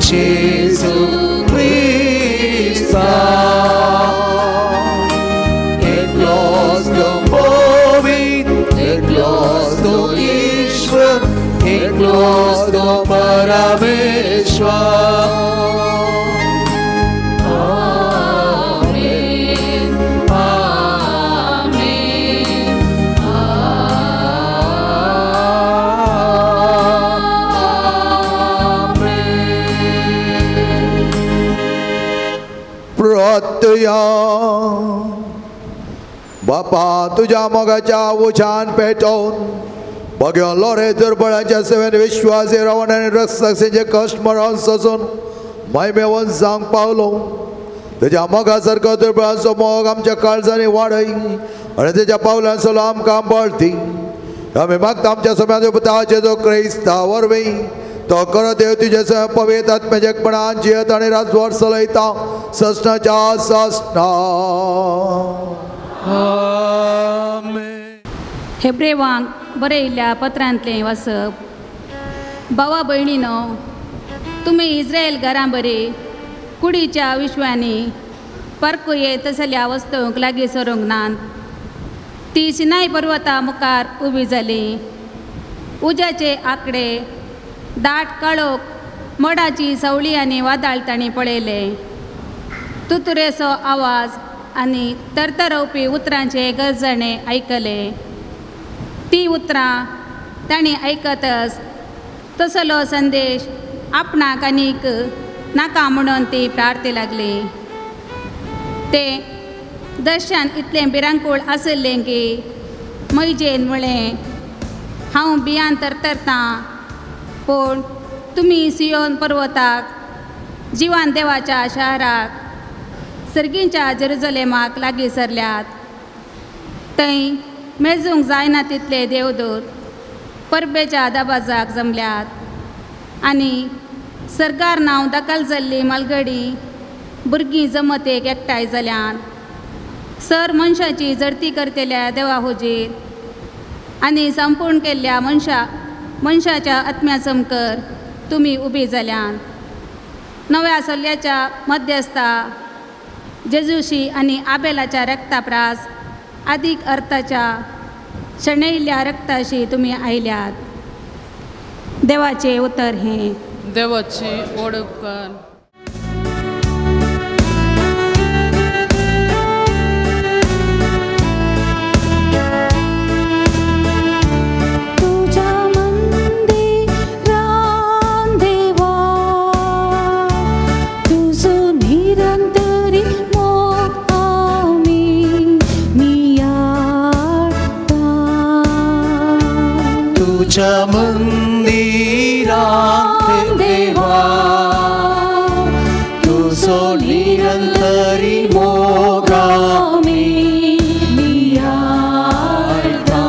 Speaker 3: जेजू क्रिस्ता एकलोच तो पवित्र एकलोच तो ईश्वर एकलोच तो परमेश्वर.
Speaker 4: आमेन आमेन आमेन.
Speaker 2: प्रत्यया बापा तुझ्या मोगाच्या उशान पेटोवन बघ्यो लोरे दुर्बळांच्या सेवेन विश्वासी रावन आनी रक्षाचे कश्ट मरण सोसून महिमेवन जावंक पावलो. तुज्या मोगा सारको दुर्बळांचो मोग आमच्या काळजांनी वाडय आनी तेज्या पावलांचो आमकां बळती. आमी मागता आमच्या सम्याच्या पुता जेजू क्रिस्ता वरवीं तो कर देव तुजे सह पवित्र आत्म्याच्या एकपणान जियत आनी राजवार चलयता ससनाच्या ससना.
Speaker 5: हेब्रेवांक बरयल्ल्या पत्रांतलें वाचप. भावा भयणीनो, तुमी इस्रायल घरां बरी कुडीच्या विश्वांनी परकू येत तसल्या वस्तूंक लागीं सरूंक नात. ती सिनाय पर्वता मुखार उबी जाली. उज्याचे आंकडे, दाट काळोख, मडाची सवळी आनी वादळ तांणी पळयलें. तुतुरेचो आवाज आनी तरतरवपी उतरांचे गरजणे आयकले. ती उतरां तांणी आयकतच तसलो संदेश आपणाक आनीक नाका म्हणून ती प्रार्थी लागली. ते दर्शन इतलें भिरांकूळ आशिल्लें की मैजेन म्हळें, हांव भियान तरतरतां, पूण तुमी सियोन पर्वताक, जिवान देवाच्या शाराक, सर्गींच्या जेरुजलेमाक लागीं सरल्यात. थंय मेजूंक जायना तितले देवदूत परबेच्या दबाजाक जमल्यात आनी सरकार नांव दखल जाल्ली मालगडी भुरगीं जमतेक एकठांय जाल्यात. सर मनशाची जडती करतल्या देवा हुजीर आनी संपूर्ण केल्ल्या मनशाच्या आत्म्या समकर तुमी उबी जाल्यात. नव्या सल्ल्याच्या मध्यस्था जेजूशी आनी आबेलाच्या रक्ताप्रास आदीक अर्थाच्या शणयल्ल्या रक्ताशी तुमी आयल्यात. देवाचें उतर हें.
Speaker 4: देवाची ओडपकार.
Speaker 6: तुझ्या मंदिरान देवा तुझो निरंतरी मोग आमी नियाळता.
Speaker 3: तुझ्या मंदिरान देवा तुझो निरंतरी मोग आमी
Speaker 6: नियाळता.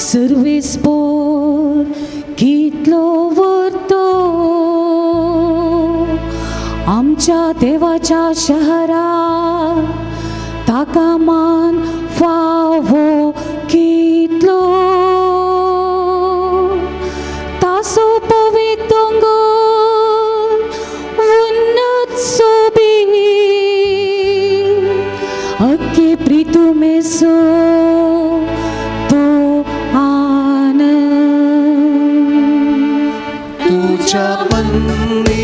Speaker 6: सर्वेस पोर कितलो वरतो आमच्या देवाच्या शहरात ताका मान फावो कितलो. तासो पवित्र दोंगर उन्नत सोबीत अक्के प्रितुमेसो तो आनंद.
Speaker 3: तुझ्या मंदिरान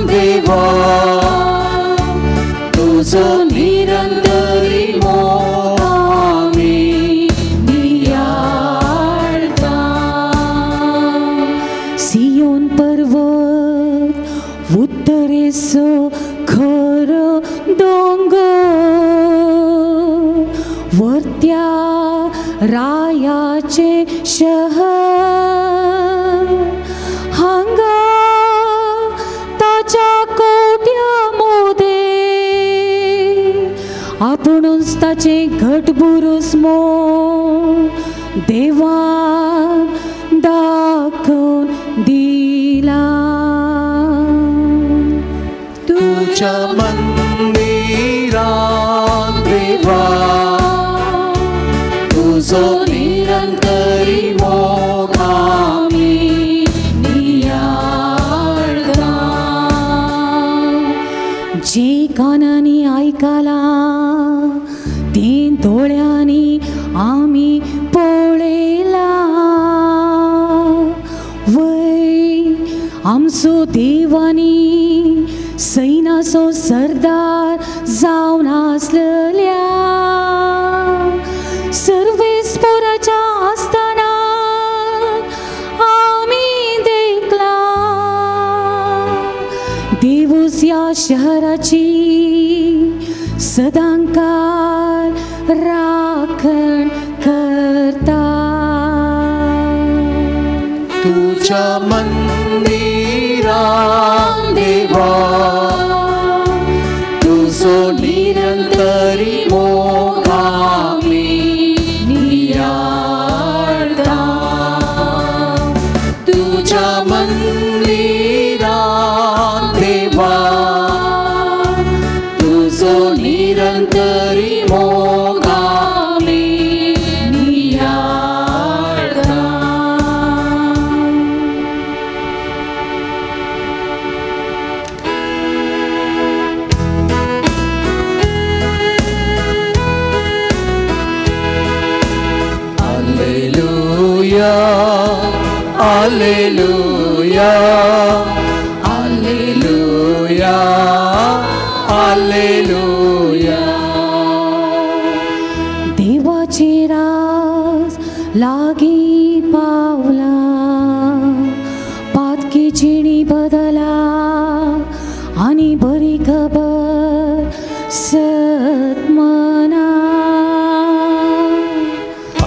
Speaker 3: देवा तुझो निरंतरी मोग आमी
Speaker 6: नियाळता. सियोन पर्वत उत्तरेस खरो शहर हांगा ताच्या कोट्या मोदे आपुणूच ताचें घट बुरूस मोड देवान दाखोवन दिला.
Speaker 3: तुझ्या मंदिरात देवा तुझो निरंतरी मोग आमी नियाळता.
Speaker 6: जे कानांनी आयकला तें दोळ्यांनी आमी पळयला. वय आमचो देवानी सैनाचो सरदार जावन आसलेल्या सर्वेस्पोराच्या आस्थानात आमी देखला. देवूच ह्या शहराची सदांकाल राखण करता.
Speaker 3: तुझ्या मंदिरात देवा तुझो निरंतरी मोग आमी नियाळता. तुझ्या मंदिरात देवा तुझो निरंतरी मोग आमी नियाळता. Alleluia, Alleluia, Alleluia, Alleluia.
Speaker 6: देवाचे राज लागीं पावला, पातकी जिणी बदला आनी बरी खबर सत मना.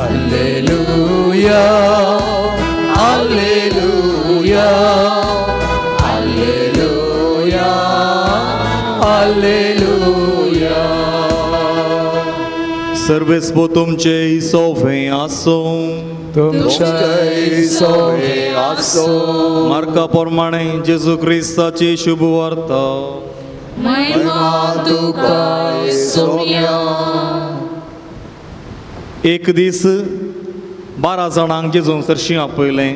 Speaker 3: Alleluia, Alleluia, Alleluia, Alleluia.
Speaker 7: सर्वेस्पो तुमचे सोफे आसूं.
Speaker 2: तुमचे सोफे आसूं.
Speaker 7: मार्का प्रमाणे जेजू क्रिस्ताची शुभ वार्ता.
Speaker 1: महिमा तुका सोम्या.
Speaker 7: एक दीस 12 जाणांक जेजून सरशीं आपयलें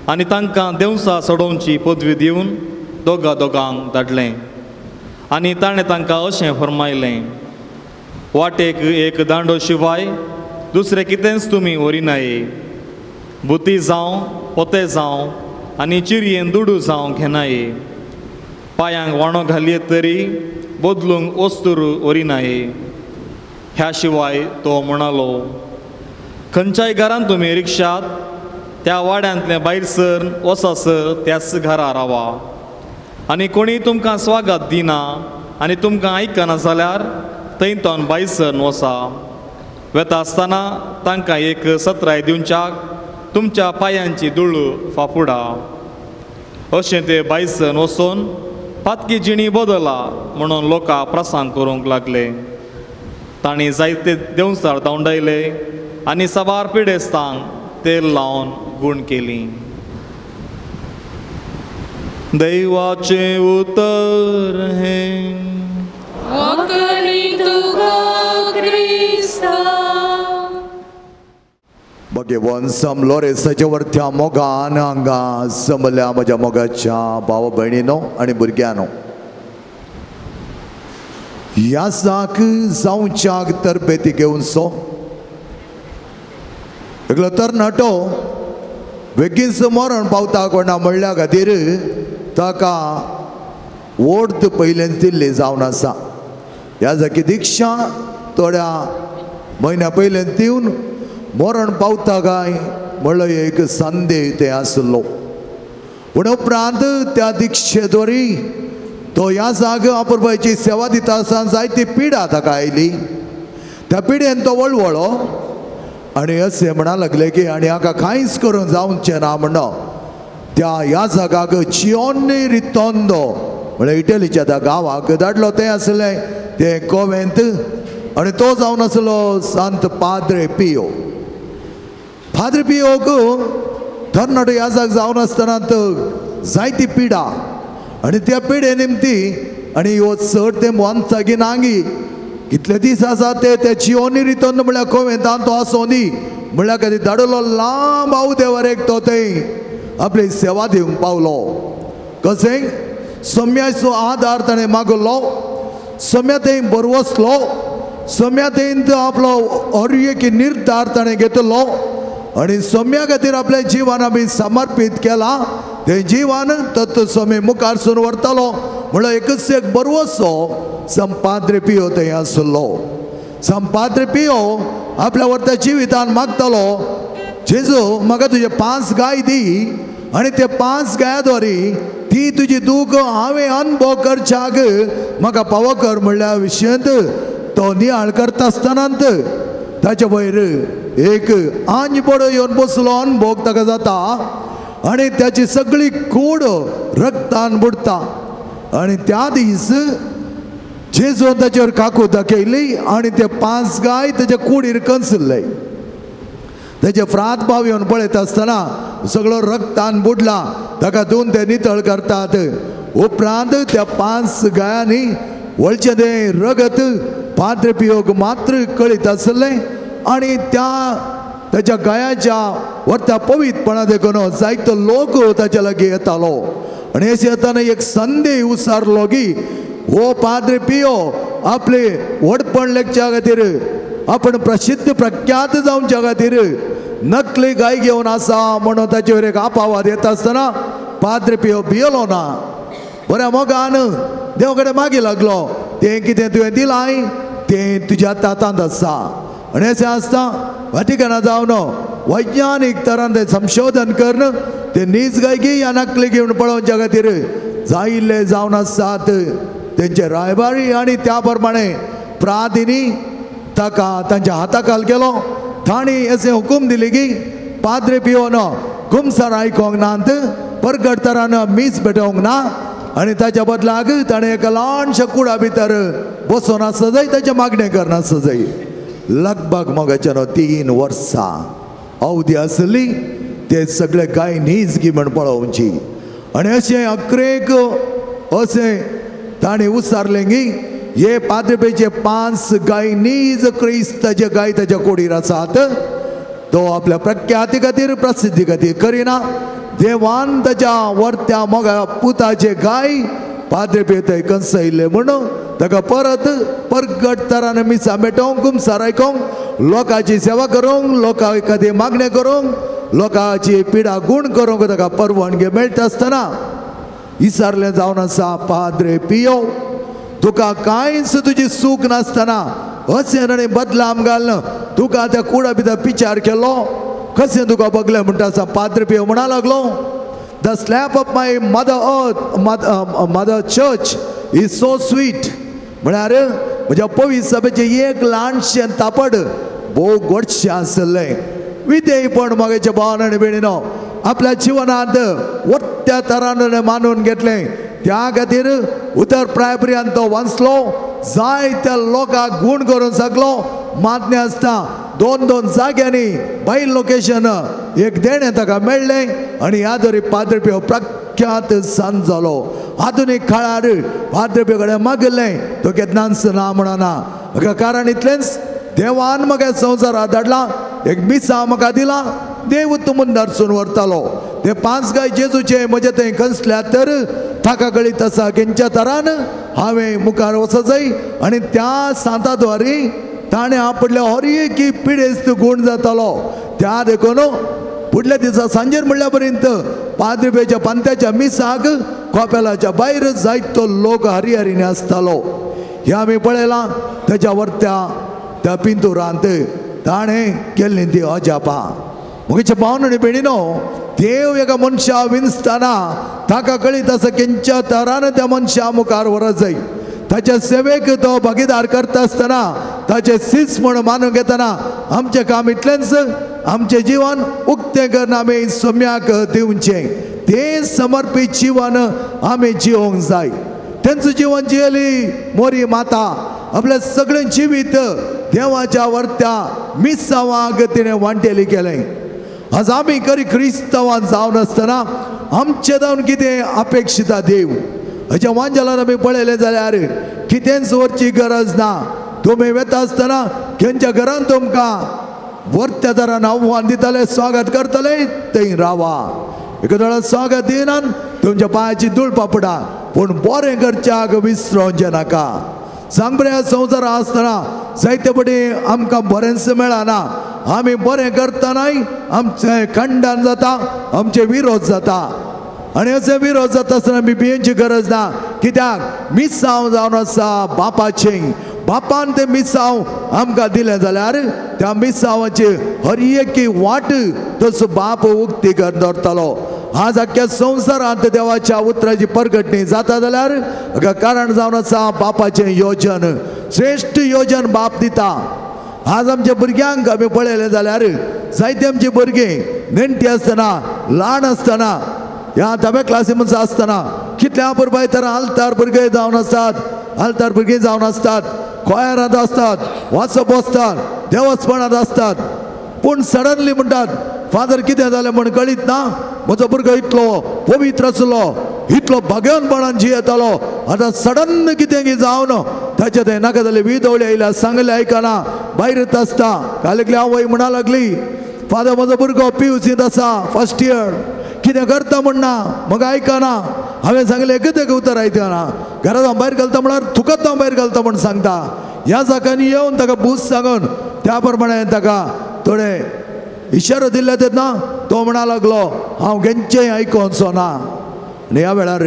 Speaker 7: आनी तांकां देवसा सोडोवची पदवी दिवन दोगा दोगांक धाडलें आनी ताणें तांकां अशें फर्मायलें, वाटेक एक दांडो शिवाय दुसरें कितेंच तुमी व्हरिनाये. बुती जावं पोते जावं आनी चिरयेन दुडू जावं घेनाये. पांयांक वाणो घालयेत तरी बदलूंक वस्तूर व्हरिनाये. ह्या शिवाय तो म्हणालो, खंयच्याय घरान तुमी रिक्षात त्या वाड्यांतलें भायर सर वचसर त्याच घरा रावा आनी कोणी तुमकां स्वागत दिना आनी तुमकां आयकना जाल्यार थंय तोन भायर सर वसा. वेता आसतना तांकां एक सत्राय दिवच्याक तुमच्या पांयांची धूळ फाफुडा. अशें ते भायर सर वचून पातकी जिणी बदला म्हणून लोकां प्रसंग करूंक लागले. तांणी जायते देंवचार धांवडायले आनी साबार पिडेस्तांक तेल लावन गूण केली. दैवाचें उतर हें.
Speaker 2: भगवान समलो रे सजेवरत्या मोगान हांगा समल्या म्हज्या मोगाच्या भाव भयणीनो आनी भुरग्यांनो, ह्या साक जावच्याक तरबेती घेवचो एकलो तरणाटो बेगीनच मरण पावता कोणा म्हणल्या खातीर ताका वोर्द पयलेंच दिल्ली जावन आसा. ह्या जाकी दिक्षा थोड्या म्हयन्या पयलें दिवन मरण पावता काय म्हणलो एक संदेह ते आसलो. पूण उपरांत त्या दिक्षेद्वारी तो ह्या जाग्यार अपुरबायेची सेवा दिता आसतना जायती पिडा ताका आयली. त्या पिडेन तो वळवळो आनी अशें म्हणा लागले की आनी हाका कांयच करूंक जावचें ना म्हणून त्या याजकाक चियोन्नी रितोंदो म्हळ्यार इटलीच्या त्या गांवाक धाडलो. तें आसलें तें कोवेंत आनी तो जावन आसलो सांत पाद्रे पियो. पाद्रे पियोक तरणाटो याजक जावन आसतना जायती पिडा आनी त्या पिडे निमती आनी ह्यो चड ते वांचगी नांगी कितले दीस आसा ते ते चियोनी रितोंदो म्हळ्यार कोवेंतान तो आसो न्ही म्हळ्यार खातीर धाडलो लांब आवदेवर एक तो थंय आपली सेवा दिवंक पावलो. कशें सम्याचो आदार ताणें मागलो, सम्या थंय बरवसलो, सम्या थंय आपलो हर एक निर्धार ताणें घेतलो आनी सम्या खातीर आपलें जिवन आमी समर्पीत केलां. तें जिवन तत्व स्वामी मुखार सून व्हरतालो म्हणल्यार एकच एक बरवसो संपाद्रे पियो थंय आसलो. संपाद्रे पियो आपल्या व्हरत्या जिवितान मागतालो, जेजू म्हाका तुजे 5 गाय दी आनी ते 5 गायाद्वारी ती तुजी दूख हांवें अनुभव करच्याक म्हाका पावो कर म्हणल्या विशयांत तो नियाळ करता आसतना ताचे वयर एक आंज बडो येवन बसलो. अनुभव ताका जाता आनी ताची सगळी कूड रक्तान बुडटा आनी त्या दीस जेजून ताचेर काकू दाखयली आनी ते 5 गाय ताच्या कुडीर कंसले. ताचे फ्रात भाव येवन पळयता आसतना सगळो रक्तान बुडला, ताका धुवन ते नितळ करतात. उपरांत त्या 5 गायांनी वळचें तें रगत पाद्रे पियोक मात्र कळीत आसलें आनी त्या ताच्या गायाच्या व्हरत्या पवित्रपणा देखून जायतो लोक ताच्या लागीं येतालो. आनी अशें येतना एक संदेह उसारलो की हो पाद्रे पियो आपले व्हडपण लेखच्या खातीर आपण प्रसिद्ध प्रख्यात जावच्या खातीर नकली गाय घेवन आसा म्हणून ताचेर एक आपावाद येता आसतना पाद्रे पियो भियलो ना. बऱ्या मोगान देव कडेन मागीर लागलो, तें कितें तुवें दिलाय तें तुज्या तातांत आसा. आनी अशें आसता वाटिकाना जावन वैज्ञानीक तरान तें संशोधन करून ते नीज गायकी ह्या नकली घेवन पळोवच्या खातीर जायिल्ले जावन आसात तेंचे रायबारी. आनी त्या प्रमाणे प्रादिनी ताका तांच्या हाताखाल केलो. तांणी अशें हुकूम दिली की पाद्रे पियोन कुमसार आयकोंक नात, परगट तरान मीस भेटोवंक ना आनी ताच्या बदलाक ताणें एका ल्हानशा कुडा भितर बसोन आसा जाय, ताचें मागणें करना आसा जाय. लगभग मोगाच्यान 3 वर्सां अवधी आसली ते सगळे गाय न्हीज गी म्हण पळोवची. आनी अशें अकरेक अशें ताणें उसारलें की हे पाद्रेपेचे 5 गाय नीज क्रिस्ताचे गाय ताच्या कुडीर आसात. तो आपल्या प्रख्याती खातीर प्रसिद्धी खातीर करिना, देवान ताच्या व्हरत्या मोगा पुताचे गाय पाद्रे थंय कंसयल्ले म्हणून ताका परत परगट तरान मिसां भेटोवंक, कुमसार आयकोंक, लोकांची सेवा करूंक, लोकां खातीर मागणें करूंक, लोकांची पिडा गूण करूंक ताका परवानगी मेळटा आसतना विसारलें जावन आसा पाद्रे पियो तुका कांयच तुजी सूख नासतना अशें आनी बदलाम घालून तुका त्या कुडा भितर पिचार केलो, कशें तुका बगलें म्हणटा आसा. पाद्रे पियो म्हणा लागलो, the slap of my mother earth mother church is so sweet. म्हळ्यार म्हज्या पवित्र सभेचें एक ल्हानशें तापड भोव गोडशें आसलें. विधेयपण म्हगेच्या भावान आनी भयणीनो आपल्या जिवनांत वट्ट्या तरान मानून घेतलें. त्या खातीर उतर प्राय पर्यंत तो वाचलो, जायत्या लोकांक गूण करून सगलो. मान्य आसता 2-2 जाग्यांनी बायल लोकेशन एक देणें ताका मेळ्ळें आनी ह्या दरी पाद्रे पियो प्रख्यात सांत जालो. आधुनीक काळार पाद्रे पियो कडेन मागिल्लें तो केन्नाच ना म्हणना. कारण इतलेंच देवान म्हाका संवसारात धाडला, एक मिसां म्हाका दिला, देव तुमुंदारसून व्हरतालो. ते 5 गाय जेजूचे म्हजे थंय कंसल्यात तर ताका कळीत आसा खंयच्या तरान हांवें मुखार वचत जाय. आनी त्या सांताद्वारी ताणें आपल्या हर एक पिडेस्त गूण जातालो. त्या देखून फुडल्या दिसा सांजेर म्हणल्या पर्यंत पाद्रेच्या पंत्याच्या मिसाक कोपेलाच्या भायर जायतो लोक हरिहरीने आसतालो. हें आमी पळयलां ताच्या वरत्या त्या पिंतुरांत ताणें केल्ली ती अजापां. म्हगेच्या भावन आनी भयणीनो, देव एका मनशा विंचतना ताका कळीत आसा खंयच्या तरान त्या मनशा मुखार व्हरत जाय. ताच्या सेवेक तो भागीदार करता आसतना ताचे सीस म्हण मानून घेतना आमचें काम इतलेंच आमचें जिवन उक्तें करून आमी सोम्याक दिवचें तें समर्पीत जिवन आमी जिवंक जाय. तेंचो जिवन जियेली मोरी माता आपलें सगळें जिवीत देवाच्या वर्त्या मिसांवाक तिणें वांटेली केलें. आज आमी खरी क्रिस्तांवान जावन आसतना आमचें जावन कितें अपेक्षिता देव हाच्या वांजलान आमी पळयलें जाल्यार कितेंच व्हरची गरज ना. तुमी वेता आसतना खंयच्या घरान तुमकां वर्त्या दारान आव्हान दितले स्वागत करतले थंय रावा. एका स्वागत दिनान तुमच्या पांयाची धूळ पापडा पूण बरें करच्याक विसरोवचें नाका. सांगबऱ्या संवसार आसतना जायते पटी आमकां बरेंच मेळना. आमी बरें करतनाय आमचें खंडन जाता आमचे विरोध जाता आनी अशें विरोध जाता आसतना आमी भियेवची गरज ना. कित्याक मिसांव जावन आसा बापाचें बापान तें मिसांव आमकां दिलें जाल्यार त्या मिसांवाची हर एकी वाट तसो बाप उक्ती कर दवरतलो. आज आख्ख्या संवसारांत देवाच्या उतराची परगटणी जाता जाल्यार कारण जावन आसा बापाचें योजन श्रेश्ठ योजन बाप दिता. आज आमच्या भुरग्यांक आमी पळयलें जाल्यार जायते आमची भुरगीं नेणटी आसतना ल्हान आसतना ह्या धाव्या क्लासी म्हणून आसतना कितल्या भुरबाय तर आलतार भुरगे जावन आसतात आलतार भुरगीं जावन आसतात कोयरांत आसतात वाचप आसतात देवस्पणांत आसतात पूण सडनली म्हणटात फादर कितें जालें म्हण कळीत ना म्हजो भुरगो इतलो पवित्र आसलो इतलो भाग्यवानपणान जियेतालो आतां सडन कितें जावन ताचें तें नाका जालें विदवळी आयल्या सांगलें आयकना भायर आसता. काल एकली आवय म्हणा लागली फादर म्हजो भुरगो पीयूसींत आसा फर्स्ट इयर कितें करता म्हण ना म्हाका आयकना. हांवें सांगलें एकच एक उतर आयकना घरांत हांव भायर घालता म्हळ्यार तुकाच हांव भायर घालता म्हण सांगता. ह्या जाकांनी येवन ताका बूज सांगून त्या प्रमाणे ताका थोडे इशारो दिल्ले तेन्ना तो म्हणा लागलो हांव गेंचें आयकोनचो ना. आनी ह्या वेळार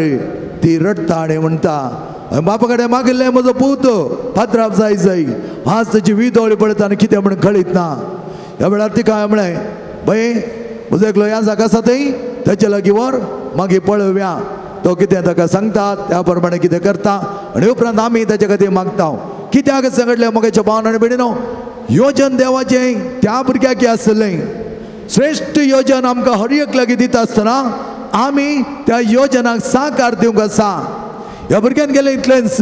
Speaker 2: ती रडटा आनी म्हणटा बापा कडेन मागिल्लें म्हजो पूत पात्राप जाय जाय आज ताची विदोळी पळयता आनी कितें म्हण कळीत ना. ह्या वेळार तिका हांवें म्हळें बाई म्हजो एकलो ह्या जाका आसा थंय ताचे लागीं व्हर मागीर पळोवया तो कितें ताका सांगता त्या प्रमाणे कितें करता आनी उपरांत आमी ताचे खातीर मागता. कित्याक सांगलें म्हज्या भावान आनी भयणीनो योजन देवाचें त्या भुरग्याक आसलें श्रेश्ठ योजन आमकां हर एक लागीं दिता आसतना आमी त्या योजनाक साकार दिवंक आसा. ह्या भुरग्यान गेलें इतलेंच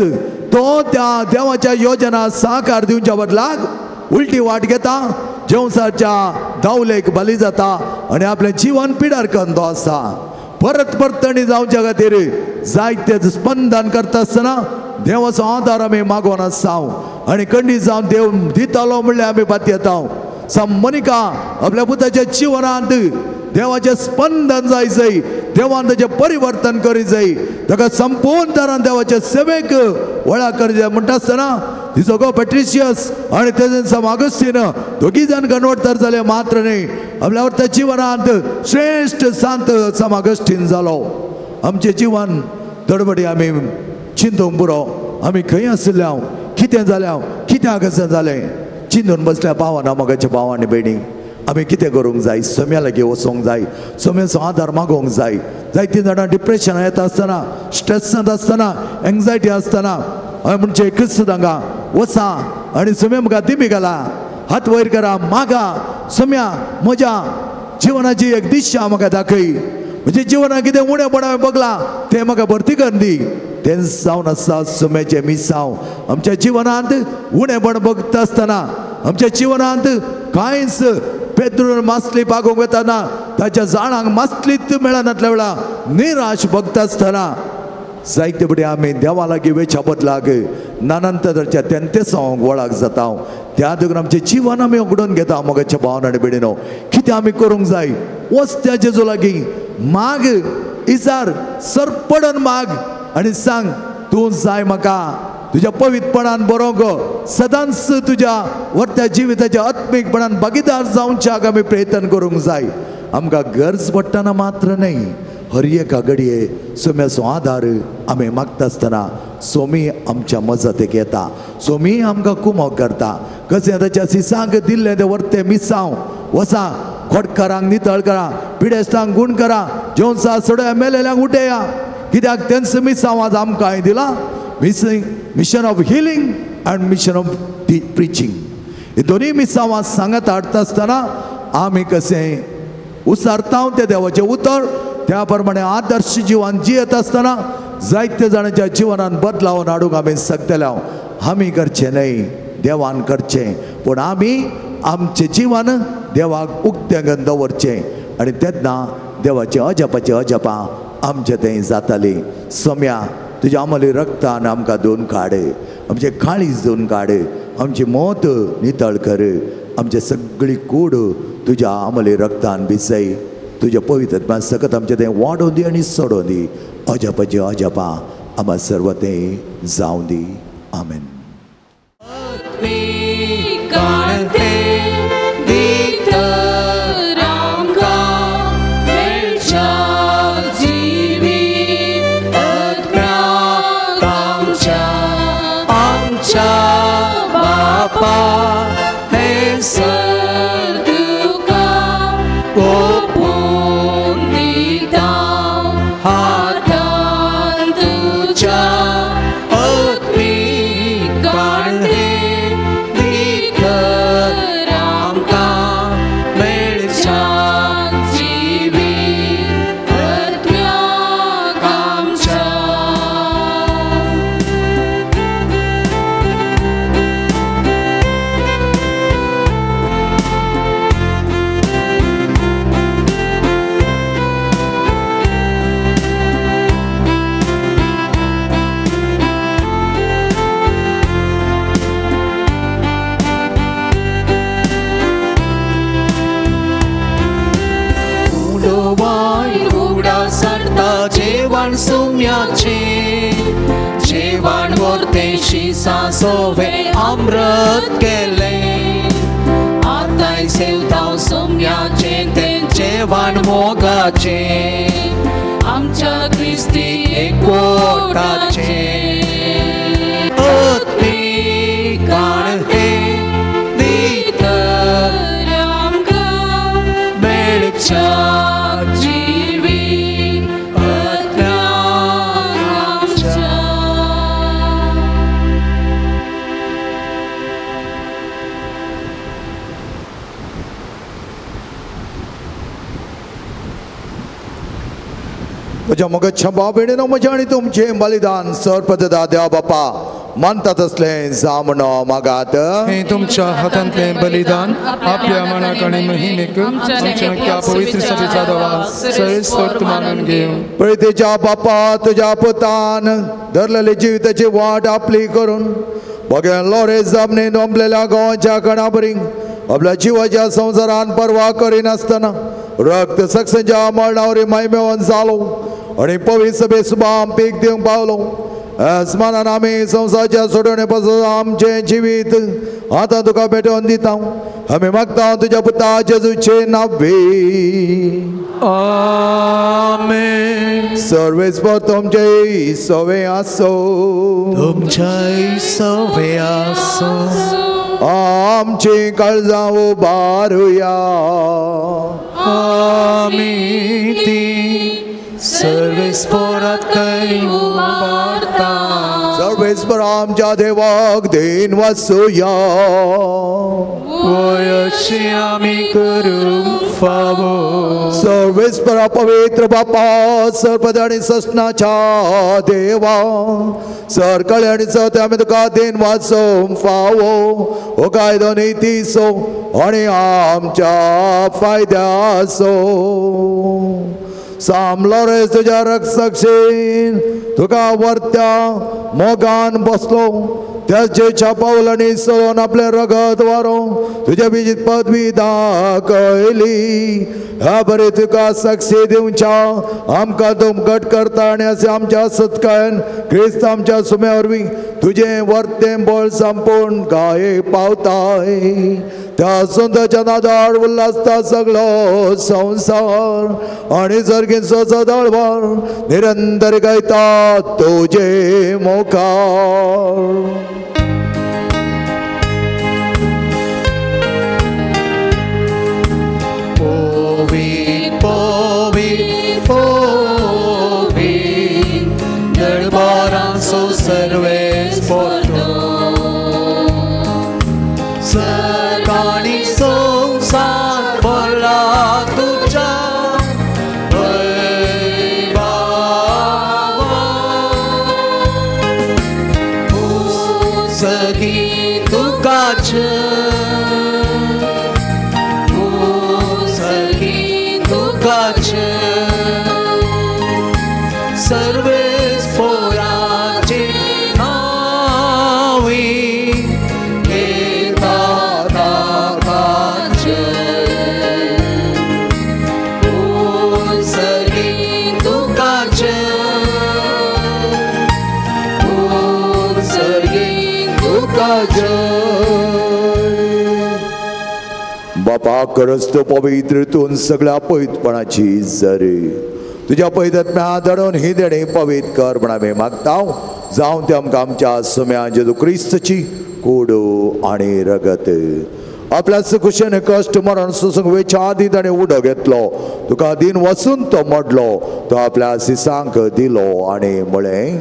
Speaker 2: तो त्या देवाच्या योजना साकार दिवच्या बदलाक उलटी वाट घेता जेवसाच्या दावलेक बली जाता आनी आपलें जिवन पिडार करून तो आसा. परत परतणी जावच्या खातीर जायते स्पंदन करता आसतना देवाचो आदार आमी मागोवन आसता आनी कंडी जावन देव दितालो म्हणल्यार आमी पातयेता. मोनिका आपल्या पुताच्या जिवनांत देवाचें स्पंदन जाय जाय देवान ताचें परिवर्तन करी जाय ताका संपूर्ण तरान देवाचे सेवेक वळा करी जाय म्हणटा आसतना तिचो घोव पेट्रिशियस आनी तेजें आगस्तीन दोगी जाण कन्वर्ट तर जाले मात्र न्ही आपल्या त्या जिवनांत श्रेश्ठ सांत सम आगस्टीन जालो. आमचें जिवन धडपडी आमी चिंतूंक पुरो आमी खंय आशिल्ले हांव कितें जालें हांव कित्याक अशें जालें चिंतून बसल्या पावना मगाच्या भाव आनी भयणी. आमी कितें करूंक जाय सम्या लागीं वचोंक जाय सम्याचो आदार मागोवंक जाय. जायतीं जाणां डिप्रेशनां येता आसतना स्ट्रेसांत आसतना एंग्जायटी आसतना हांवें म्हणचें क्रिस्त हांगा वचा आनी सम्या म्हाका दिमी घाला हात वयर करा मागा सम्या म्हज्या जिवनाची एक दिशा म्हाका दाखय म्हणजे जिवनाक कितें उणेपण हांवें बगलां तें म्हाका भरती करून दी. तेंच जावन आसा सम्याचें मिसांव. आमच्या जिवनांत उणेपण बगता आसतना आमच्या जिवनांत कांयच पेत्रून मासली पागोवंक वतना ताच्या जाणांक मासलीच मेळनातल्या वेळा निराश बगता आसतना जायते फुडें आमी देवा लागीं वेच्या बदलाक नानांतरच्या तेंतेसांव वळाक जाता. त्या देखून आमचें जिवन आमी उगडून घेता मोगाच्या भावन आनी भयणीनो. कितें आमी करूंक जाय वच त्या जेजू लागीं माग इजार सरपडन माग आनी सांग तूं जाय म्हाका तुज्या पवित्रपणान बरोवंक सदांच तुज्या वर्त्या जिविताच्या आत्मीकपणान भागीदार जावच्याक आमी प्रयत्न करूंक जाय. आमकां गरज पडटना मात्र न्हय हर एका घडये सोम्याचो आदार आमी मागता आसतना सोमी आमच्या मजतीक येता सोमी आमकां कुमक करता. कशें ताच्या सिसांक दिल्लें तें वर्तें मिसांव वसा खोटकारांक नितळ करा पिडेस्तांक गूण करा जेवणसा सड्या मेलेल्यांक उठया कित्याक तेंच मिसांव आज आमकां हांवें दिलां mission of healing and mission of preaching. ही दोनूय मिसांवां सांगत हाडटा आसतना आमी कशें उसारता त्या देवाचें उतर त्या प्रमाणे आदर्श जिवन जियेत आसतना जायते जाणांच्या जिवनान बदलावन हाडूंक आमी शकतले. आमी करचें न्हय, देवान करचें, पूण आमी आमचें जिवन देवाक उक्तें दवरचें आनी तेन्ना देवाचें अजापाचें अजापां आमचें थंय जातालीं. सोम्या तुज्या आमली रक्तान आमकां धुवन काड, आमचें काळीज धुवन काड, आमची मत नितळ कर, आमचे सगळी कूड तुज्या आमली रक्तान भिजय. तुज्या पवित्र सकत आमचें तें वाडोवन दी आनी सोडोवन दी. अजापाचें अजापां आमकां सर्व तें जावं दी. आमेन.
Speaker 1: सोवे अमृत केले आताय सेवताव सोम्याचें तें जेवण मोगाचें आमच्या क्रिस्ती एकवटाचें. आत्मीकाण हें भितर आमकां मेळच्या
Speaker 2: म्हज्या मगच्छा भाव भयणीनो, म्हजें आनी तुमचें बलिदान सर्पदा देवा बापा मानतात असलें जावं मागात.
Speaker 8: हें तुमच्या हातांतलें बलिदान आपल्या मनाक आनी महिमेक आमच्या पवित्र सभेच्या देवा सरेस्वर मानून घेवं.
Speaker 2: प्रितीच्या बापा तुज्या पुतान धरलेली जिविताची वाट आपली करून बघे लोरे जमनी नोंबलेल्या गोंयच्या कणाबरी आपल्या जिवाच्या संवसारान पर्वा करिनासतना रक्त सक्सेच्या मरणावरी महिमेवन जालो आनी पवित्र सभे सुबाम पीक दिवंक पावलो. आसमानान आमी संवसाराच्या सोडवणे पासून आमचें जिवीत आतां तुका भेटोवन दिता. आमी मागता तुज्या पुता जेजूचे नांवे.
Speaker 8: आमेन.
Speaker 2: सर्वेस्पर तुमचे सवे आसो.
Speaker 8: तुमच्याय सवे आसो.
Speaker 2: आमची काळजां उबारुया.
Speaker 8: आमी ती सर्वेस्पराक थंय उबारता.
Speaker 2: सर्वेस्पर आमच्या देवाक then वाचुया.
Speaker 8: वय अशी आमी करूंक फावो.
Speaker 2: सर्वेस्परा पवित्र बापा सर्पद आनी ससनाच्या देवा सरकळे आनी चवथे आमी तुका then वाचोवंक फावो. हो कायदो नितीचो आनी आमच्या फायद्याचो. सामलो रे तुज्या रक्षक्षेन तुका वर्त्या मोगान बसलो त्याचे पावलांनी चलोवन आपलें रगत वारो तुज्या बिजीत पदवी दाखयली. ह्या बरे तुका साक्षी दिवच्या आमकां तूं घट करता आनी अशें आमच्या सत्कायन क्रिस्त आमच्या सुम्या वरवीं तुजें वर्तें बळ संपूर्ण गाये पावताय. त्या सुंदरच्या नादार उल्हासता सगळो संवसार आनी सर्गींचो सदाळवार निरंतर गायता तुजे मुखार.
Speaker 1: दरबारांचो सर्वेस्पर तूं. सगी तुकाच सगी तुकाच सर्वेस्पोराचे नावी घेता ताकाच सगी तुकाच सगी तुकाच.
Speaker 2: बापा खरंच तो पवित्र तून सगळ्या पवित्रपणाची जरी तुज्या पवित्र धाडून ही देणे पवित्र कर म्हण आमी मागता. जावं ते आमकां आमच्या सुम्या जेजू क्रिस्तची कोडू आनी रगत आपल्या सुकुशेन कश्ट मरण सोसूंक वेच्या आदी ताणें उडो घेतलो. तुका दिन वचून तो मोडलो, तो आपल्या सिसांक दिलो आनी म्हळें,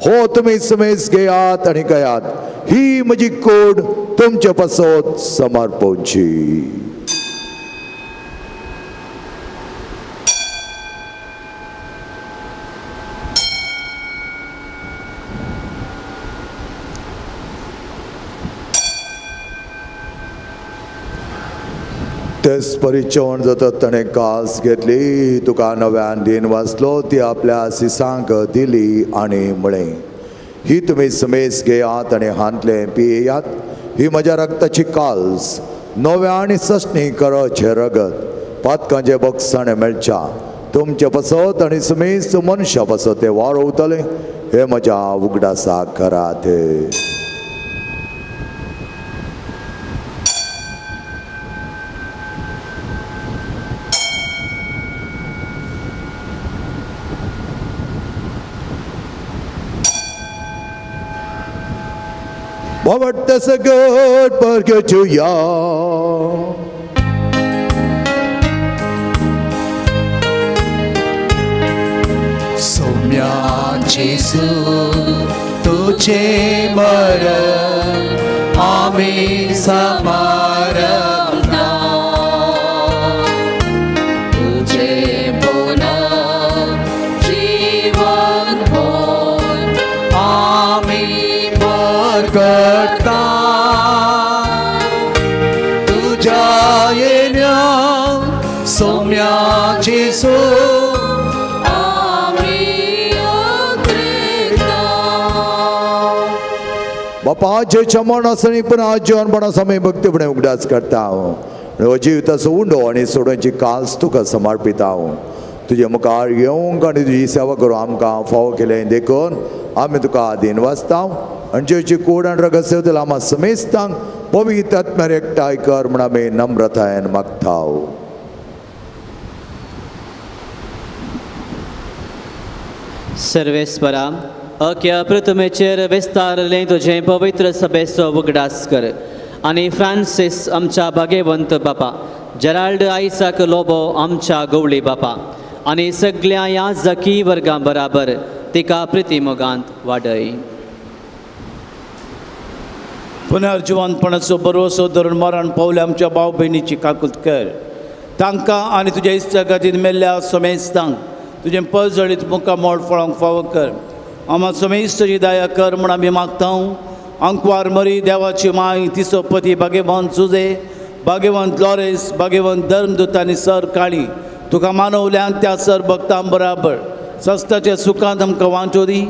Speaker 2: हो तुमी समेज घेयात आनी गयात, ही म्हजी कोड तुमचे पासत समर्पणची. तेच परी जेवण जाता ताणें कास घेतली, तुका नव्यान दिन वाचलो, ती आपल्या सिसांक दिली आनी म्हळें, ही तुमी समेज घेयात आनी हांतलें पियेयात, ही म्हज्या रक्ताची काल्स, नव्या आनी सस्नी करचें रगत, पातकांचें बक्षाण मेळच्या तुमचे पासत आनी समेज मनशा पासत तें वारोवतलें, हें म्हज्या उगडासाक करात. What a good burger to ya.
Speaker 1: Soumya जेसू तुझे मरण आम्ही समारंभता, तुझे पुनः जीवन होय आम्ही करता, तुझ्या येण्या सौम्या जेसू आम्ही उतरता.
Speaker 2: बापा जेच्या मरणासनी पुन्हा जीवनपणास आमी भक्तीपणे उगडास करता आनी हो जिविताचो उंडो आनी सोडोवची काल्स तुका समर्पिता. तुजे मुखार येवंक आनी तुजी सेवा करूं आमकां फावो केलें देखून आमी तुका आदीन वाचता. आनी जेची कोड आनी रगत सेवतले आमा समेस्तांक पवित्र आत्म्यार एकठांय कर म्हण आमी नम्रतायेन मागता.
Speaker 9: सर्वेस्परा अख्या पृथ्वीचेर विस्तारलें तुजें पवित्र सभेचो उगडास कर आनी फ्रांसीस आमच्या भागेवंत बापा, जेराल्ड आयसाक लोबो आमच्या गवळी बापा आनी सगळ्या ह्या जकी वर्गां बराबर तिका प्रितीमोगांत वाडय.
Speaker 10: पुनर्जिवनपणाचो भरवसो धरून मरण पावल्या आमच्या भाव भयणीची काकूत कर, तांकां आनी तुज्या इश्टागतीन मेल्ल्या समेस्तांक तुजें पळजळीत मुखार मोड फळोंक फावो कर. आमा समेस्तची दया कर म्हूण आमी मागता. अंकवार मरी देवाची माय, तिचो पती भाग्यवंत सुजे, भाग्यवंत लॉरेस, भाग्यवंत धर्मदूत आनी सर काळी तुका मानवल्यान त्या सर भक्तां बराबर सस्ताच्या सुखांत आमकां वांचो दी.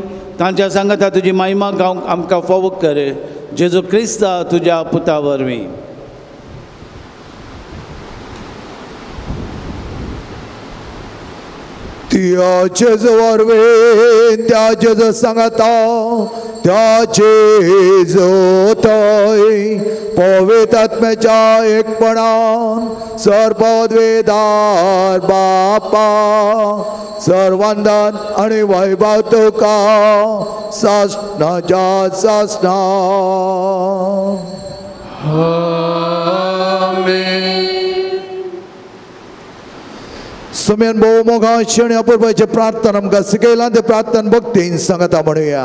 Speaker 10: तांच्या सांगाता तुजी महिमा गावंक आमकां फावो कर, जेजू क्रिस्ता तुज्या पुता वरवीं.
Speaker 2: त्या जेजू वरवीं, त्या जेजू सांगाता, त्या जेजू थंय पवित्र आत्म्याच्या एकपणान सर्वद्वेदार बापा सर्वांदान आनी वैभव तुका सासणाच्या सासणा.
Speaker 1: आमेन.
Speaker 2: सुमेन भोवमोगाची आनी अपुरबायेची प्रार्थना आमकां शिकयला, ते प्रार्थना भक्तीन सांगता म्हणुया.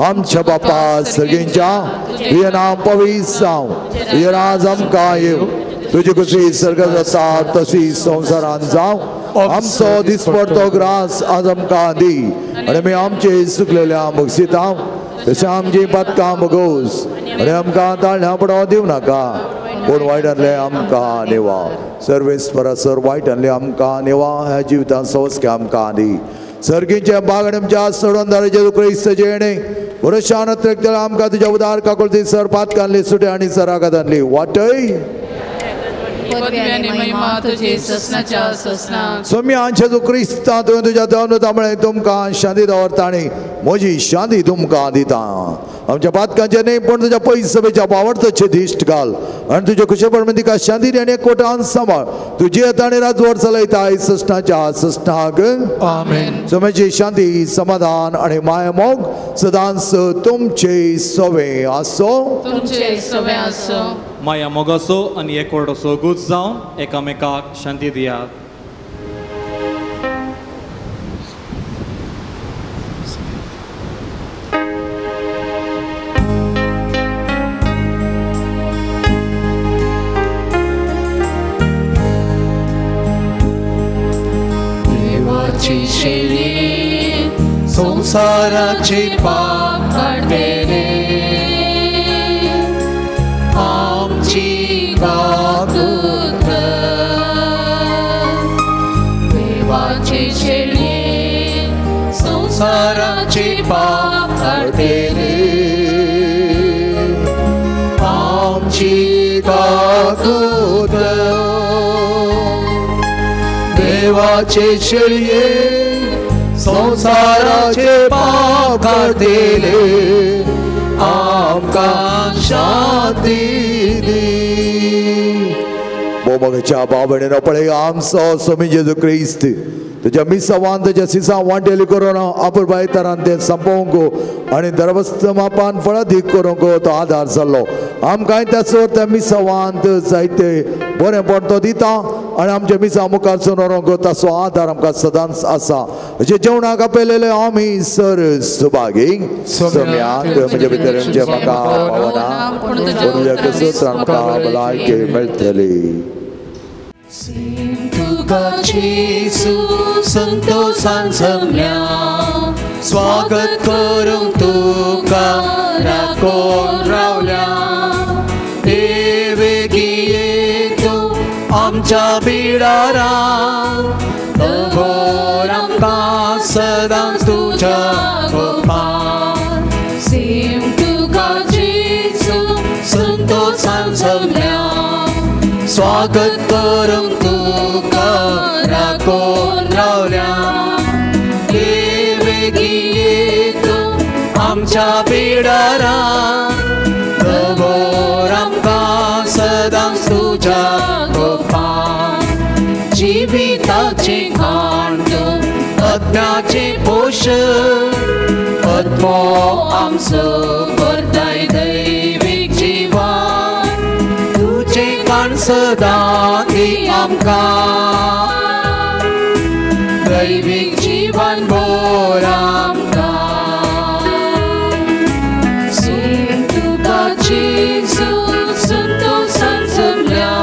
Speaker 2: आमच्या बापा सर्गींच्या, तुजें नांव पवित्र जावं, तुजें राज आमकां येवं, तुजी खुशी सर्गांत जाता तशी संवसारांत जावं. आमचो दिसपडतो ग्रास आज आमकां दी आनी आमी आमचे चुकलेल्या बक्षिता तशें आमची पातकां भोगोस आनी आमकां ताळण्या पडो दिवं नाका, पूण वायटांतलें आमकां निवा. सर्वेस्परा सर वायटांतलें आमकां निवा, ह्या जिवितांत सवस्के आमकां दी. सर्गीचे बाग आनी आमच्या सोडून जेजू क्रिस्त जेणे पुरुशान अतिरिक्त आमकां तुज्या उदार काकुळती सर पातकांतली सुटे आनी सरागातांतली वाटय. सोम्या जेजू क्रिस्ता तुवें तुज्या देवता म्हळें तुमकां शांती दवरता आनी म्हजी शांती तुमकां दिता. आमच्या पातकांचे न्ही पूण तुज्या पयस सभेच्या बावडताचे दिश्ट घाल आनी तुज्या खुशेपण तिका शांती दी आनी एकवटान सांबाळ. तुजी येता आनी राजवट चलयता सृष्टाच्या सृष्टाक.
Speaker 8: आमेन.
Speaker 2: सोम्याची शांती समाधान आनी मायामोग सदांच तुमचे सवे आसो.
Speaker 4: तुमचे सवे आसो.
Speaker 7: माया मोगाचो आनी एकवटाचो गूज जावन एकामेकाक शांती दियात.
Speaker 1: देवाची शेळी संसाराची पाप काडटले, आमची काकूत कर. देवाची शेळी संसाराची पाप काडटले, आमची काकूत कर. देवाचे शेळये संसाराचे पाप काडटले, आमकां शांती दी.
Speaker 2: मोगाच्या बाबणेन पळय आमचो स्वामी जेजू क्रिस्त तुज्या मिसावान तुज्या सिसां वांटेली करून अपुरबाय तरान तें संपोवंक आनी दरवस्त मापान फळादीक करूंक तो आदार जाल्लो. आमकांय त्याचो त्या मिसावांत जायते बरेंपण तो दिता आनी आमच्या मिसा मुखार व्हरूंक ताचो आदार आमकां सदांच आसा. जे जेवणाक आपयलेले आमी सर सुभागी. सोम्या तुवें म्हज्या भितर जे म्हाका पावना पूण तुज्या कसोत्रान म्हाका भलायकी मेळटली.
Speaker 1: तुका जेजू संतोषान जमल्या, स्वागत करूंक तुका राखून रावल्या. ये वेगीं ये तूं आमच्या बिडारा, दवर आमकां सदांच तुज्या गोपान. सेम तुका जेजू संतोषान जमल्या, स्वागत करूंक तुका राखून रावल्या. ये वेगीं ये तूं आमच्या बिडारा, दवर आमकां सदांच तुज्या गोपान. जिविताचें खाण तूं आत्म्याचें पोशण, आत्मो आमचो करताय दैवीक जिवन. तुजें काण सदां दी आमकां, दैवीक जीवन भर आमकां. सेम तुका जेजू संतोषान जमल्या,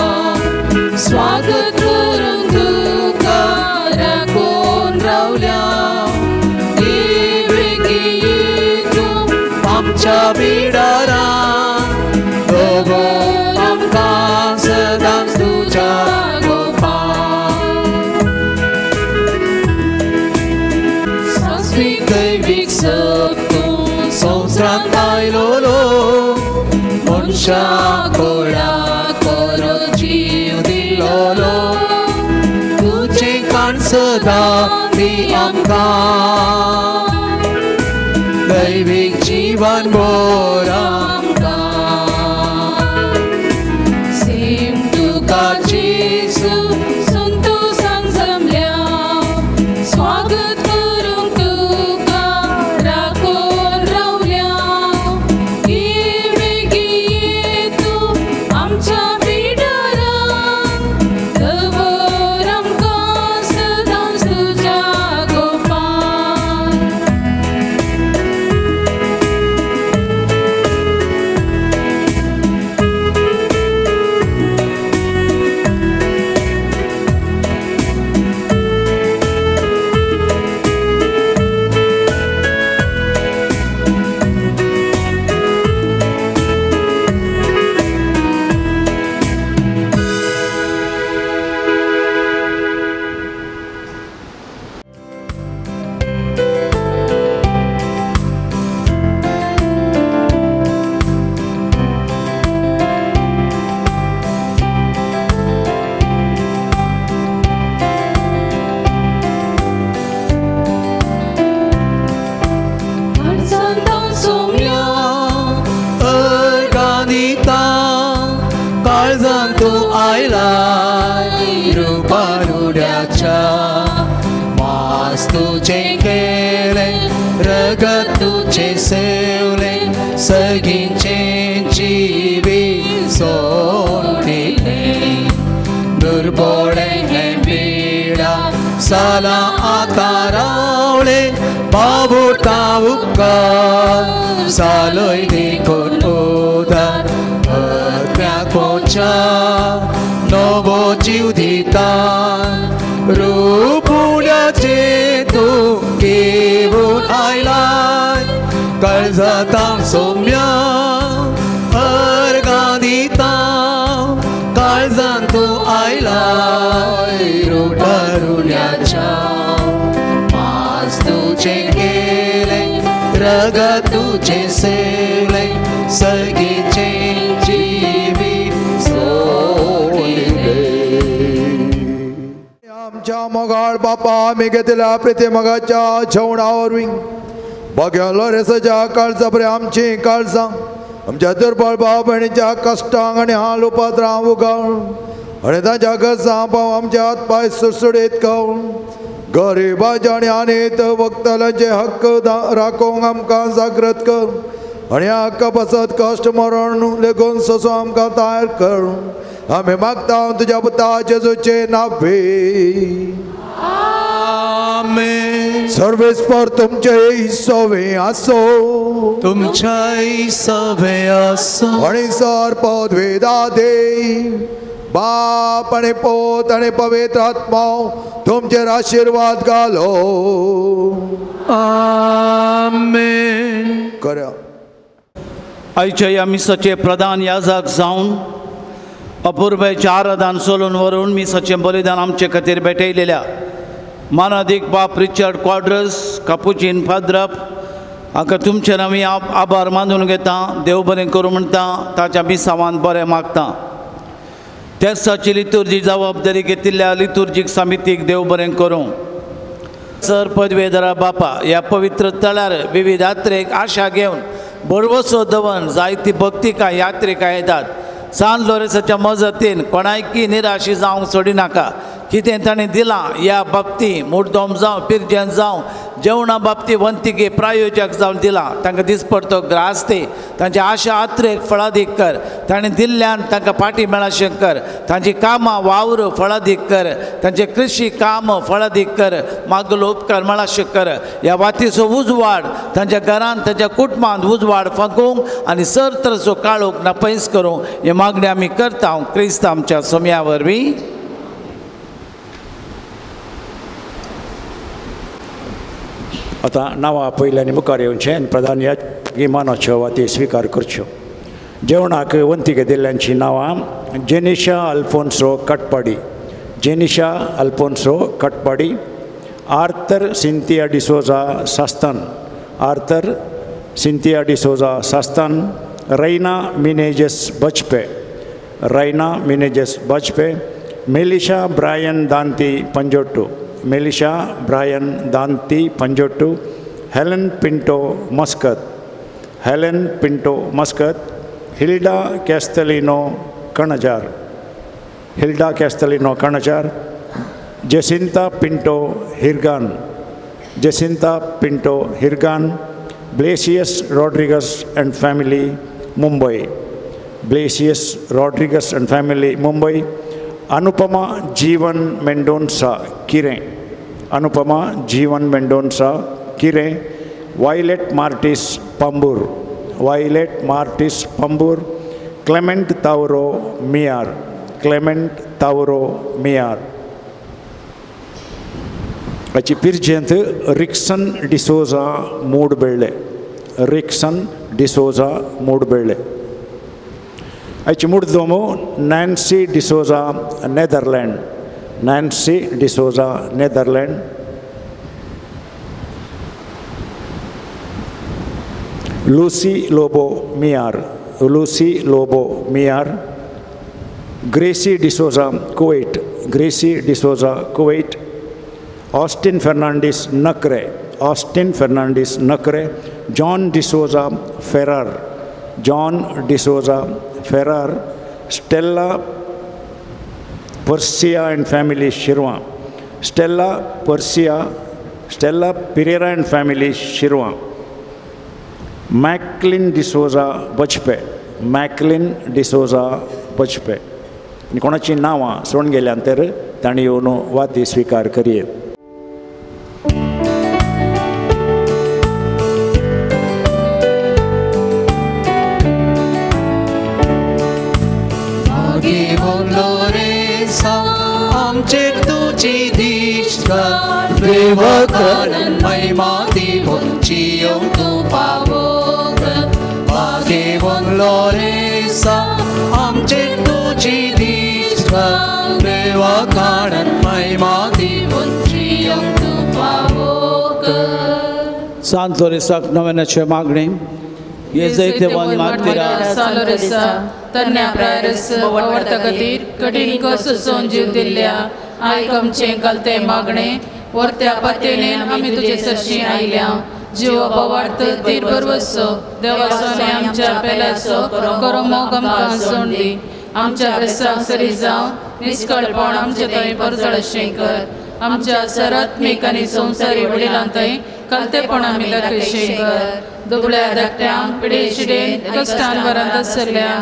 Speaker 1: स्वागत करूंक तुका राखून रावल्या. ये वेगीं ये तूं आमच्या बिडारा, दवर आमकां सदांच तुज्या गोपान. सासवीक दैवीक सप तूं संवसारांत आयलोलो, मनशा कोळा करो जीव दिलोलो. तुजें काण सदां दी आमकां, दैवीक जीवन भर आमकां. सेम तुका जेजू संतोषान जमल्या, स्वागत करूंक तुका राखून रावल्या. ये वेगीं ये तूं आमच्या बिडारा, दवर आमकां सदांच तुज्या गोपान.
Speaker 11: काळजान तूं आयलाय रुपारुड्याच्या मास तुजें केलें रगत तुजें सेवलें सगळींचें जिवीत सोडलें दुर्बोळें हें पिडा सालां आतां रावलें बाबुटा उपकार सालय देखून उदार हत्याक पोच्या नवो जीव दिता रुपुड्याचें तूं घेवन आयलाय काळजांत सोम्या अर्गां दिता काळजांत तूं आयलाय रुपारुण्याच्या मास तुजें केलें रगत तुजें सेवलें सगळींचें जिवीत सोडलें.
Speaker 2: आमच्या मोगाळ बापा आमी घेतल्या प्रिती मोगाच्या जेवणा वरवीं बघेलो रेसाच्या काळजा बरें आमचीं काळजां आमच्या दुर्बळ भाव भयणीच्या कश्टांक आनी हाल उपद्रां उगाळ आनी तांच्या गरजां पाव आमच्या हात पांय सुडसुडीत कर गरिबाच्या आनी आनीत वक्तल्यांचे हक्क राखूंक आमकां जागृत कर आनी ह्या हक्का पासत कश्ट मरण लेगून सोसूं आमकां तयार कर. आमी मागता तुज्या पुता जेजूचे नावे.
Speaker 11: आमेन.
Speaker 2: सर्वेस्पर तुमचे सवे आसो
Speaker 11: तुमच्याय सवे आसो
Speaker 2: आनी सर पदवेदा देव बाप आनी पोत आनी पवित्र आत्मा तुमचेर आशिर्वाद घालो.
Speaker 11: आमेन.
Speaker 2: करा
Speaker 10: आयच्या ह्या मिसाचे प्रधान याजक जावन अपुर्बायेचें आराधन सोलून व्हरून मिसाचें बलिदान आमचे खातीर भेटयलेल्या मानादीक बाप रिचर्ड क्वाड्रस कापुचीन फाद्रप हांकां तुमचे आमी आभार मानून घेता. देव बरें करूं म्हणटा, ताच्या मिसावान बरें मागता. तेसाची लितुर्जी जबाबदारी घेतिल्ल्या लितुर्जीक समितीक देव बरें करूं. सर पदवेधरा बापा ह्या पवित्र तळार विविध यात्रेक आशा घेवन बरवसो दवन जायती भक्तिकां यात्रिकां येतात. सान लोरेसाच्या मजतीन कोणायकी निराशी जावंक सोडिनाका. कितें ताणें दिलां ह्या बाबती मुड्डोम जावं पिरजेन जावं जेवणा बाबती वंतिके प्रायोजक जावन दिलां तांकां दिसपडतो ग्रास ते तांच्या आशा आत्रेक फळादीक कर. ताणें दिल्ल्यान तांकां फाटी मेळाशें कर. तांची कामां वावर फळादीक कर. तांचें कृशी काम फळादीक कर. मागलो उपकार मेळाशें कर. ह्या वातीचो उजवाड तांच्या घरांत तांच्या कुटुंबांत उजवाड फांकूंक आनी सरतरचो काळोख नापयस करूंक हे मागणी आमी करता क्रिस्त आमच्या सोम्या वरवीं.
Speaker 12: आतां नांवां पयलीं आनी मुखार येवचें आनी प्रधान ह्या गिमानाच्यो वाती स्विकार करच्यो. जेवणाक वंती घेतिल्ल्यांचीं नांवां Jenisha Alfonso Katpadi, Jenisha Alfonso Katpadi, Arthur Cynthia D'Souza Sastan, Arthur Cynthia D'Souza Sastan, Raina Menezes Bajpe, Raina Menezes Bajpe, Melisha Brian Danti Panjottu, Melisha Brian Danti Panjottu, Helen Pinto Muscat, Helen Pinto Muscat, Hilda Castelino Kanajar, Hilda Castelino Kanajar, Jacinta Pinto Hirgan, Jacinta Pinto Hirgan, Blasius Rodrigues and family Mumbai, Blasius Rodrigues and family Mumbai, Anupama Jeevan Mendonca Kire, Anupama Jeevan Mendonca Kire, Violet Martis Pambur, Violet Martis Pambur, Clement Tauro Miyar, Clement Tauro Miyar. हाची पिरजेंत रिक्सन डिसोजा मूडबेळे, रिक्सन डिसोजा मूडबेळे. हाची मुडदोमो Nancy D'Souza Netherland, Nancy D'Souza Netherland. Lucy Lobo Miyar, Lucy Lobo Miyar, Gracy D'Souza Kuwait, Gracy D'Souza Kuwait, Austin Fernandes Nakre, Austin Fernandes Nakre, John D'Souza Ferrer, John D'Souza Ferrer, Stella Persia and family Shirva, Stella Persia, Stella Pereira and family Shirva, Macklin D'Souza Bajpe, Macklin D'Souza Bajpe. आनी कोणाचीं नांवां सोडून गेल्यान तर तांणी येवन वाती स्विकार करयेत.
Speaker 11: आमचेर तुजी दिश्ट देवकरण महिमा दिवची येवंक तूं पावोक. भागेवंत लोरेसा आमचेर तुजी दिश्ट देवकरण महिमा दिवची येवंक तूं पावोक.
Speaker 10: सांत लोरेसाक नव्यानाचे मागणें. येजैतेवान मार्तिरा
Speaker 4: सांत लोरेसा तरण्या प्रायरस आवडता खातीर कठीण कस सोन जीव दिल्ल्या आयक आमचें कलतें मागणें. वर्त्या पातेनेन आमी तुजे सरशी आयल्या. जीव बवार्थ धीर भरवसो देवाचो आनी आमच्या पेल्याचो करो मोग आमकां सोंड दी. आमच्या बेसाक सरी जावं निस्कळपण आमचे थंय परजळ अशें कर. आमच्या सरात्मीक आनी संवसारी वडिलां थंय कलतेपण आमी दाखयशें कर. दुबळ्या धाकट्यांक पिडेशिडेन कश्टान वरांत आसल्या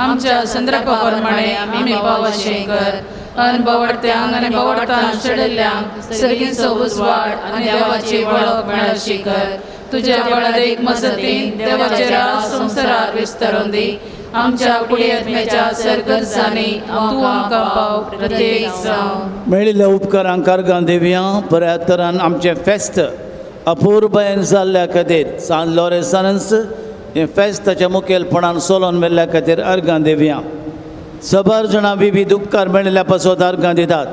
Speaker 4: आमच्या संद्रपा प्रमाणे आमी पाव अशें कर. अनबवडत्यांक आनी बवडतान शेडिल्ल्यांक सर्गीचो उजवाड आनी देवाची वळख मेळशी कर. तुज्या बळादेक मजतीन देवाचे राज संवसारार विस्तारून दी. आमच्या कुडियत्म्याच्या सरगरजांनी तूं आमकां पाव प्रत्येक जावं.
Speaker 10: मेळिल्ल्या उपकारांक अर्गां दिवया. बऱ्या तरान आमचें फेस्त अपुरबायेन जाल्ल्या खातीर सांत लोरेसानच हें फेस्ताच्या मुखेलपणान सोलोन मेल्ल्या खातीर अर्गां दिवया. सबार जाणां विविध उपकार मेळिल्ल्या पासत अर्गां दितात.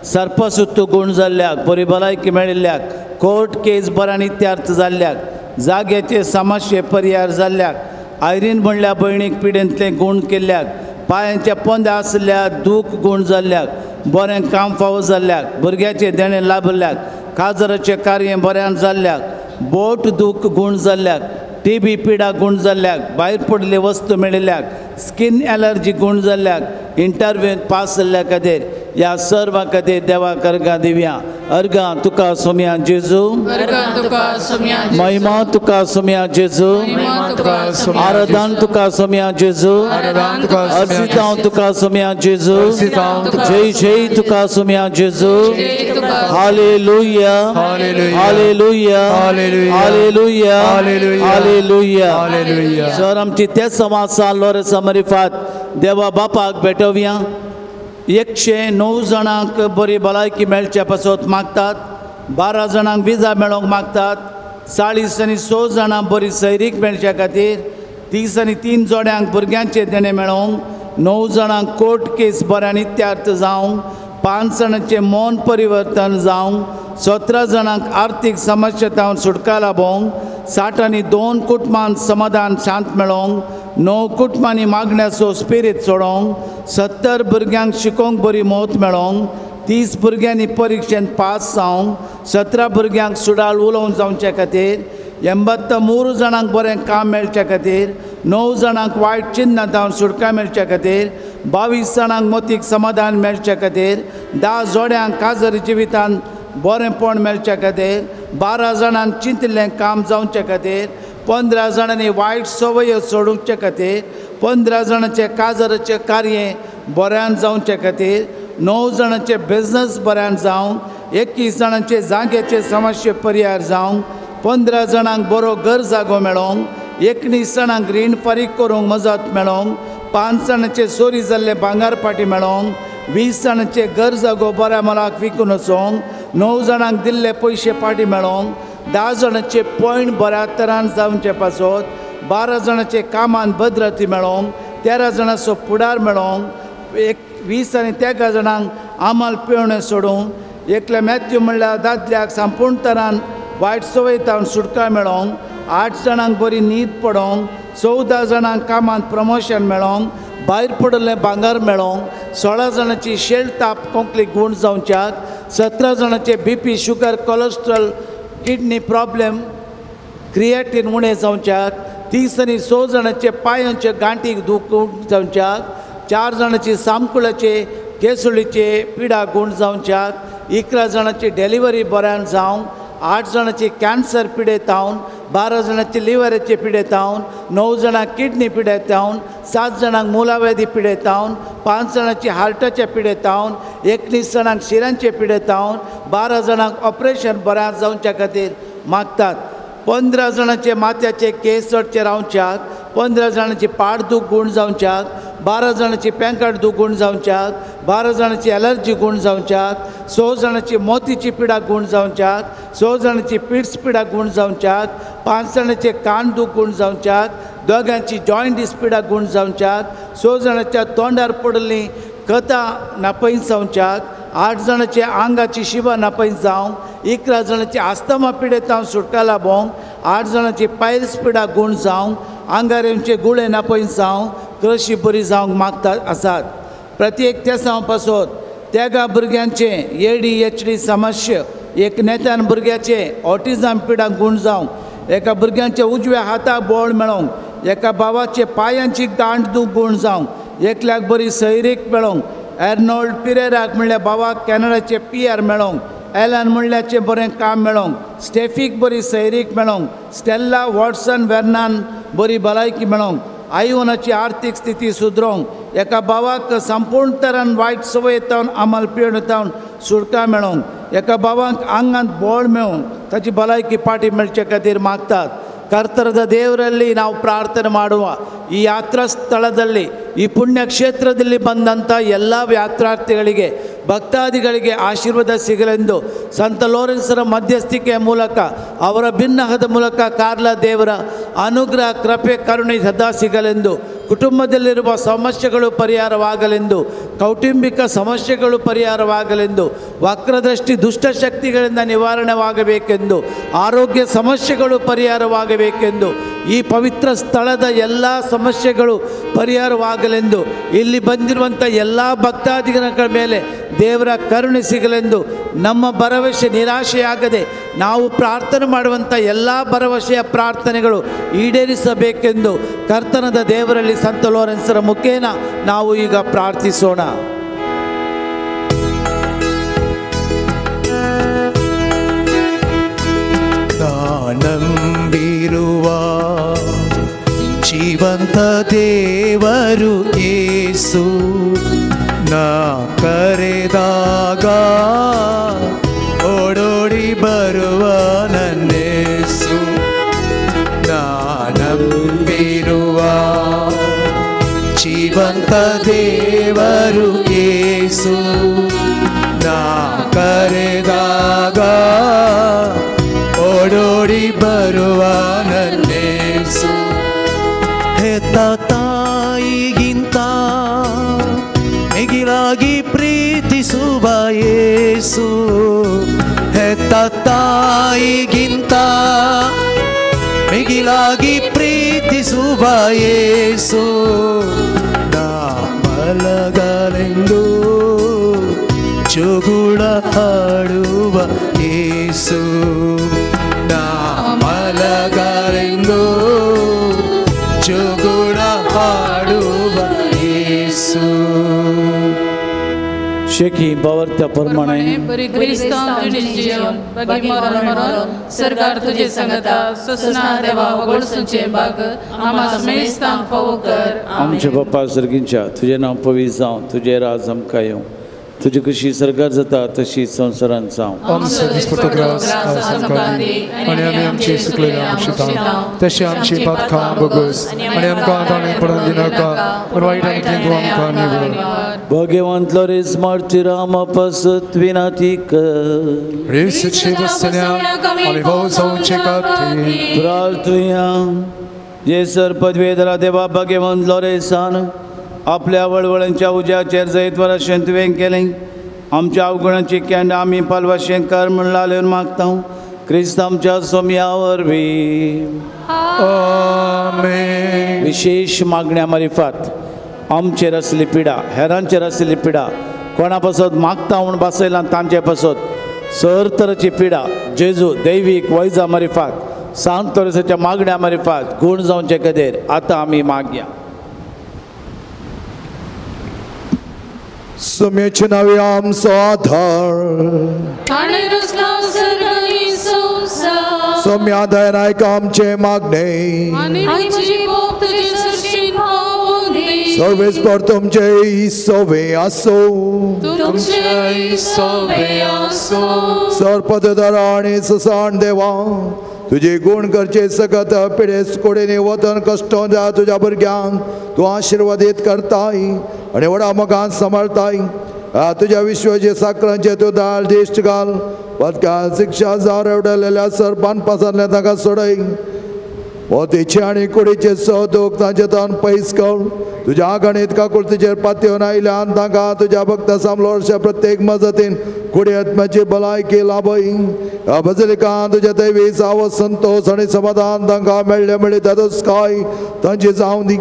Speaker 10: सर्पसुत्तू गूण जाल्ल्याक, बरी भलायकी मेळिल्ल्याक, कोर्ट केस बऱ्यान इत्यार्थ जाल्ल्याक, जाग्याचे समस्ये पर्यार जाल्ल्याक, आयरीन म्हणल्या भयणीक पिडेंतलें गूण केल्ल्याक, पांयांच्या पोंदा आसल्या दूख गूण जाल्ल्याक, बरें काम फावो जाल्ल्याक, भुरग्याचें देणें लाभल्याक, काजराचें कार्य बऱ्यान जाल्ल्याक, बोट दूख गूण जाल्ल्याक, टीबी पिडा गूण जाल्ल्याक, भायर पडिल्ले वस्तू मेळिल्ल्याक, स्कीन एलर्जी गूण जाल्ल्याक, इंटरव्यून पास जाल्ल्या खातीर ह्या सर्वा खातीर देवाक अर्गां दिवया. अर्गां तुका सोम्या जेजू, महिमा तुका सोम्या जेजू, आराधन तुका सोम्या जेजू, अर्जितांव तुका सोम्या जेजू, जय जय तुका सोम्या जेजू. Hallelujah, hallelujah, hallelujah, hallelujah. Sir आमची तेच समाज सांत लोरेसा मरिफात देवा बापाक भेटोवया. 109 जाणांक बरी भलायकी मेळच्या पासत मागतात, 12 जाणांक विजा मेळोवंक मागतात, 40 आनी 6 जाणां बरी सैरीक मेळच्या खातीर, 30 आनी 3 जोड्यांक भुरग्यांचें देणें मेळोवंक, 9 जाणांक कोर्ट केस बऱ्यान इत्यार्थ जावंक, 5 जाणांचें मन परिवर्तन जावंक, 17 जाणांक आर्थीक समस्या जावन सुटका लाभोवंक, 60 आनी 2 कुटुंबांत समाधान शांत मेळोवंक, 9 कुटुंबांनी मागण्याचो स्पिरीत सोडोवंक, 70 भुरग्यांक शिकोवंक बरी मौत मेळोवंक, 30 भुरग्यांनी परिक्षेंत पास जावंक, 17 भुरग्यांक सुडाळ उलोवन जावचे खातीर, 83 जाणांक बरें काम मेळचे खातीर, 9 जाणांक वायट चिन्नां जावन सुटका मेळचे खातीर, 22 जाणांक मतीक समाधान मेळचे खातीर, 10 जोड्यांक काजरी जिवितांत बरेंपण मेळचे खातीर, 12 जाणांक चिंतिल्लें काम जावचे खातीर, 15 जाणांनी वायट संवयो सोडूचे खातीर, 15 जाणांचें काजराचें कार्य बऱ्यान जावचे खातीर, 9 जाणांचे बिजनस बऱ्यान जावंक, 21 जाणांचे जाग्याचे समस्ये पर्यार जावंक, 15 जाणांक बरो घर जागो मेळोवंक, 19 जाणांक रीण फारीक करूंक मजत मेळोवंक, 5 जाणांचे चोरी जाल्ले भांगर पाटी मेळोवंक, 20 जाणांचे घर जागो बऱ्या मोलाक विकून वचोंक, 9 जाणांक दिल्ले पयशे पाटी मेळोवंक, 10 जाणांचे पॉयंट बऱ्या तरान जावचे पासत, 12 जाणांचे कामान भद्रती मेळोवंक, 13 जाणांचो फुडार मेळोवंक, 20 आनी 13 जाणांक आमल पिवणें सोडूंक, एकल्या मॅथ्यू म्हणल्यार दादल्याक संपूर्ण तरान वायट संवय जावन सुटका मेळोवंक, 8 जाणांक बरी न्हीद पडोवंक, 14 जाणांक कामांत प्रमोशन मेळोवंक, भायर पडिल्लें भांगर मेळोवंक, 16 जाणांची शेळ ताप कोंकली गूण जावच्याक, 17 जाणांचे BP, sugar, cholesterol, kidney problem, creatine उणें जावच्याक, 30 आनी 6 जाणांचे पांयांचे गांठीक दूख जावच्याक, 4 जाणांची सामकुळाचे केसुळीचे पिडा गूण जावच्याक, 11 जाणांची डिलिव्हरी बऱ्यान जावंक, 8 जाणांची कॅन्सर पिडेतावन, 12 जाणांची लिवराचे पिडेतावन, 9 जाणांक किडनी पिडेतावन, 7 जाणांक मुलाव्याधी पिडेतावन, 5 जाणांची हार्टाचे पिडेतावन, 19 जाणांक शिरांचे पिडेतावन, 12 जाणांक ऑपरेशन बऱ्या जावच्या खातीर मागतात. 15 जाणांचे माथ्याचे केस चडचे रावच्याक, 15 जाणांची पाड दूख गूण जावच्याक, 12 जाणांची पेंकाट दूख गूण जावच्याक, 12 जाणांची एलर्जी गूण जावच्याक, 6 जाणांची मोतीची पिडा गूण जावच्याक, 6 जाणांची पिड्स पिडा गूण जावच्याक, 5 जाणांचे कान दूख गूण जावच्याक, दोगांची जॉयंटीस पिडा गूण जावच्याक, 6 जाणांच्या तोंडार पडली कथा नापयत जावच्याक, 8 जाणांचे आंगाची शिवा नापयत जावंक, 11 जाणांची आस्तमा पिडेतावन सुटका लाबोवंक, 8 जाणांची पायल्स पिडा गूण जावंक, आंगार येवचे गुळे नापयत जावंक, क्रशी बरी जावंक मागता आसात. प्रत्येक तेसांव पासत तेगा भुरग्यांचे ADHD समस्या, एक नेत्यान भुरग्याचे ऑटिझम पिडा गूण जावंक, एका भुरग्यांचे उजव्या हाताक बोळ मेळोवंक, एका भावाचे पांयांची गांठ दूख गूण जावंक, एकल्याक बरी सैरीक मेळोवंक, एर्नोल्ड पिरेराक म्हणल्यार भावाक कॅनडाचे PR मेळोवंक, एलन म्हणल्याचें बरें काम मेळोवंक, स्टेफीक बरी सैरीक मेळोवंक, स्टेल्ला वॉटसन वेर्नान बरी भलायकी मेळोवंक, आयवनाची आर्थीक स्थिती सुदरोवंक, एका भावाक संपूर्ण तरान वायट संवयेतावन अमल पियेतावन सुटका मेळोवंक, एका भावाक आंगांत बोळ मेळोवंक, ताची भलायकी पाटी मेळचे खातीर मागतात. ಕರ್ತರದ ದೇವರಲ್ಲಿ ನಾವು ಪ್ರಾರ್ಥನೆ ಮಾಡುವ. ಈ ಯಾತ್ರಾ ಸ್ಥಳದಲ್ಲಿ, ಈ ಪುಣ್ಯಕ್ಷೇತ್ರದಲ್ಲಿ ಬಂದಂಥ ಎಲ್ಲ ಯಾತ್ರಾರ್ಥಿಗಳಿಗೆ, ಭಕ್ತಾದಿಗಳಿಗೆ ಆಶೀರ್ವಾದ ಸಿಗಲೆಂದು ಸಂತ ಲೋರೆನ್ಸರ ಮಧ್ಯಸ್ಥಿಕೆಯ ಮೂಲಕ, ಅವರ ಭಿನ್ನಹದ ಮೂಲಕ ಕಾರ್ಲ ದೇವರ ಅನುಗ್ರಹ, ಕೃಪೆ, ಕರುಣೆ ಸದಾ ಸಿಗಲೆಂದು, ಕುಟುಂಬದಲ್ಲಿರುವ ಸಮಸ್ಯೆಗಳು ಪರಿಹಾರವಾಗಲೆಂದು, ಕೌಟುಂಬಿಕ ಸಮಸ್ಯೆಗಳು ಪರಿಹಾರವಾಗಲೆಂದು, ವಕ್ರದೃಷ್ಟಿ ದುಷ್ಟಶಕ್ತಿಗಳಿಂದ ನಿವಾರಣೆವಾಗಬೇಕೆಂದು, ಆರೋಗ್ಯ ಸಮಸ್ಯೆಗಳು ಪರಿಹಾರವಾಗಬೇಕೆಂದು, ಈ ಪವಿತ್ರ ಸ್ಥಳದ ಎಲ್ಲ ಸಮಸ್ಯೆಗಳು ಪರಿಹಾರವಾಗಲೆಂದು, ಇಲ್ಲಿ ಬಂದಿರುವಂಥ ಎಲ್ಲ ಭಕ್ತಾದಿಗಳ ಮೇಲೆ ದೇವರ ಕರುಣೆ ಸಿಗಲೆಂದು, ನಮ್ಮ ಭರವಸೆ ನಿರಾಶೆಯಾಗದೆ ನಾವು ಪ್ರಾರ್ಥನೆ ಮಾಡುವಂಥ ಎಲ್ಲ ಭರವಸೆಯ ಪ್ರಾರ್ಥನೆಗಳು ಈಡೇರಿಸಬೇಕೆಂದು ಕರ್ತನದ ದೇವರಲ್ಲಿ ಸಂತ ಲೋರೆನ್ಸರ ಮುಖೇನ ನಾವು ಈಗ ಪ್ರಾರ್ಥಿಸೋಣ.
Speaker 11: ನಂಬಿರುವ ಜೀವಂತ ದೇವರು ಯೇಸು, ನಾ ಕರೆದಾಗ ಓಡೋಡಿ ಬರುವ ನನ್ನೇಸು. ನಾ ನಂಬಿರುವ ಜೀವಂತ ದೇವರು ಯೇಸು, ನಾ ಕರೆದಾಗ ಓಡೋಡಿ ಬರುವ ನನ್ನೇಸು. ಹೆತ್ತ ತಾಯಿಗಿಂತ ಮಿಗಿಲಾಗಿ ಪ್ರೀತಿಸುವ ಯೇಸು, ಹೆತ್ತ ತಾಯಿಗಿಂತ ಮಿಗಿಲಾಗಿ ಪ್ರೀತಿಸುವ ಯೇಸು. ನಾ ಮಲಗಲೆಂದು ಚುಗುಳ ಹಾಡುವ ಯೇಸು, ನಾ ಮಲಗಲೆಂದು ಚುಗುಳ ಹಾಡುವ ಯೇಸು.
Speaker 10: शेखी बावर्त्या प्रमाणे
Speaker 4: सरकार तुझे संगता ससना देवा वगळसूचे बाग आम्हा समेस्तांक फावो कर.
Speaker 10: आमचे बापा सर्गींच्या, तुझे नांव पवित्र जावं, तुझे राज आमकां येवं, तुजी कशी सरकार जाता तशी संवसारांत जावं.
Speaker 8: आमचो दिसपट्टो ग्रास आज आमकां दी, आनी आमी आमची चुकलेल्या आमशिता तशी आमची पातकां भोगस, आनी आमकां ताणें पडून दिनाका, पूण वायटांतली तूं आमकां निवळ.
Speaker 10: भगवंत लोरेस मार्टिराम पासत विनाती कर. प्रार्थुया. जेसर पदवेधरा देवा भगवंत लोरेसान आपल्या वळवळांच्या उज्याचेर जैतवराशें तुवें केलें, आमच्या अवगुणांची केंड आमी पालवाशें कर म्हूण लालेवन मागता क्रिस्त आमच्या सोम्या वरवीं.
Speaker 8: आमेन.
Speaker 10: विशेष मागण्या मारिफात आमचेर आसली पिडा, हेरांचेर आसली पिडा, कोणा पासत मागता म्हूण बसयला तांचे पासत सर तरेची पिडा जेजू दैवीक वैजा मारिफात सांत तरेच्या मागण्या मारिफात गूण जावचे खातीर आतां आमी मागया.
Speaker 2: सुमेचे नावे आमचो आधार
Speaker 1: ताणें रचला सर्ग आनी संवसार
Speaker 2: सोम्या दयान आयक आमचें मागणें
Speaker 1: आनी आमची भोग तुजे सरशीं पावोवंक दी
Speaker 2: सर्वेस्पर तुमचे सोवे आसो
Speaker 1: तुमचे सोवे आसो
Speaker 2: सर्पदरा आनी ससाण देवा तुजे गुण करचे सकत पिडेस कोडेने वतन कश्ट जा तुज्या भुरग्यांक तूं आशिर्वादीत करताय आनी व्हडा मोगान सांबाळताय. तुज्या विश्वाचे साकरांचे तूं दाल दिश्ट घाल पदकान शिक्षा जावं रेवडलेल्या सरपान पासांतल्यान तांकां सोडय. मोतीचे आनी कुडीचे सदूक तांचे तान पयस कर. तुज्या आगणीत काकुळतीचेर पातयेवन आयल्यान तांकां तुज्या भक्त सांबलो वर्षा प्रत्येक मजतीन कुडी आत्म्याची भलायकी लाभय. ह्या बजलिकान तुज्या दैवी जावो संतोश आनी समाधान तांकां मेळ्ळें मेळ्ळी तातूंच तांची जावं दी.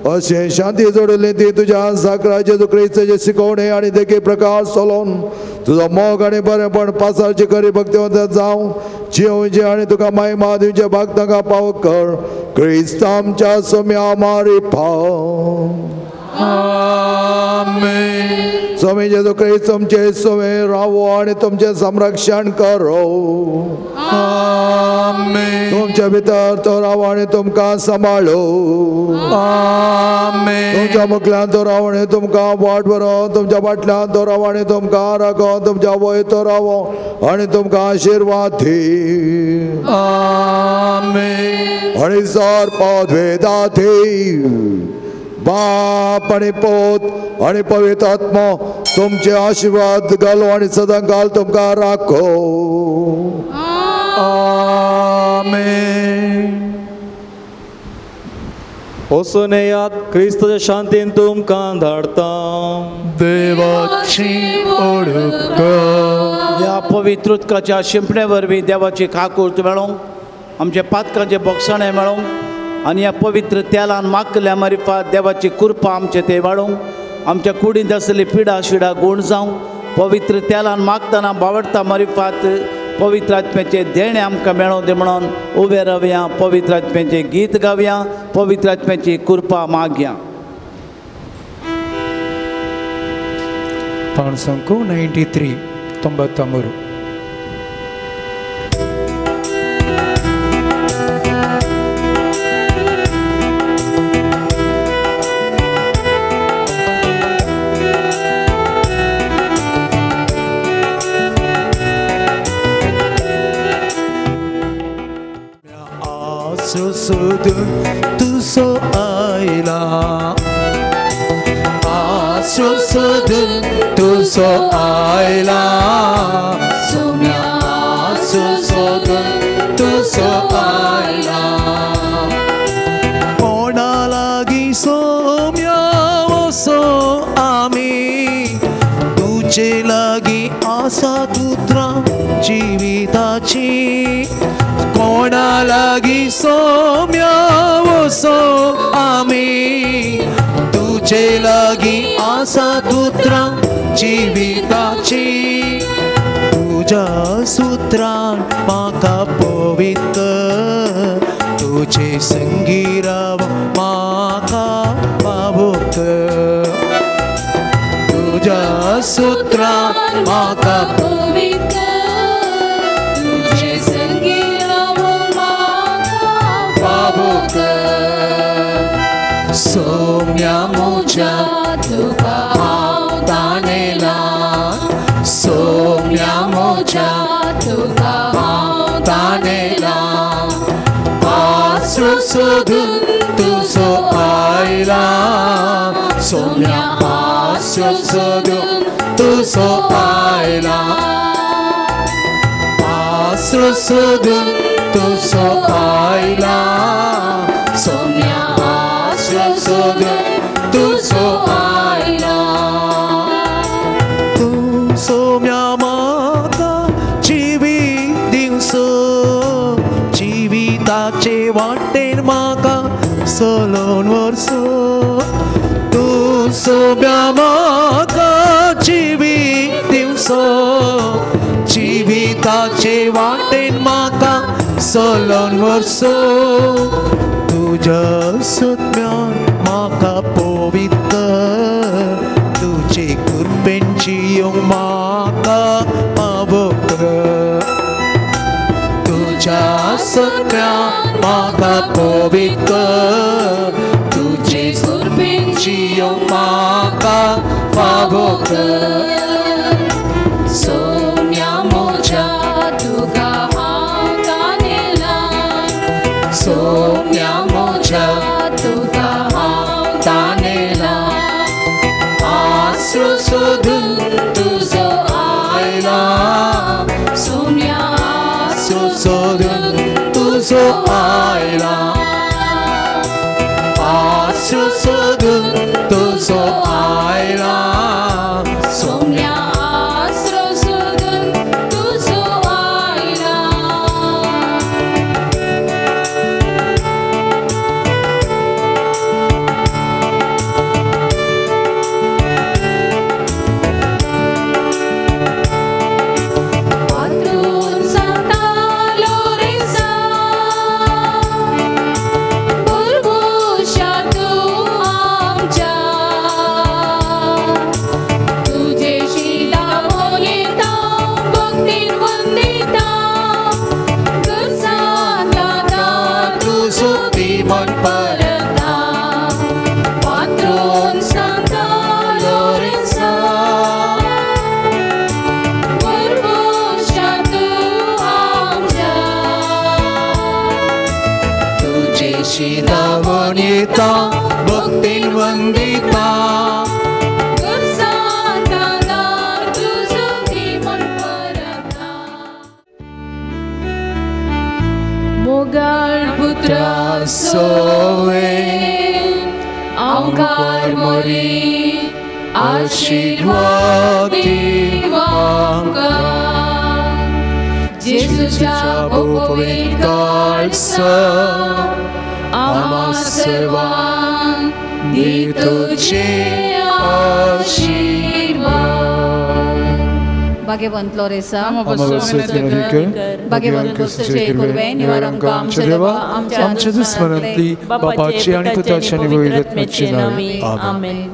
Speaker 2: अशें शांती जोडली ती तुज्या साकराचे जेजू क्रिस्ताचे शिकवणे आनी देखी प्रकार चलोवन तुजो मोग आनी बरेंपण पासारची खरी भक्तिवंत जावं जियोवचें आनी तुका महिमा दिवचें भाग तांकां पावो कर. क्रिस्त आमच्या सोम्या मारी पाव.
Speaker 11: आमेन.
Speaker 2: स्वामी जेजू क्रिस्त तुमचे सोमे रावो आनी तुमचें संरक्षण करो.
Speaker 11: आमेन.
Speaker 2: तुमच्या भितर तो रावो आनी तुमकां सांबाळो.
Speaker 11: आमेन.
Speaker 2: तुमच्या मुखल्यान तो रावो आनी तुमकां वाट बरो. तुमच्या फाटल्यान तो रावो आनी तुमकां राखो. तुमच्या वयर तो रावो आनी तुमकां आशिर्वाद दी.
Speaker 11: आमेन.
Speaker 2: आनी सर पदवेदा बाप आनी पोत आनी पवित्र आत्मो तुमचे आशिर्वाद घालो आनी सदांकाल तुमकां राखो.
Speaker 11: आमेन.
Speaker 7: वचून येयात क्रिस्ताच्या शांतीन तुमकां धाडता.
Speaker 11: देवाची ओळख
Speaker 10: ह्या पवित्र उदकाच्या शिंपणे वरवीं देवाची काकूर्त मेळोवंक आमच्या पातकांचे बोगसाणें मेळोवंक आनी ह्या पवित्र तेलान मागल्या मारिफात देवाची कृपा आमचे ते वाडोवंक आमच्या कुडींत आसलेली पिडा शिडा गूण जावंक पवित्र तेलान मागतना बावडता मारिफात पवित्र आत्म्याचें देणें आमकां मेळोवं दी म्हणून उबे रावया. पवित्र आत्म्याचें गीत गावया. पवित्र आत्म्याची कृपा मागया.
Speaker 8: पाणसंकू 93 93.
Speaker 11: सोदून तुजो आयला आसरो सोदून तुजो आयला सोम्या आसरो सोदून तुजो आयला कोणा लागीं सोम्या वसो आमी तुजे लागीं आसा तुत्रां जिविताची कोणा लागीं सोम्या वसो आमी तुजे लागीं आसा तुत्रां जिविताची तुज्या सुत्रान म्हाका पवित्र तुजे संगी राव म्हाका पावोक तुज्या सुत्रान म्हाका
Speaker 1: पवित्र तुजे संगी राव म्हाका पावोक.
Speaker 11: सोम्या म्हज्या
Speaker 1: तुका हांव
Speaker 11: तानेला सोम्या म्हज्या
Speaker 1: तुका हांव
Speaker 11: तानेला आसरो सोदून तुजो आयला सोम्या आसरो सोदून तुजो आयला आसरो सोदून तुजो आयला सोम्या आसरो सोदून तुजो आयला तूं सोम्या म्हाका जिवीत दिवसो जिविताचे वाटेर म्हाका चलोवन व्हरसो तूं सोम्या म्हाका जिवीत दिवसो जिविताचे वाटेन म्हाका चलोवन व्हरसो तुज्या सत्यान म्हाका पवित्र तुजे म्हाका पवित्र तुजे कृपेन जियोंक म्हाका फावो कर.
Speaker 1: सोम्या म्हज्या तुका हांव तानेला,
Speaker 11: सोम्या म्हज्या
Speaker 1: तुका हांव तानेला.
Speaker 11: आसरो सोदून
Speaker 1: तुजो
Speaker 11: आयला,
Speaker 1: सोम्या
Speaker 11: आसरो सोदून तुजो आयला, आसरो सोदून तुजो आयला,
Speaker 1: सोम्या आसरो सोदून तुजो आयला. पात्रून सांता लोरेसा भरभुशा तूं आमच्या, तुजेशी दावोन येता भक्तीन वंदिता, गरजांता
Speaker 11: तुजो मन
Speaker 1: परता. पात्रून सांता लोरेसा भरभुशा तूं आमच्या,
Speaker 11: तुजेशी धांवून येता भक्तीन वंदिता,
Speaker 1: गरजांता तुजो मन परता. मोगाळ पुत्रा
Speaker 11: सोवे
Speaker 1: आमकार मोरी
Speaker 11: आशीर्वाद
Speaker 1: आमकां, जेजूच्या पवित्र
Speaker 11: काळसा
Speaker 1: आम्हा सर्वांक दी तुझे आशीर्वाद.
Speaker 5: भाग्यवंत लोरेसा,
Speaker 8: भाग्यवंत क्रिस्ताचे कृपे निवार आमकां आमच्या देवा आमच्या दुस्मनांतली बापाची आनी पुताची आनी पवित्र आत्म्याची नांवे. आमेन.